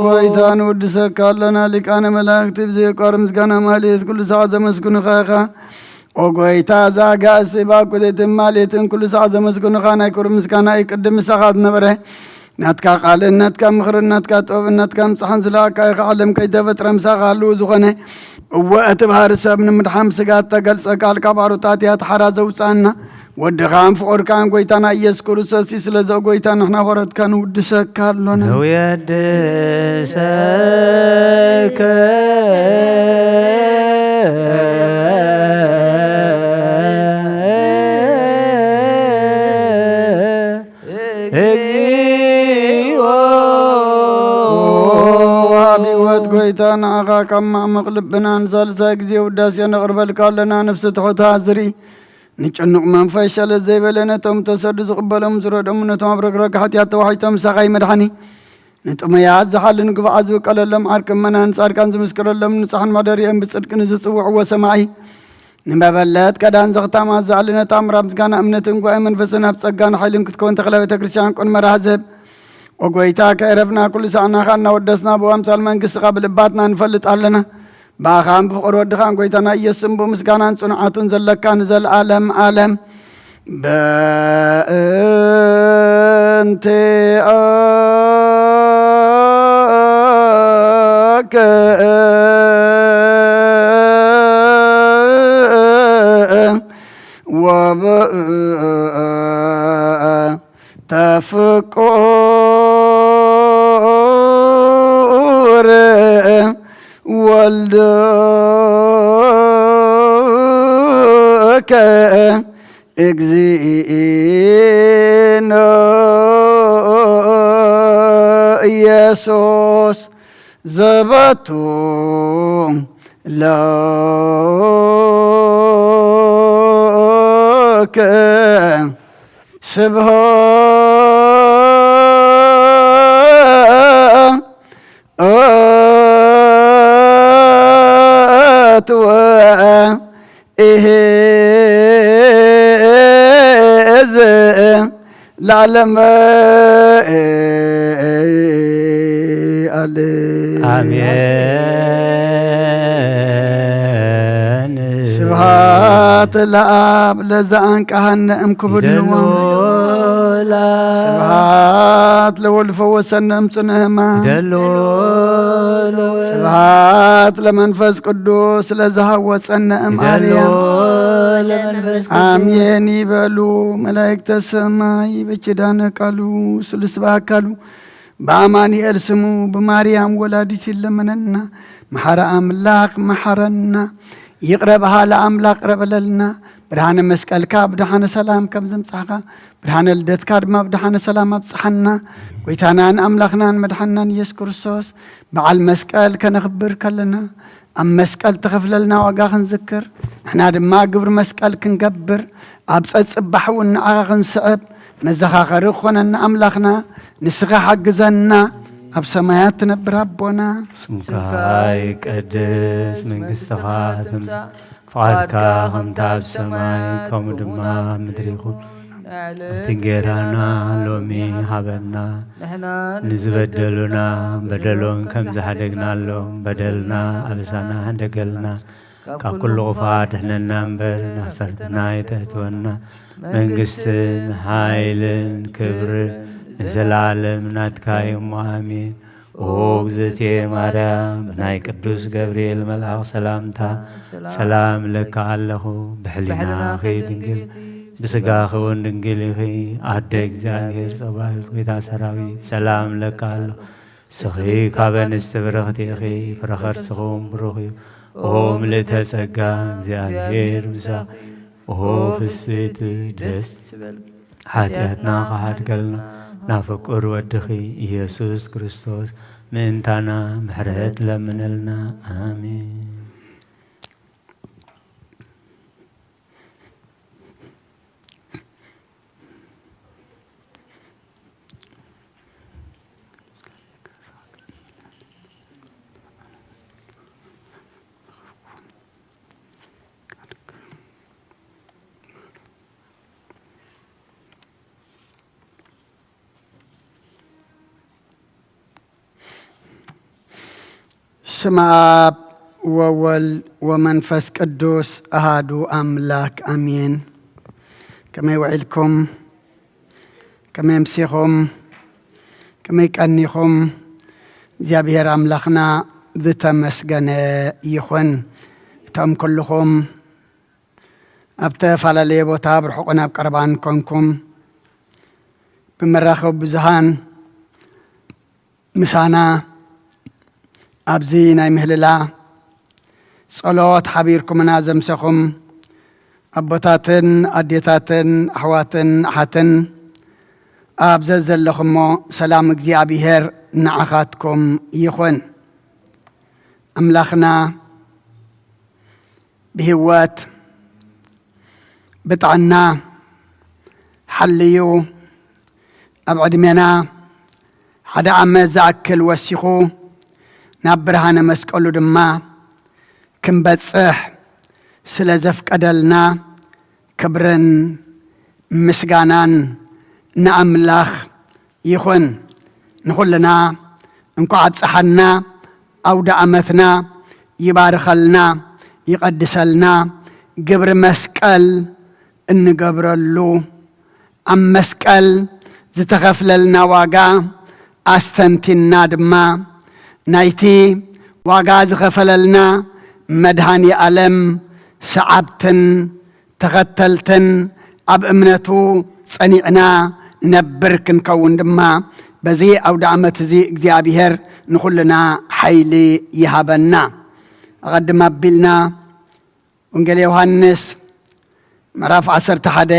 ጎይታ ንውድሰካ ኣለና ሊቃነ መላእክቲ ብዘየቋር ምስጋና ማልት ኩሉ ሰዓት ዘመስግኑኻ ኢኻ። ኦ ጎይታ እዛ ጋእሲ ባኩ ዘይትማልትን ኩሉ ሰዓት ዘመስግኑኻ ናይ ክብሪ ምስጋና እዩ ቅድም ምሳኻ ዝነበረ ናትካ ቃልን ናትካ ምኽርን ናትካ ጥበብን ናትካ ምጽሓን ዝለኣካ ኢኻ። ዓለም ከይተፈጥረ ምሳኻ ህልው ዝኾነ እወ እቲ ባህሪ ሰብ ንምድሓን ስጋ እተገልጸ ቃል ካብ ኣሮታት እያ ተሓራ ዘውፅኣና ወድኻን ፍቑርካን ጎይታና ኢየሱስ ክርስቶስ እዩ። ስለዚ ጎይታ ንሕና ወረትካ ንውድሰካ ኣሎና። ንውየድሰከ እግዚኦ። ወሃቢ ህይወት ጎይታ ንዓኻ ካብ ማዕመቕ ልብና ንሳልሳይ ግዜ ውዳሴ ነቕርበልካ ኣለና። ነፍሲ ትሑታ ዝርኢ ንጭኑቕ መንፈስ ሸለል ዘይበለ ነቶም ተሰዱ ዝቕበሎም ዝረዶም ነቶም ኣብ ረግረግ ሓጢኣት ተዋሒጦም ምሳኻ ይመድሓኒ ንጥሙያት ዝሓልን ግብዓት ዝውቀለሎም ዓርቂ እመናን ጻድቃን ዝምስክረሎም ንጹሓን መሕደሪኦም ብጽድቂ ንዝጽውዕዎ ሰማዒ ንመበለት ቀዳን ዘኽታማት ዝኣሊ ነታ ምራብ ምስጋና እምነትን ጉባኤ መንፈስን ኣብ ጸጋን ሓይልን ክትከውን ተኽለ ቤተ ክርስቲያን ቁን መራህ ዝህብ ኦጎይታ ከይረፍና ኩሉ ሰዓናኻ እናወደስና ብዋምሳል መንግስትኻ ብልባትና ንፈልጥ ኣለና። ብኣኻን ብፍቕሪ ወድኻን ጎይታና ኢየሱስን ብምስጋናን ጽንዓቱን ዘለካ ንዘለኣለም ኣለም። በእንቲአከ ወበ ተፍቁር ወልድከ እግዚእነ ኢየሱስ ዘበቱ ለከ ስብሐት ወኢሕዝ ለዓለመ ዓለም። ኣሜን። ስብሐት ለአብ ለዘአንቀሐነ እምክቡድ ንዋም። ይደልወላ ስብሐት ለወልድ ፈወሰነ እምጽኑዕ ሕማም። ይደልወላ ስብሐት ለመንፈስ ቅዱስ ለዘሃወጸነ እምአርያም። ይደልወላ መንፈስ ቅዱስ አሜን ይበሉ መላእክተ ሰማይ። በኪዳነ ቃሉ ስሉስ በአካሉ በአማኑኤል ስሙ በማርያም ወላዲት ይለመነና። መሓረ ኣምላኽ መሓረና። ይቕረ በሃሊ ኣምላኽ ቅረ በለልና። ብርሃነ መስቀልካ ብደሓነ ሰላም ከም ዘምጻኻ ብርሃነ ልደትካ ድማ ብደሓነ ሰላም ኣብጽሓና። ጎይታናን ኣምላኽናን መድሓንናን ኢየሱስ ክርስቶስ በዓል መስቀል ከነኽብር ከለና ኣብ መስቀል ተኸፍለልና ዋጋ ክንዝክር ንሕና ድማ ግብሪ መስቀል ክንገብር ኣብ ጸጽባሕ እውን ንዓኻ ክንስዕብ መዘኻኸሪ ክኾነና ኣምላኽና ንስኻ ሓግዘና። ኣብ ሰማያት ትነብር ኣቦና ስምካ ይቀደስ መንግስትኻ ትምጻእ ፍቓድካ ከምታ ኣብ ሰማይ ከምኡ ድማ ኣብ ምድሪ ይኹን። እቲ እንጌራና ሎሚ ሃበና። ንዝበደሉና በደሎም ከም ዝሓደግናሎም በደልና ኣበሳና ሓደገልና። ካብ ኩሉ ክፋ ድሕነና እምበር ናብ ፈተና ኣይተእትወና። መንግስትን ሓይልን ክብርን ንዘለኣለም ናትካ እዩ እሞ ኣሜን። ኦ እግዝእትየ ማርያም፣ ብናይ ቅዱስ ገብርኤል መልኣኽ ሰላምታ ሰላም እለኪ ኣለኹ። ብሕሊናኺ ድንግል፣ ብስጋኺ እውን ድንግል ኢኺ። ኣደ እግዚኣብሔር ጸባኦት፣ ጎይታ ሰራዊት፣ ሰላም እለኪ ኣለኹ። ንስኺ ካብ ኣንስቲ ብርኽቲ ኢኺ፣ ፍረ ከርስኺ እውን ብሩኽ እዩ። ኦ ምልእተ ጸጋ፣ እግዚኣብሔር ምሳኺ። ኦ ፍስሕቲ፣ ደስ ሓጢኣትና ክሓድገልና ናብ ፍቁር ወድኺ ኢየሱስ ክርስቶስ ምእንታና ምሕረት ለምነልና። ኣሜን። ስመ ኣብ ወወልድ ወመንፈስ ቅዱስ ኣሃዱ ኣምላክ ኣሜን። ከመይ ውዒልኩም? ከመይ ኣምሲኹም? ከመይ ቀኒኹም? እግዚኣብሔር ኣምላኽና ዝተመስገነ ይኹን። እቶም ኩልኹም ኣብ ተፈላለየ ቦታ፣ ኣብ ርሑቕን ኣብ ቀረባን ኮንኩም፣ ብመራኸቢ ብዙሃን ምሳና ኣብዚ ናይ ምህልላ ጸሎት ሓቢርኩምና ዘምሰኹም ኣቦታትን ኣዴታትን ኣሕዋትን ኣሓትን፣ ኣብ ዘዘለኹሞ ሰላም እግዚኣብሔር ንዓኻትኩም ይኹን። ኣምላኽና ብህይወት ብጥዕና ሓልዩ ኣብ ዕድሜና ሓደ ዓመት ዝኣክል ወሲኹ ናብ ብርሃነ መስቀሉ ድማ ክንበጽሕ ስለ ዘፍቀደልና ክብርን ምስጋናን ንኣምላኽ ይኹን። ንኹልና እንኳዕ ኣብጽሓና፣ ኣውደ ዓመትና ይባርኸልና፣ ይቐድሰልና። ግብሪ መስቀል እንገብረሉ፣ ኣብ መስቀል ዝተኸፍለልና ዋጋ ኣስተንቲንና ድማ፣ ናይቲ ዋጋ ዝኸፈለልና መድሃኒ ኣለም ሰዓብትን ተኸተልትን ኣብ እምነቱ ጸኒዕና ንነብር ክንከውን ድማ፣ በዚ ኣውደ ዓመት እዚ እግዚኣብሔር ንኹልና ሓይሊ ይሃበና። ኣቐድም ኣቢልና ወንጌል ዮሃንስ ምዕራፍ ዓሰርተ ሓደ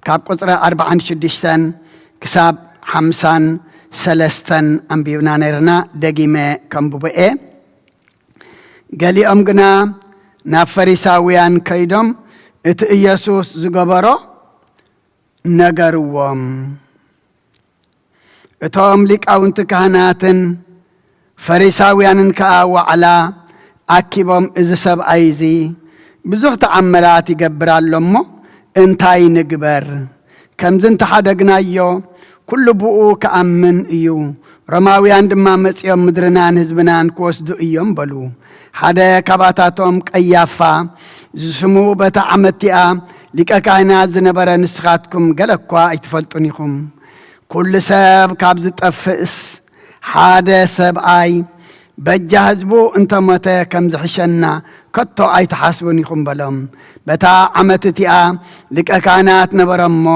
ካብ ቁጽሪ ኣርብዓን ሽዱሽተን ክሳብ ሓምሳን ሰለስተን ኣንቢብና ነይርና። ደጊመ ከንብቦ እየ። ገሊኦም ግና ናብ ፈሪሳውያን ከይዶም እቲ ኢየሱስ ዝገበሮ ነገርዎም። እቶም ሊቃውንቲ ካህናትን ፈሪሳውያንን ከኣ ዋዕላ ኣኪቦም፣ "እዚ ሰብኣይ እዚ ብዙሕ ተኣምራት ይገብር ኣሎ እሞ እንታይ ንግበር? ከምዚ እንተሓደግናዮ፣ ኩሉ ብኡ ክኣምን እዩ። ሮማውያን ድማ መጺኦም ምድርናን ህዝብናን ክወስዱ እዮም" በሉ። ሓደ ካባታቶም ቀያፋ ዝስሙ በታ ዓመት እቲኣ ሊቀ ካህናት ዝነበረ፣ "ንስኻትኩም ገለ እኳ ኣይትፈልጡን ኢኹም። ኩሉ ሰብ ካብ ዝጠፍእስ ሓደ ሰብኣይ በጃ ህዝቡ እንተሞተ ከም ዝሕሸና ከቶ ኣይትሓስቡን ኢኹም" በሎም። በታ ዓመት እቲኣ ሊቀ ካህናት ነበረ እሞ፣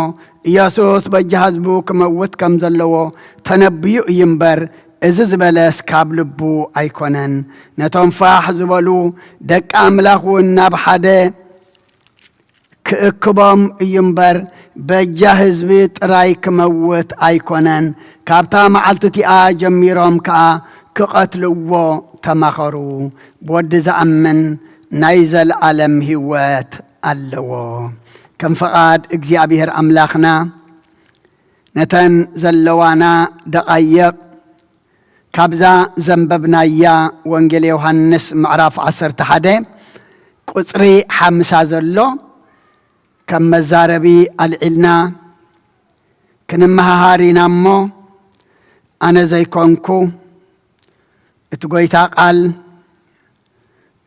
ኢየሱስ በጃ ህዝቡ ክመውት ከም ዘለዎ ተነብዩ እዩ እምበር፣ እዚ ዝበለስ ካብ ልቡ ኣይኮነን። ነቶም ፋሕ ዝበሉ ደቂ ኣምላኽ እውን ናብ ሓደ ክእክቦም እዩ እምበር፣ በጃ ህዝቢ ጥራይ ክመውት ኣይኮነን። ካብታ መዓልቲ እቲኣ ጀሚሮም ከኣ ክቐትልዎ ተማኸሩ። ብወዲ ዝኣምን ናይ ዘለኣለም ህይወት ኣለዎ። ከም ፍቓድ እግዚኣብሔር ኣምላኽና፣ ነተን ዘለዋና ደቓይቕ ካብዛ ዘንበብናያ ወንጌል ዮሃንስ ምዕራፍ ዓሰርተ ሓደ ቁጽሪ ሓምሳ ዘሎ ከም መዛረቢ ኣልዒልና ክንመሃሃር ኢና እሞ፣ ኣነ ዘይኮንኩ እቲ ጐይታ ቃል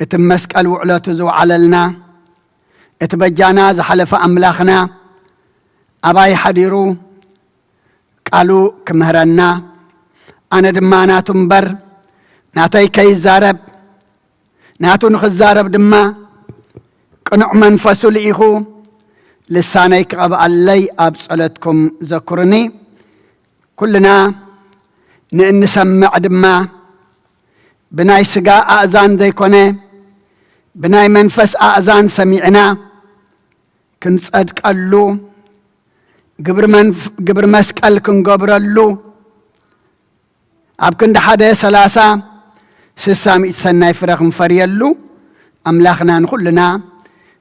እቲ መስቀል ውዕለቱ ዝወዓለልና፣ እቲ በጃና ዝሓለፈ ኣምላኽና ኣባይ ሓዲሩ ቃሉ ክምህረና፣ ኣነ ድማ ናቱ እምበር ናተይ ከይዛረብ፣ ናቱ ንኽዛረብ ድማ ቅኑዕ መንፈሱ ልኢኹ፣ ልሳነይ ክቐብኣለይ ኣብ ጸሎትኩም ዘኩርኒ። ኩልና ንእንሰምዕ ድማ ብናይ ስጋ ኣእዛን ዘይኮነ፣ ብናይ መንፈስ ኣእዛን ሰሚዕና ክንጸድቀሉ፣ ግብሪ መንፍ-፣ ግብሪ መስቀል ክንገብረሉ፣ ኣብ ክንዲ ሓደ ሰላሳ፣ ስሳ፣ ሚእቲ ሰናይ ፍረ ክንፈርየሉ፣ ኣምላኽና ንኹልና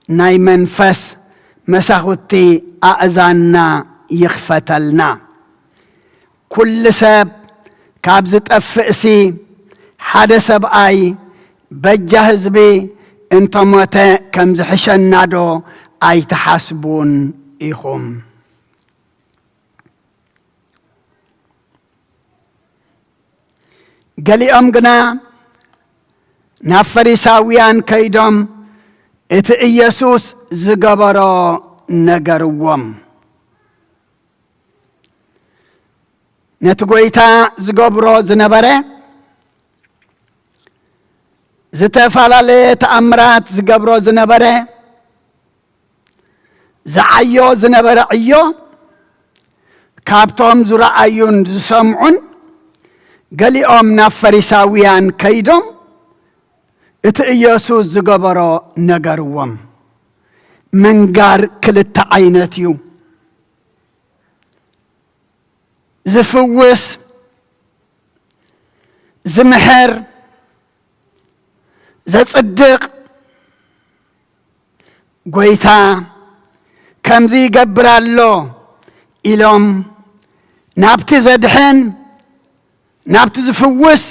ናይ መንፈስ መሳኹቲ ኣእዛንና ይኽፈተልና። ኩሉ ሰብ ካብ ዝጠፍእሲ ሓደ ሰብኣይ በጃ ህዝቢ እንተሞተ ከም ዝሕሸና ዶ ኣይትሓስቡን ኢኹም? ገሊኦም ግና ናብ ፈሪሳውያን ከይዶም እቲ ኢየሱስ ዝገበሮ ነገርዎም። ነቲ ጐይታ ዝገብሮ ዝነበረ፣ ዝተፈላለየ ተኣምራት ዝገብሮ ዝነበረ፣ ዝዓዮ ዝነበረ ዕዮ፣ ካብቶም ዝረኣዩን ዝሰምዑን ገሊኦም ናብ ፈሪሳውያን ከይዶም እቲ ኢየሱስ ዝገበሮ ነገርዎም። ምንጋር ክልተ ዓይነት እዩ። ዝፍውስ፣ ዝምሕር፣ ዘጽድቕ ጐይታ ከምዚ ይገብር ኣሎ ኢሎም ናብቲ ዘድሕን፣ ናብቲ ዝፍውስ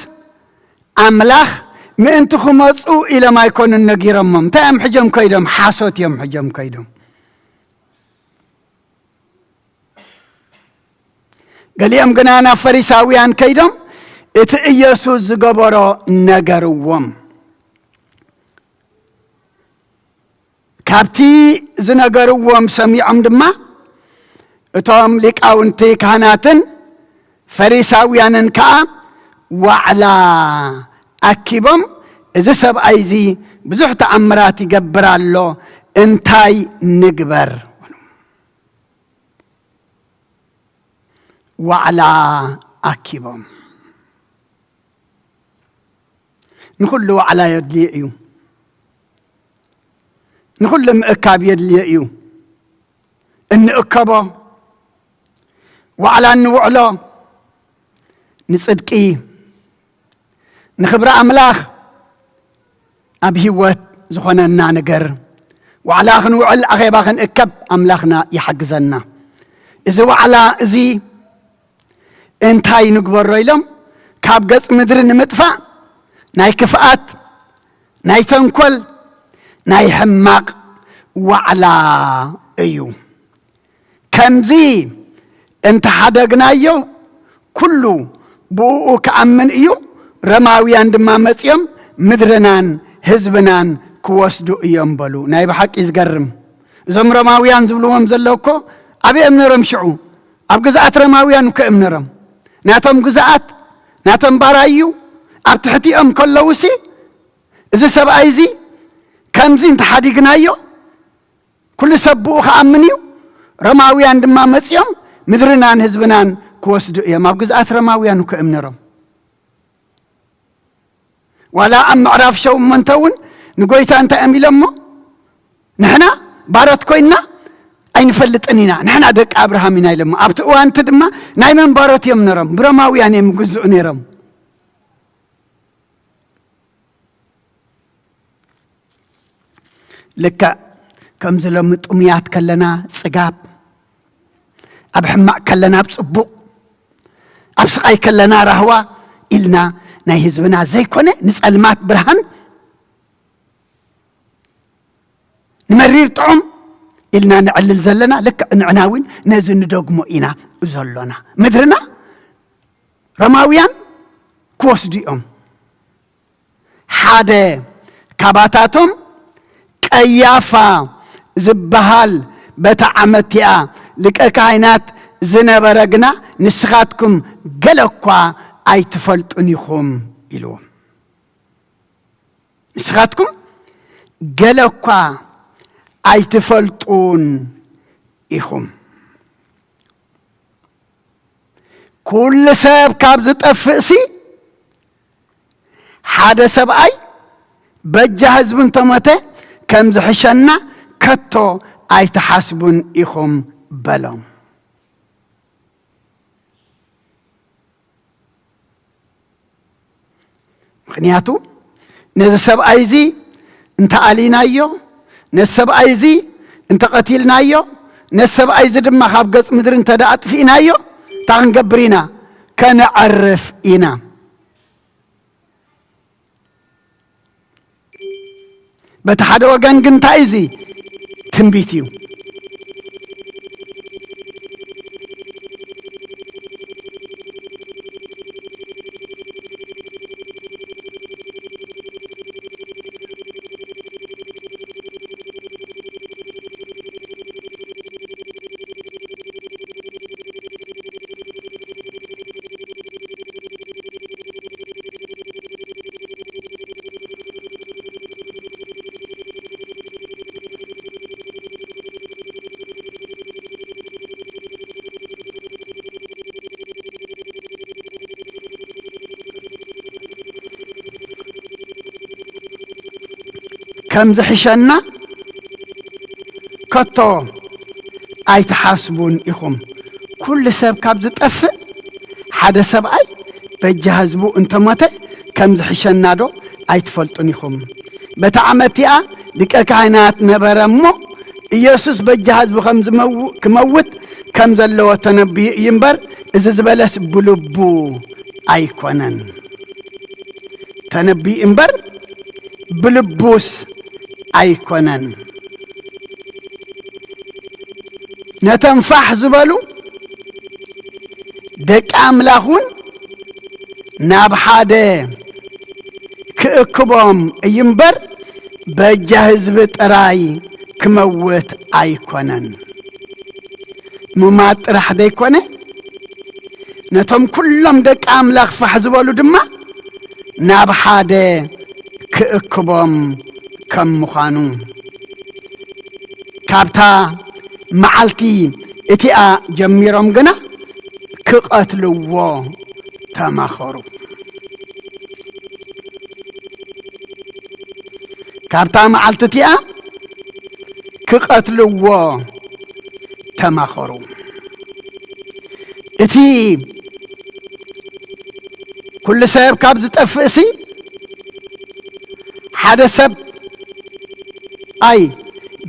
ኣምላኽ ምእንቲ ክመጹ ኢሎም ኣይኮኑን ነጊሮሞም። እንታይ እዮም ሕጆም ከይዶም? ሓሶት እዮም ሕጆም ከይዶም። ገሊኦም ግና ናብ ፈሪሳውያን ከይዶም እቲ ኢየሱስ ዝገበሮ ነገርዎም። ካብቲ ዝነገርዎም ሰሚዖም ድማ እቶም ሊቃውንቲ ካህናትን ፈሪሳውያንን ከኣ ዋዕላ ኣኪቦም፣ "እዚ ሰብኣይ እዚ ብዙሕ ተኣምራት ይገብር ኣሎ፣ እንታይ ንግበር?" ዋዕላ ኣኪቦም። ንኹሉ ዋዕላ የድልዮ እዩ። ንኹሉ ምእካብ የድልዮ እዩ። እንእከቦ ዋዕላ እንውዕሎ ንጽድቂ፣ ንኽብሪ ኣምላኽ ኣብ ህይወት ዝኾነና ነገር ዋዕላ ክንውዕል፣ ኣኼባ ክንእከብ ኣምላኽና ይሓግዘና። እዚ ዋዕላ እዚ እንታይ ንግበሮ ኢሎም ካብ ገጽ ምድሪ ንምጥፋእ ናይ ክፍኣት፣ ናይ ተንኮል፣ ናይ ሕማቕ ዋዕላ እዩ። ከምዚ እንተሓደግናዮ፣ ኩሉ ብእኡ ክኣምን እዩ፣ ሮማውያን ድማ መጺኦም ምድርናን ህዝብናን ክወስዱ እዮም በሉ። ናይ ብሓቂ ዝገርም። እዞም ሮማውያን ዝብልዎም ዘለዉ እኮ ኣበይ እዮም ነይሮም ሽዑ? ኣብ ግዝኣት ሮማውያን እኮ እዮም ነይሮም። ናቶም ግዝኣት፣ ናቶም ባራዩ ኣብ ትሕቲኦም ከለዉሲ፣ እዚ ሰብኣይ እዚ ከምዚ እንተሓዲግናዮ፣ ኩሉ ሰብ ብኡ ክኣምን እዩ፣ ሮማውያን ድማ መጺኦም ምድርናን ህዝብናን ክወስዱ እዮም። ኣብ ግዝኣት ሮማውያን እኮ እዮም ነይሮም። ዋላ ኣብ ምዕራፍ ሸሞንተ እውን ንጎይታ እንታይ እዮም ኢሎሞ? "ንሕና ባሮት ኮይንና ኣይንፈልጥን ኢና፣ ንሕና ደቂ ኣብርሃም ኢና" ኢሎሞ። ኣብቲ እዋንቲ ድማ ናይ መን ባሮት እዮም ነይሮም? ብሮማውያን እዮም ይግዝኡ ነይሮም። ልክዕ ከምዚ ሎሚ ጥሙያት ከለና ጽጋብ፣ ኣብ ሕማቕ ከለና ኣብ ጽቡቕ፣ ኣብ ስቓይ ከለና ራህዋ ኢልና ናይ ህዝብና ዘይኮነ ንጸልማት ብርሃን፣ ንመሪር ጥዑም ኢልና ነዕልል ዘለና፣ ልክዕ ንዕና እውን ነዚ ንደግሞ ኢና ዘሎና። ምድርና ሮማውያን ክወስዱ እዮም። ሓደ ካባታቶም ቀያፋ ዝበሃል በታ ዓመት እቲኣ ሊቀ ካህናት ዝነበረ ግና፣ ንስኻትኩም ገለ እኳ ኣይትፈልጡን ኢኹም ኢልዎም። ንስኻትኩም ገለ እኳ ኣይትፈልጡን ኢኹም። ኩሉ ሰብ ካብ ዝጠፍእሲ፣ ሓደ ሰብኣይ በጃ ህዝቡ እንተሞተ ከም ዝሕሸና ከቶ ኣይትሓስቡን ኢኹም በሎም። ምኽንያቱ ነዚ ሰብኣይ እዚ እንተ ኣሊናዮ፣ ነዚ ሰብኣይ እዚ እንተ ቀቲልናዮ፣ ነዚ ሰብኣይ እዚ ድማ ካብ ገጽ ምድሪ እንተ ደኣ ኣጥፊእናዮ፣ እንታይ ክንገብር ኢና? ከነዕርፍ ኢና። በቲ ሓደ ወገን ግን እንታይ እዚ ትንቢት እዩ። ከም ዝሕሸና ከቶ ኣይትሓስቡን ኢኹም። ኩሉ ሰብ ካብ ዝጠፍእ፣ ሓደ ሰብኣይ በጃ ህዝቡ እንተሞተ ከም ዝሕሸና ዶ ኣይትፈልጡን ኢኹም? በታ ዓመት እቲኣ ሊቀ ካህናት ነበረ እሞ፣ ኢየሱስ በጃ ህዝቡ ከም ዝመው-፣ ክመውት ከም ዘለዎ ተነብዩ እዩ እምበር፣ እዚ ዝበለስ ብልቡ ኣይኮነን። ተነብዩ እምበር ብልቡስ ኣይኮነን። ነቶም ፋሕ ዝበሉ ደቂ ኣምላኽ እውን ናብ ሓደ ክእክቦም እዩ እምበር፣ በጃ ህዝቢ ጥራይ ክመውት ኣይኮነን። ምማት ጥራሕ ዘይኮነ፣ ነቶም ኩሎም ደቂ ኣምላኽ ፋሕ ዝበሉ ድማ ናብ ሓደ ክእክቦም ከም ምዃኑ፣ ካብታ መዓልቲ እቲኣ ጀሚሮም ግና ክቐትልዎ ተማኸሩ። ካብታ መዓልቲ እቲኣ ክቐትልዎ ተማኸሩ። እቲ ኩሉ ሰብ ካብ ዝጠፍእሲ፣ ሓደ ሰብ ኣይ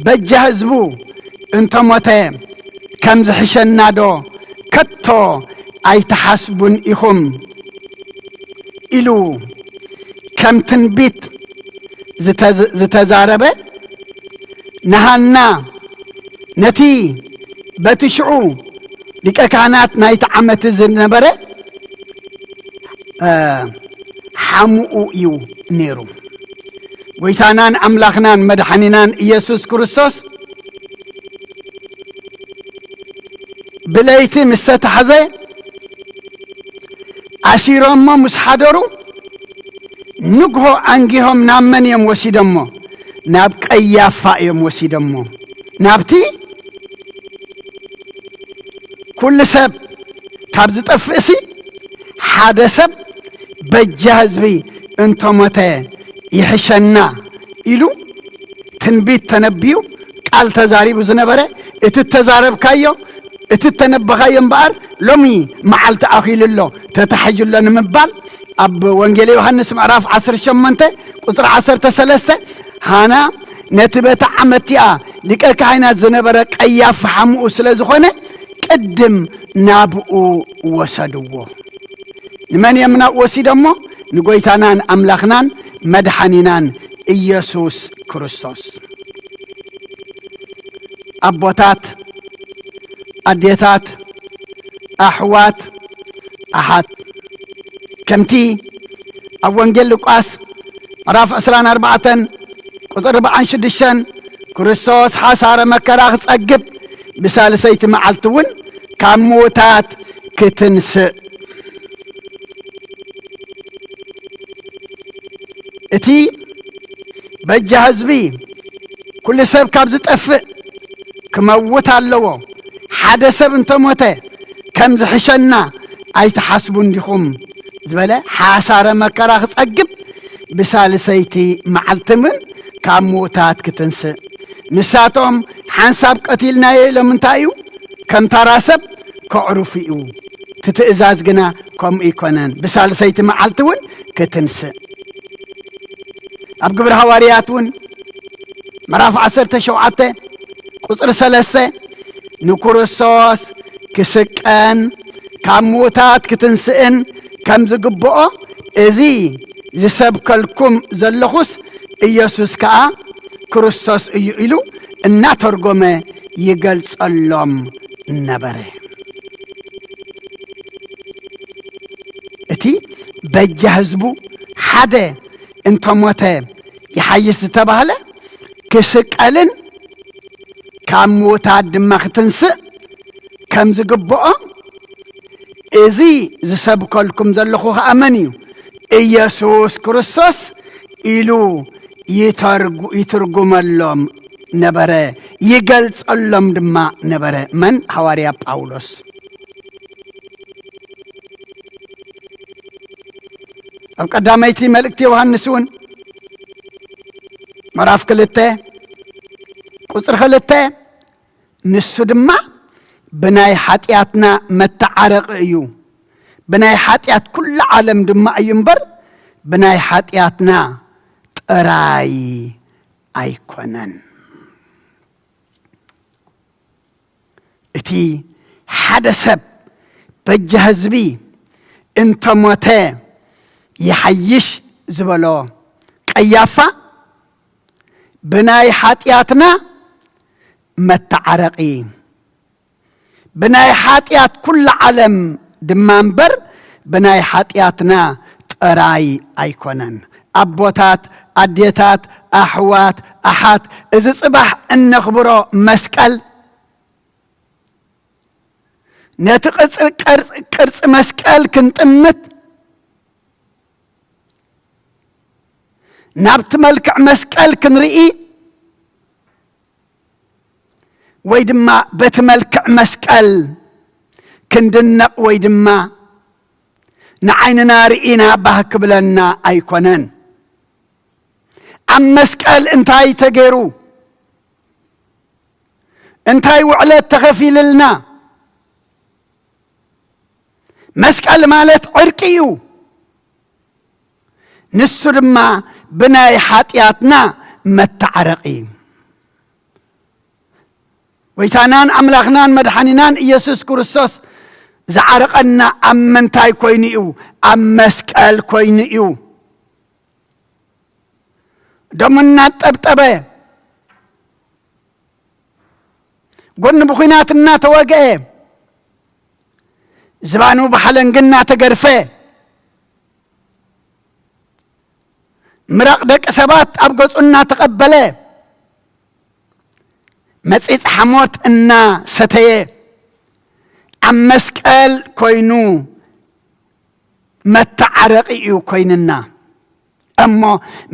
በጃ ህዝቡ እንተሞተ ከም ዝሕሸና ዶ ከቶ ኣይትሓስቡን ኢኹም? ኢሉ ከም ትንቢት ዝተዝ-፣ ዝተዛረበ፣ ንሃና ነቲ በቲ ሽዑ ሊቀ ካህናት ናይቲ ዓመት ዝነበረ፣ እ፣ ሓሙኡ እዩ ነይሩ። ጎይታናን ኣምላኽናን መድሓኒናን ኢየሱስ ክርስቶስ ብለይቲ ምስ ተታሕዘ፣ ኣሲሮሞ ምስ ሓደሩ፣ ንግሆ ኣንጊሆም ናብ መን እዮም ወሲዶሞ? ናብ ቀያፋ እዮም ወሲዶሞ። ናብቲ ኩሉ ሰብ ካብ ዝጠፍእሲ፣ ሓደ ሰብ በጃ ህዝቢ እንተሞተ ይሕሸና ኢሉ ትንቢት ተነብዩ፣ ቃል ተዛሪቡ ዝነበረ፣ እቲ እተዛረብካዮ፣ እቲ እተነበኻዮ እምበኣር፣ ሎሚ መዓልቲ ኣኺሉ ኣሎ፣ ተታሒዙ ኣሎ ንምባል፣ ኣብ ወንጌል ዮሃንስ ምዕራፍ ዓሰርተ ሸሞንተ ቁጽሪ ዓሰርተ ሰለስተ፣ ሃና ነቲ በታ ዓመት እቲኣ ሊቀ ካህናት ዝነበረ ቀያፋ ሓሙኡ ስለ ዝኾነ፣ ቅድም ናብኡ ወሰድዎ። ንመን እዮም ናብኡ ወሲዶሞ? ንጎይታናን ኣምላኽናን መድሓኒናን ኢየሱስ ክርስቶስ። ኣቦታት፣ ኣዴታት፣ ኣሕዋት፣ ኣሓት፣ ከምቲ ኣብ ወንጌል ሉቃስ ምዕራፍ ዕስራን ኣርባዕተን ቁጽሪ ኣርባዓን ሽዱሽተን፣ ክርስቶስ ሓሳረ መከራ ክጸግብ፣ ብሳልሰይቲ መዓልቲ እውን ካብ ምዉታት ክትንስእ። እቲ በጃ ህዝቢ፣ ኩሉ ሰብ ካብ ዝጠፍእ ክመውት ኣለዎ። ሓደ ሰብ እንተሞተ ከም ዝሕሸና ኣይትሓስቡን ዲኹም ዝበለ፣ ሓሳረ መከራ ክጸግብ፣ ብሳልሰይቲ መዓልቲ እውን ካብ ምዉታት ክትንስእ። ንሳቶም ሓንሳብ ቀቲልናዮ ኢሎም እንታይ እዩ? ከም ታራ ሰብ ከዕርፉ እዩ። እቲ ትእዛዝ ግና ከምኡ ኣይኮነን። ብሳልሰይቲ መዓልቲ እውን ክትንስእ። ኣብ ግብሪ ሃዋርያት እውን ምዕራፍ ዓሰርተ ሸውዓተ ቁጽሪ ሰለስተ፣ ንክርስቶስ ክስቀን ካብ ምዉታት ክትንስእን ከም ዝግብኦ፣ እዚ ዝሰብከልኩም ዘለኹስ ኢየሱስ ከኣ ክርስቶስ እዩ ኢሉ እናተርጎመ ይገልጸሎም ነበረ። እቲ በጃ ህዝቡ ሓደ እንተሞተ ይሓይሽ ዝተባህለ ክስቀልን ካብ ምዉታት ድማ ክትንስእ ከም ዝግብኦ፣ እዚ ዝሰብከልኩም ዘለኹ ኸኣ መን እዩ? ኢየሱስ ክርስቶስ ኢሉ ይተርጉ-፣ ይትርጉመሎም ነበረ፣ ይገልጸሎም ድማ ነበረ። መን? ሃዋርያ ጳውሎስ። ኣብ ቀዳመይቲ መልእክቲ ዮሃንስ እውን ምዕራፍ ክልተ ቁጽሪ ክልተ፣ ንሱ ድማ ብናይ ሓጢኣትና መተዓረቒ እዩ፣ ብናይ ሓጢኣት ኩሉ ዓለም ድማ እዩ እምበር፣ ብናይ ሓጢኣትና ጥራይ ኣይኮነን። እቲ ሓደ ሰብ በጃ ህዝቢ እንተሞተ ይሓይሽ ዝበሎ ቀያፋ፣ ብናይ ሓጢኣትና መተዓረቒ፣ ብናይ ሓጢኣት ኩሉ ዓለም ድማ እምበር፣ ብናይ ሓጢኣትና ጥራይ ኣይኮነን። ኣቦታት፣ ኣዴታት፣ ኣሕዋት፣ ኣሓት፣ እዚ ጽባሕ እነኽብሮ መስቀል፣ ነቲ ቅጽ-፣ ቅርጽ-፣ ቅርጺ መስቀል ክንጥምት፣ ናብቲ መልክዕ መስቀል ክንርኢ፣ ወይ ድማ በቲ መልክዕ መስቀል ክንድነቕ፣ ወይ ድማ ንዓይንና ርኢና ባህ ክብለና ኣይኮነን። ኣብ መስቀል እንታይ ተገይሩ? እንታይ ውዕለት ተኸፊልልና? መስቀል ማለት ዕርቂ እዩ። ንሱ ድማ ብናይ ሓጢኣትና መተዓረቒ። ጎይታናን ኣምላኽናን መድሓኒናን ኢየሱስ ክርስቶስ ዝዓረቐና ኣብ ምንታይ ኮይኑ እዩ? ኣብ መስቀል ኮይኑ እዩ። ደሙ እናጠብጠበ፣ ጎኑ ብኹናት እናተወግአ፣ ዝባኑ ብሓለንጊ እናተገርፈ፣ ምራቕ ደቂ ሰባት ኣብ ገጹ እናተቐበለ፣ መጺጽ ሓሞት እናሰተየ፣ ኣብ መስቀል ኮይኑ መተዓረቒ እዩ ኮይንና። እሞ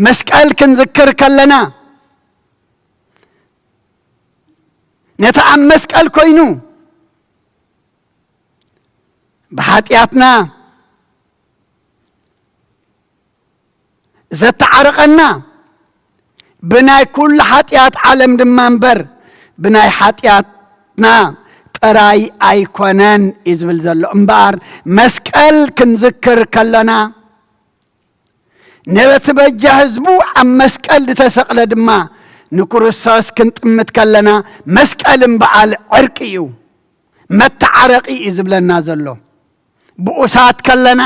መስቀል ክንዝክር ከለና፣ ነቲ ኣብ መስቀል ኮይኑ ብሓጢኣትና ዘተዓረቐና፣ ብናይ ኩሉ ሓጢኣት ዓለም ድማ እምበር፣ ብናይ ሓጢኣትና ጥራይ ኣይኮነን እዩ ዝብል ዘሎ። እምበኣር መስቀል ክንዝክር ከለና፣ ነቲ በጃ ህዝቡ ኣብ መስቀል ዝተሰቕለ ድማ ንክርስቶስ ክንጥምት ከለና፣ መስቀል እምበኣል ዕርቂ እዩ፣ መተዓረቒ እዩ ዝብለና ዘሎ። ብኡሳት ከለና፣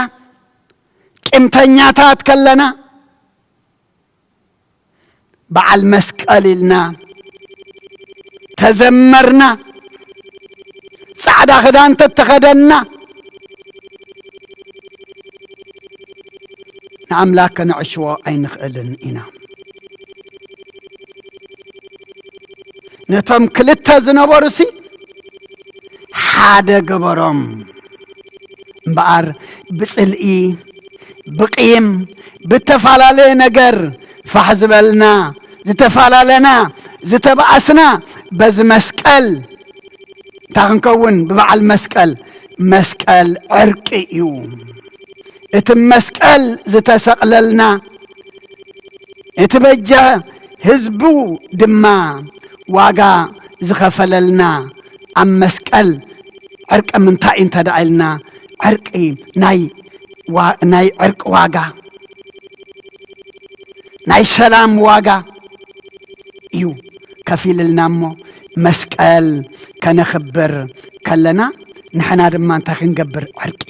ቂምተኛታት ከለና፣ በዓል መስቀል ኢልና ተዘመርና፣ ጻዕዳ ክዳን ተተኸደና፣ ንኣምላኽ ከነዕሽዎ ኣይንኽእልን ኢና። ነቶም ክልተ ዝነበሩሲ ሓደ ገበሮም። እምበኣር ብጽልኢ፣ ብቂም፣ ብተፈላለየ ነገር ፋሕ ዝበልና፣ ዝተፈላለና፣ ዝተባኣስና፣ በዚ መስቀል እንታይ ክንከውን? ብበዓል መስቀል። መስቀል ዕርቂ እዩ። እቲ መስቀል ዝተሰቕለልና፣ እቲ በጃ ህዝቡ ድማ ዋጋ ዝኸፈለልና ኣብ መስቀል። ዕርቂ ምንታይ እንተ ደኣ ኢልና፣ ዕርቂ ናይ ዋ-፣ ናይ ዕርቂ ዋጋ፣ ናይ ሰላም ዋጋ እዩ ከፊልልና። እሞ መስቀል ከነኽብር ከለና፣ ንሕና ድማ እንታይ ክንገብር? ዕርቂ።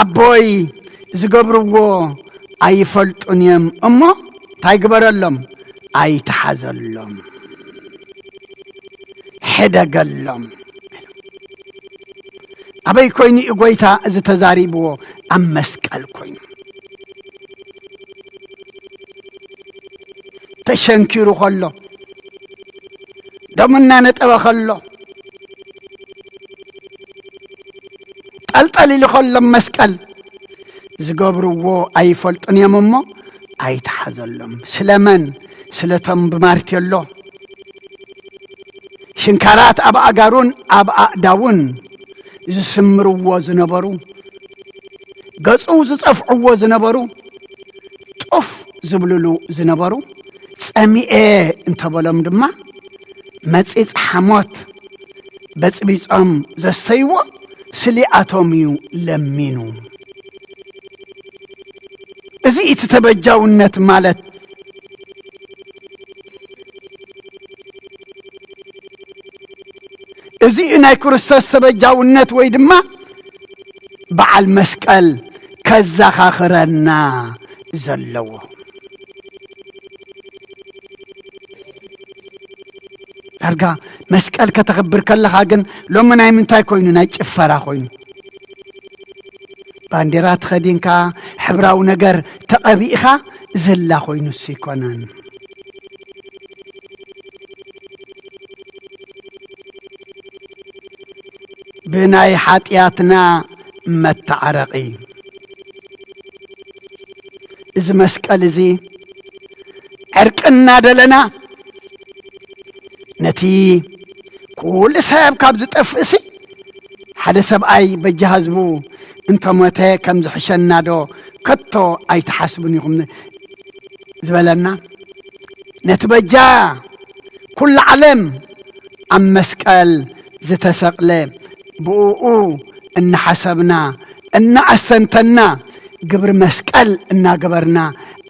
ኣቦይ ዝገብርዎ ኣይፈልጡን እዮም እሞ እንታይ ግበረሎም? ኣይትሓዘሎም፣ ሕደገሎም። ኣበይ ኮይኑ እዩ ጎይታ እዚ ተዛሪብዎ? ኣብ መስቀል ኮይኑ። ተሸንኪሩ ከሎ፣ ደሙ እናነጠበ ከሎ፣ ጠልጠል ኢሉ ከሎ መስቀል፣ ዝገብርዎ ኣይፈልጡን እዮም እሞ ኣይትሓዘሎም። ስለመን? ስለቶም ብማርቴሎ ሽንካራት ኣብ ኣእጋሩን ኣብ ኣእዳዉን ዝስምርዎ ዝነበሩ፣ ገጹ ዝጸፍዕዎ ዝነበሩ፣ ጡፍ ዝብልሉ ዝነበሩ፣ ጸሚኤ እንተበሎም ድማ መጺጽ ሓሞት በጽቢጾም ዘስተይዎ ስሊኣቶም እዩ ለሚኑ። እዚ እቲ ተበጃውነት ማለት። እዚ እዩ ናይ ክርስቶስ ተበጃውነት ወይ ድማ በዓል መስቀል ከዘኻኽረና ዘለዎ። ዳርጋ መስቀል ከተኽብር ከለኻ ግን ሎሚ ናይ ምንታይ ኮይኑ? ናይ ጭፈራ ኮይኑ። ባንዴራ ተኸዲንካ፣ ሕብራዊ ነገር ተቐቢእኻ ዝላ ኮይኑስ ኣይኮነን። ብናይ ሓጢኣትና መተዓረቒ። እዚ መስቀል እዚ ዕርቂ እናደለና፣ ነቲ ኩሉ ሰብ ካብ ዝጠፍእሲ፣ ሓደ ሰብኣይ በጃ ህዝቡ እንተሞተ ከም ዝሕሸና ዶ ከቶ ኣይትሓስቡን ኢኹም ዝበለና? ነቲ በጃ ኩሉ ዓለም ኣብ መስቀል ዝተሰቕለ፣ ብእኡ እናሓሰብና፣ እናኣስተንተና፣ ግብሪ መስቀል እናገበርና፣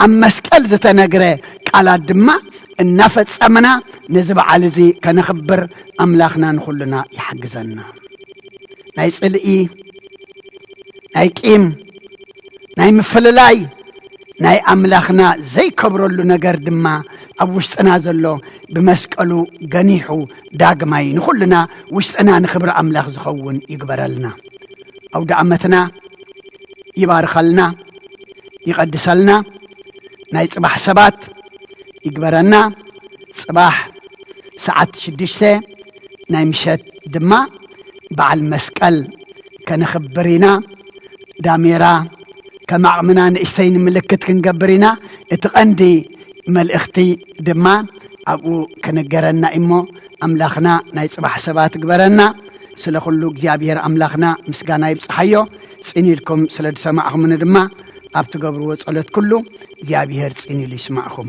ኣብ መስቀል ዝተነግረ ቃላት ድማ እናፈጸምና፣ ነዚ በዓል እዚ ከነኽብር ኣምላኽና ንኹልና ይሓግዘና። ናይ ጽልኢ፣ ናይ ቂም፣ ናይ ምፍልላይ፣ ናይ ኣምላኽና ዘይከብረሉ ነገር ድማ ኣብ ውሽጥና ዘሎ ብመስቀሉ ገኒሑ ዳግማይ ንኹልና ውሽጥና ንኽብሪ ኣምላኽ ዝኸውን ይግበረልና። ኣውደ ዓመትና ይባርኸልና፣ ይቐድሰልና። ናይ ጽባሕ ሰባት ይግበረና። ጽባሕ ሰዓት ሽዱሽተ ናይ ምሸት ድማ በዓል መስቀል ከነኽብር ኢና። ዳሜራ ከም ዓቕምና ንእሽተይ ንምልክት ክንገብር ኢና። እቲ ቀንዲ መልእኽቲ ድማ ኣብኡ ክንገረና እሞ፣ ኣምላኽና ናይ ጽባሕ ሰባት ግበረና። ስለ ኩሉ እግዚኣብሔር ኣምላኽና ምስጋና ይብጽሓዮ። ጽን ኢልኩም ስለ ዝሰማዕኹምኒ ድማ ኣብ ትገብርዎ ጸሎት ኩሉ እግዚኣብሔር ጽን ኢሉ ይስማዕኹም።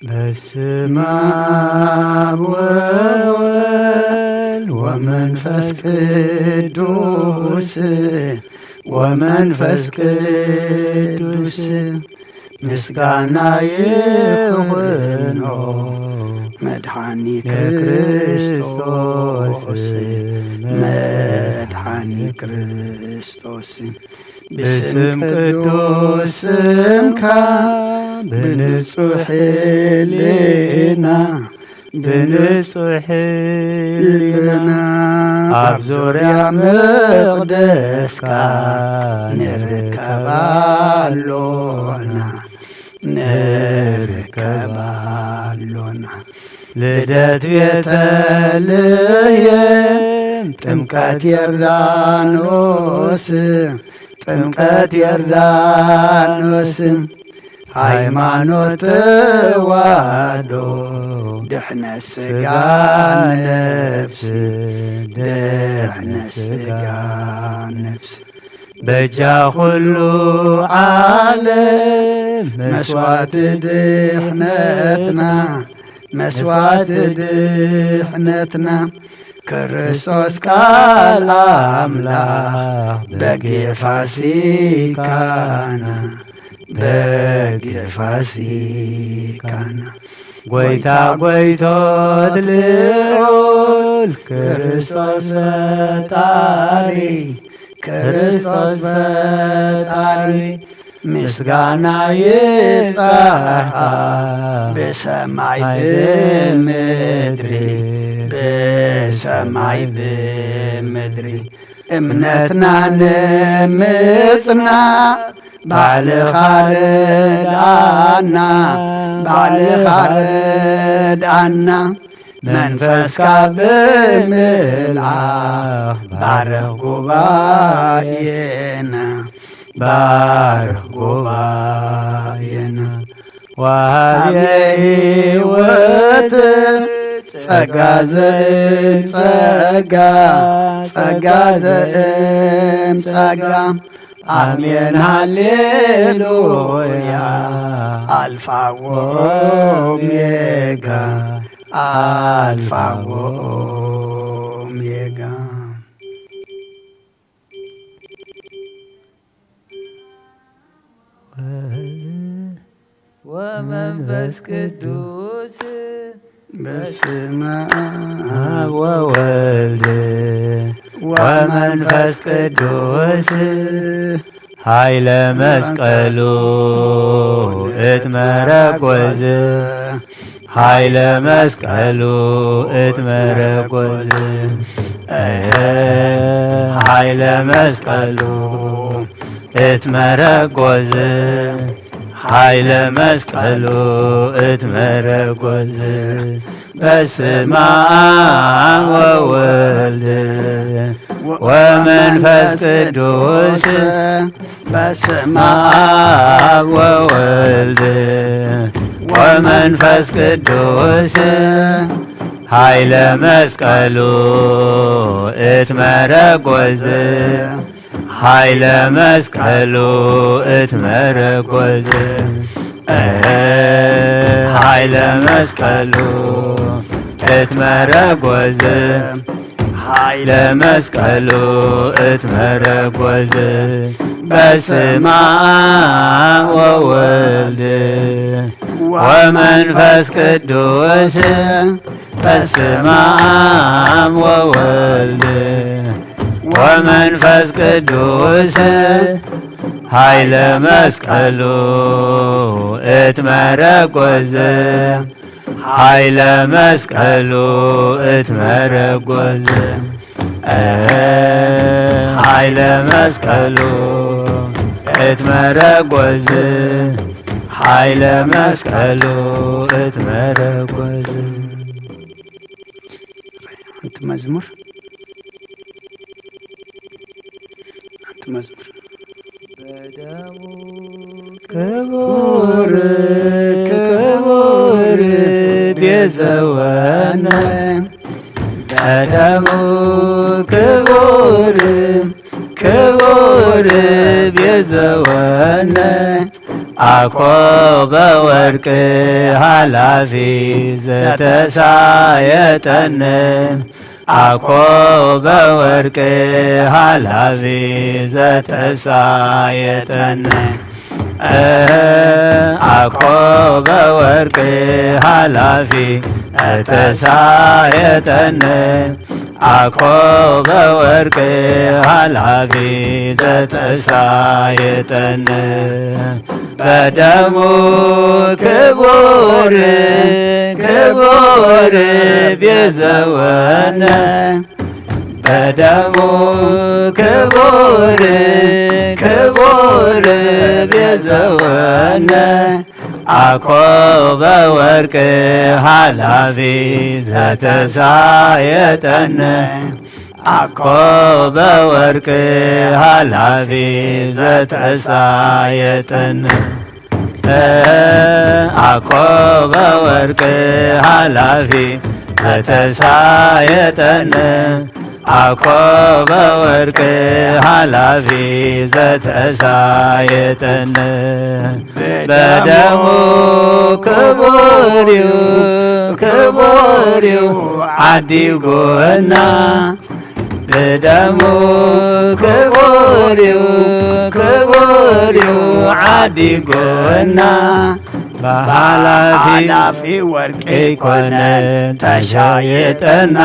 በስመ አብ ወወልድ ወመንፈስ ቅዱስ፣ ወመንፈስ ቅዱስ ምስጋና ይኹኖ መድኃኒ ክርስቶስ፣ መድኃኒ ክርስቶስ። ብስም ቅዱስ ስምካ ብንጹሕ ሕሊና ብንጹሕ ሕልና ኣብ ዙርያ መቕደስካ ንርከብ ኣሎና፣ ንርከብ ኣሎና። ልደት ቤተልሔም፣ ጥምቀት ዮርዳኖስ፣ ጥምቀት ዮርዳኖስ፣ ሃይማኖት ተዋህዶ፣ ድሕነት ስጋ ነፍስ፣ ድሕነት ስጋ ነፍስ። በጃ ኩሉ ዓለም መስዋዕቲ ድሕነትና፣ መስዋዕቲ ድሕነትና፣ ክርስቶስ ቃል ኣምላኽ በጊዕ ፋሲካና፣ በጊዕ ፋሲካና። ጎይታ ጎይቶት ልዑል ክርስቶስ ፈጣሪ፣ ክርስቶስ ፈጣሪ፣ ምስጋና ይብጻሕኻ ብሰማይ ብምድሪ፣ ብሰማይ ብምድሪ። እምነትና ንምጽና ባዕልኻ ርድኣና፣ ባዕልኻ ርድኣና። መንፈስካ ብምልኣኽ ባርኽ ጉባኤና፣ ባርኽ ጉባኤና። ወሃቤ ህይወት ጸጋ ዘእም ጸጋ፣ ጸጋ ዘእም ጸጋ። ኣሜን ሃሌሉያ። ኣልፋ ወኦሜጋ፣ ኣልፋ ወኦሜጋ። ወመንፈስ ቅዱስ። በስመ አብ ወወልድ ወመንፈስ ቅዱስ። ኃይለ መስቀሉ እትመረኮዝ፣ ኃይለ መስቀሉ እትመረኮዝ፣ ኃይለ መስቀሉ እትመረኮዝ፣ ኃይለ መስቀሉ እትመረኮዝ። በስመ አብ ወወልድ ወመንፈስ ቅዱስ። በስመ አብ ወወልድ ወመንፈስ ቅዱስ። ኃይለ መስቀሉ እትመረኮዝ፣ ኃይለ መስቀሉ እትመረኮዝ። ኃይለ መስቀሉ እትመረኮዝ፣ ኃይለ መስቀሉ እትመረኮዝ። በስመ አብ ወወልድ ወመንፈስ ቅዱስ። በስመ አብ ወወልድ ወመንፈስ ቅዱስ። ኃይለ መስቀሉ እትመረኮዝ፣ ኃይለ መስቀሉ እትመረኮዝ። ኃይለ መስቀሉ እትመረኮዝ፣ ኃይለ መስቀሉ እትመረኮዝ። ሓንቲ መዝሙር፣ ሓንቲ መዝሙር። በደሙ ክቡር፣ ክቡር ቤዘወነ፣ በደሙ ክቡር፣ ክቡር ቤዘወነ። አኮ በወርቅ ኃላፊ ዘተሳየጠነ፣ አኮ በወርቅ ኃላፊ ዘተሳየጠነ፣ አኮ በወርቅ ኃላፊ ዘተሳየጠነ፣ ኣኮበ ወርቂ ሃላፊ ዘተሳየጠን በደሙ ክቡር ክቡር ቤዘወነ በደሙ ክቡር ክቡር ቤዘወነ ኣኮበ ወርቂ ሃላፊ ዘተሳየጠነ ኣኮበ ወርቂ ሃላፊ ዘተሳየጠነ ኣኮበ ወርቂ ሃላፊ ዘተሳየጠነ ኣኮበ ወርቂ ሃላፊ ዘተሳየጠነ በደሙ ክቡር እዩ ክቡር እዩ ዓዲጎና ብደሙ ክቡር እዩ ክቡር እዩ ዓዲጎና ብሓላፊ ወርቂ ኮነን ተሻየጠና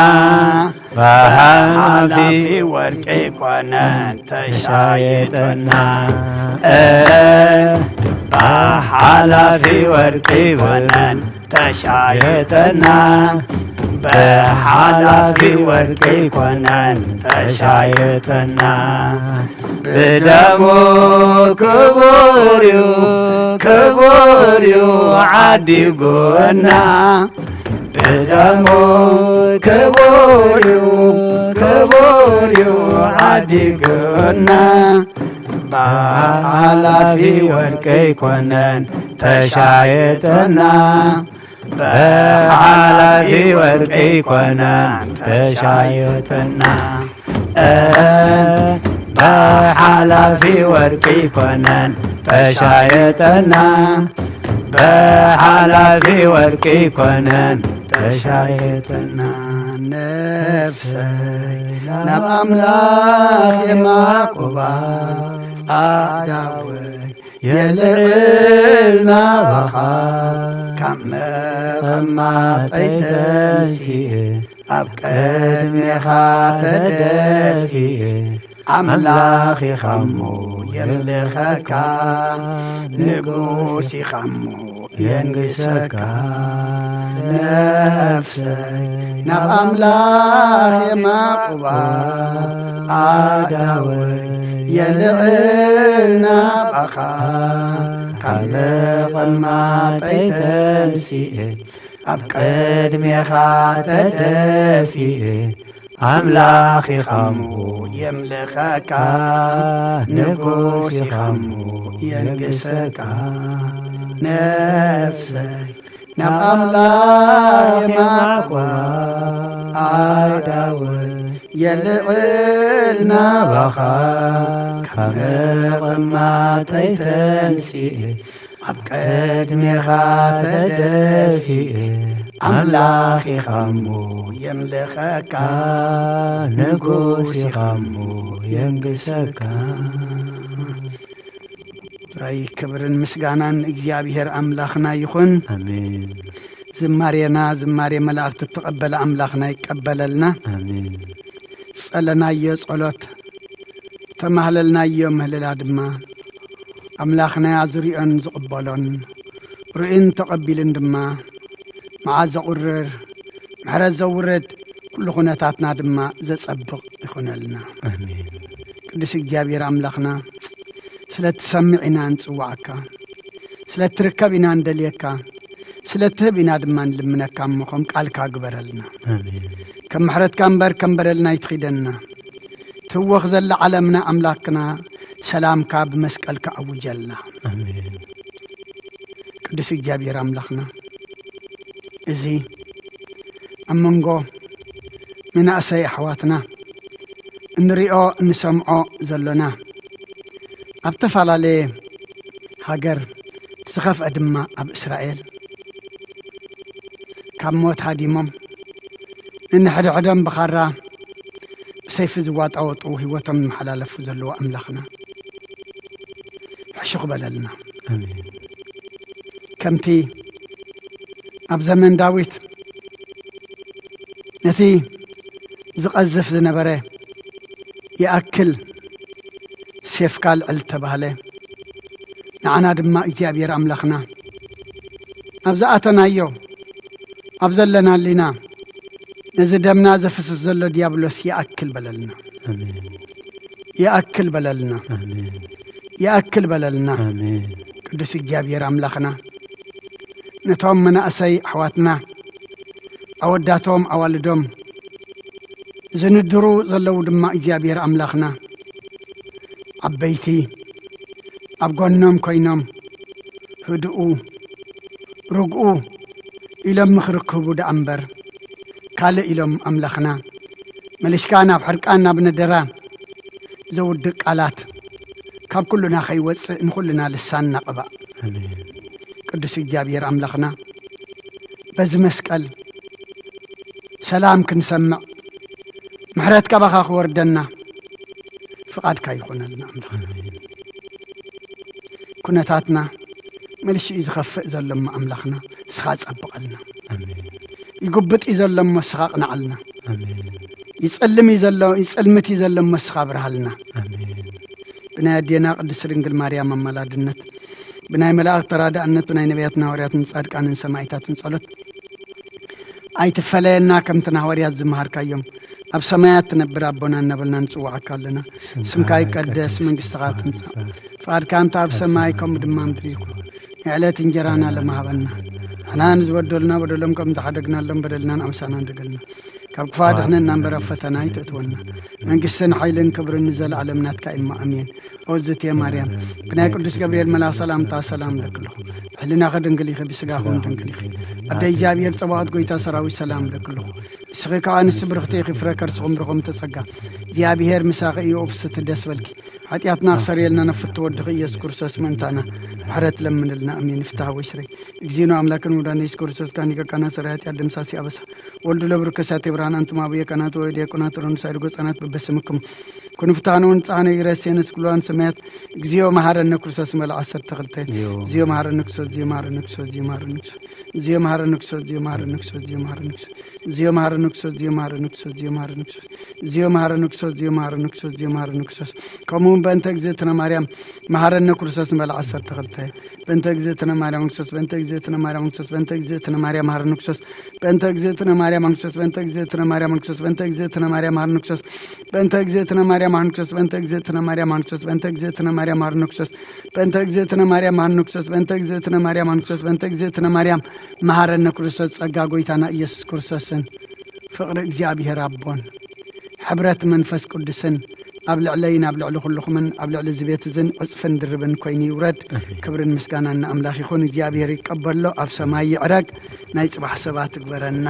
ብሓላፊ ወርቂ ኮነን ተሻየጠና ብሓላፊ ወርቂ ኮነን ተሻየጠና ብሓላፊ ወርቂ ኮነን ተሻየጠና ብደሙ ክቡር እዩ ክቡር እዩ ዓዲጎና ብደሙ ክቡር እዩ ክቡር እዩ ዓዲጎና ብሓላፊ ወርቂ ኮነን ተሻየጠና ብሓላፊ ወርቂ ኮነን ተሻየጠና ብሓላፊ ወርቂ ኮነን ተሻየጠና ብሓላፊ ወርቂ ኮነን ተሻየጠና ነፍሰይ ናብ ኣምላኽ የማቁባ ኣዳወይ የልዕል ናባኻ ካብ መቐማጠይ ተንሲኤ ኣብ ቅድሜኻ ተደፊኤ ኣምላኽ ኢኻሞ የምልኸካ ንጉስ ኢኻሞ የንግሰካ ነፍሰይ ናብ ኣምላኽ የማቁባ ኣዳወይ የልዕል ናባኻ ካብ መቐማጠይ ተንሲኤ ኣብ ቅድሜኻ ተደፊኤ ኣምላኽ ኢኻሞ የምልኸካ ንጉስ ኢኻሞ የንግሰካ ነፍሰይ ናብ ኣምላኽ የማዕቋ ኣዳወይ የልዕል ናባኻ ካብ መቐማጠይ ተንሲኤ ኣብ ቅድሜኻ ተደፊኤ ኣምላኽ ኢኻሞ የምልኸካ ንጉስ ኢኻሞ የንግሰካ ራይ ክብርን ምስጋናን እግዚኣብሔር ኣምላኽና ይኹን። ኣሜን። ዝማሬና ዝማሬ መላእኽቲ እተቐበለ ኣምላኽና ይቀበለልና። ኣሜን። ዝጸለናዮ ጸሎት፣ ተማህለልናዮ ምህለላ ድማ ኣምላኽና ዝሪኦን ዝቕበሎን፣ ርእዩን ተቐቢሉን ድማ መዓት ዘቑርር፣ ምሕረት ዘውርድ፣ ኩሉ ኩነታትና ድማ ዘጸብቕ ይኹነልና። ኣሜን። ቅዱስ እግዚኣብሔር ኣምላኽና፣ ስለ እትሰምዕ ኢና ንጽውዓካ፣ ስለ እትርከብ ኢና ንደልየካ፣ ስለ እትህብ ኢና ድማ ንልምነካ እሞ፣ ከም ቃልካ ግበረልና። ኣሜን። ከም ምሕረትካ እምበር ከም በደልና ኣይትኺደና። ትህወኽ ዘላ ዓለምና ኣምላኽና፣ ሰላምካ ብመስቀልካ ኣውጀልና። ኣሜን። ቅዱስ እግዚኣብሔር ኣምላኽና፣ እዚ ኣብ መንጎ መናእሰይ ኣሕዋትና እንሪኦ እንሰምዖ ዘሎና፣ ኣብ ተፈላለየ ሃገር፣ እቲ ዝኸፍአ ድማ ኣብ እስራኤል፣ ካብ ሞት ሃዲሞም፣ ነንሕድሕዶም ብኻራ ብሰይፊ ዝዋጣወጡ ህይወቶም ዝመሓላለፉ ዘለዉ ኣምላኽና፣ ሕሹኽ በለልና። ኣሜን። ከምቲ ኣብ ዘመን ዳዊት ነቲ ዝቐዝፍ ዝነበረ ይኣክል ሴፍካ ልዕል ተባህለ። ንዓና ድማ እግዚኣብሔር ኣምላኽና ኣብ ዝኣተናዮ ኣብ ዘለናሊና ነዚ ደምና ዘፍስስ ዘሎ ዲያብሎስ ይኣክል በለልና። ኣሜን። ይኣክል በለልና። ኣሜን። ይኣክል በለልና። ኣሜን። ቅዱስ እግዚኣብሔር ኣምላኽና ነቶም መናእሰይ ኣሕዋትና ኣወዳቶም ኣዋልዶም ዝንድሩ ዘለዉ ድማ እግዚኣብሔር ኣምላኽና ዓበይቲ ኣብ ጎኖም ኮይኖም ህድኡ ርግኡ ኢሎም ምኽሪ ክህቡ ደኣ እምበር ካልእ ኢሎም ኣምላኽና መሊስካ ናብ ሕርቃን ናብ ነደራ ዘውድቅ ቃላት ካብ ኩሉና ከይወፅእ ንኹልና ልሳንና ቅባእ። ኣሜን። ቅዱስ እግዚኣብሔር ኣምላኽና በዚ መስቀል ሰላም ክንሰምዕ ምሕረት ካባኻ ክወርደና ፍቓድካ ይኾነልና ኣምላኽና። ኩነታትና መልሽኡ ዝኸፍእ ዘሎ እሞ ኣምላኽና ንስኻ ጸብቐልና። ኣሜን። ይጉብጥ እዩ ዘሎ እሞ ንስኻ ኣቕንዓልና። ኣሜን። ይጸልም እዩ ዘሎ ይጸልምት እዩ ዘሎ እሞ ንስኻ ኣብርሃልና። ኣሜን። ብናይ ኣዴና ቅድስቲ ድንግል ማርያም ኣማላድነት ብናይ መላእኽቲ ተራዳእነት ብናይ ነቢያትን ሃዋርያትን ጻድቃንን ሰማይታትን ጸሎት ኣይትፈለየና። ከምቲ ንሃዋርያት ዝመሃርካዮም ኣብ ሰማያት ትነብር ኣቦና እናበልና ንጽውዓካ ኣለና። ስምካ ይቀደስ፣ መንግስትኻ ትምጻእ፣ ፍቓድካ እንተ ኣብ ሰማይ ከምኡ ድማ ምድሪ ይኹን። ንዕለት እንጀራና ለማሃበና ንሕና ንዝበደሉና በደሎም ከም ዝሓደግናሎም በደልናን ኣምሳና ንደገልና ካብ ክፋ ድሕነና እምበር ኣብ ፈተና ኣይተእትወና። መንግስትን ሓይልን ክብርን ንዘለኣለም ናትካ እማ ኣሜን። ኦዝቴ ማርያም ብናይ ቅዱስ ገብርኤል መልኣኽ ሰላምታ ሰላም ለክልኹ። ብሕልናኺ ድንግል ኢኺ፣ ብስጋኹን ድንግል ኢኺ። ኣደ እግዚኣብሔር ጸባኦት ጎይታ ሰራዊት ሰላም ለክልኹ። ንስኺ ከኣ ኣንስቲ ብርኽቲ ኢኺ፣ ፍረ ከርስኹም ብርኹም ተጸጋ እግዚኣብሔር ምሳኺ እዩ። ኦፍስቲ ደስ በልኪ። ሓጢኣትና ክሰርየልና ነፍቲ ወድኺ ኢየሱስ ክርስቶስ ምእንታና ምሕረት ለምንልና። ኣሜን። ፍትሐ ወይስረይ እግዚእነ ኣምላክን ውዳነ ኢየሱስ ክርስቶስ ካን ይቀቃና ሰራይ ሓጢኣት ደምሳሲ ኣበሳ ወልዱ ለብርከሳት የብርሃን ኣንቱም ኣቡየ ካናት ወይ ዲያቆናት ሮንሳይ ርጎ ጻናት በበስምኩም ኩንፍታነ ወንጻነ ይረሴንስ ኩሏን ሰማያት እግዚኦ መሐረነ ክርስቶስ መለ ዓሰርተ ክልተ። ዮ። እግዚኦ መሐረነ ክርስቶስ፣ እግዚኦ መሐረነ ክርስቶስ፣ እግዚኦ መሐረነ ክርስቶስ፣ እግዚኦ መሐረነ ክርስቶስ፣ እግዚኦ መሐረነ ክርስቶስ፣ እግዚኦ መሐረነ ክርስቶስ፣ እግዚኦ መሐረነ ክርስቶስ፣ እግዚኦ መሐረነ ክርስቶስ፣ እግዚኦ መሐረነ ክርስቶስ፣ እግዚኦ መሐረነ ክርስቶስ፣ እግዚኦ መሐረነ ክርስቶስ። ከምኡ እውን በእንተ እግዝእትነ ማርያም መሐረነ ክርስቶስ መለ ዓሰርተ ክልተ። በእንተ እግዝእትነ ማርያም ክርስቶስ፣ በእንተ እግዝእትነ ማርያም ክርስቶስ፣ በእንተ እግዝእትነ ማርያም መሐረነ ክርስቶስ፣ በእንተ እግዝእትነ ማርያም ክርስቶስ፣ በእንተ እግዝእትነ ማርያም ክርስቶስ፣ በእንተ እግዝእትነ ማርያም መሐረነ ክርስቶስ፣ በእንተ እግዝእትነ ማርያም ክርስቶስ፣ በእንተ እግዝእትነ ማርያም ክርስቶስ፣ በእንተ እግዝእትነ ማርያም መሐረነ ክርስቶስ፣ በእንተ እግዝእትነ ማርያም መሐረነ ክርስቶስ፣ በእንተ እግዝእትነ ማርያም መሐረነ ክርስቶስ፣ በእንተ እግዝእትነ ማርያም መሐረነ ክርስቶስ። ጸጋ ጎይታና ኢየሱስ ክርስቶስን ፍቕሪ እግዚኣብሔር ኣቦን ሕብረት መንፈስ ቅዱስን ኣብ ልዕለይን ኣብ ልዕሊ ኩልኹምን ኣብ ልዕሊ እዚ ቤት እዝን ዕጽፍን ድርብን ኮይኑ ይውረድ። ክብርን ምስጋናን ንኣምላኽ ይኹን። እግዚኣብሔር ይቀበሎ፣ ኣብ ሰማይ ይዕረግ፣ ናይ ጽባሕ ሰባት ትግበረና።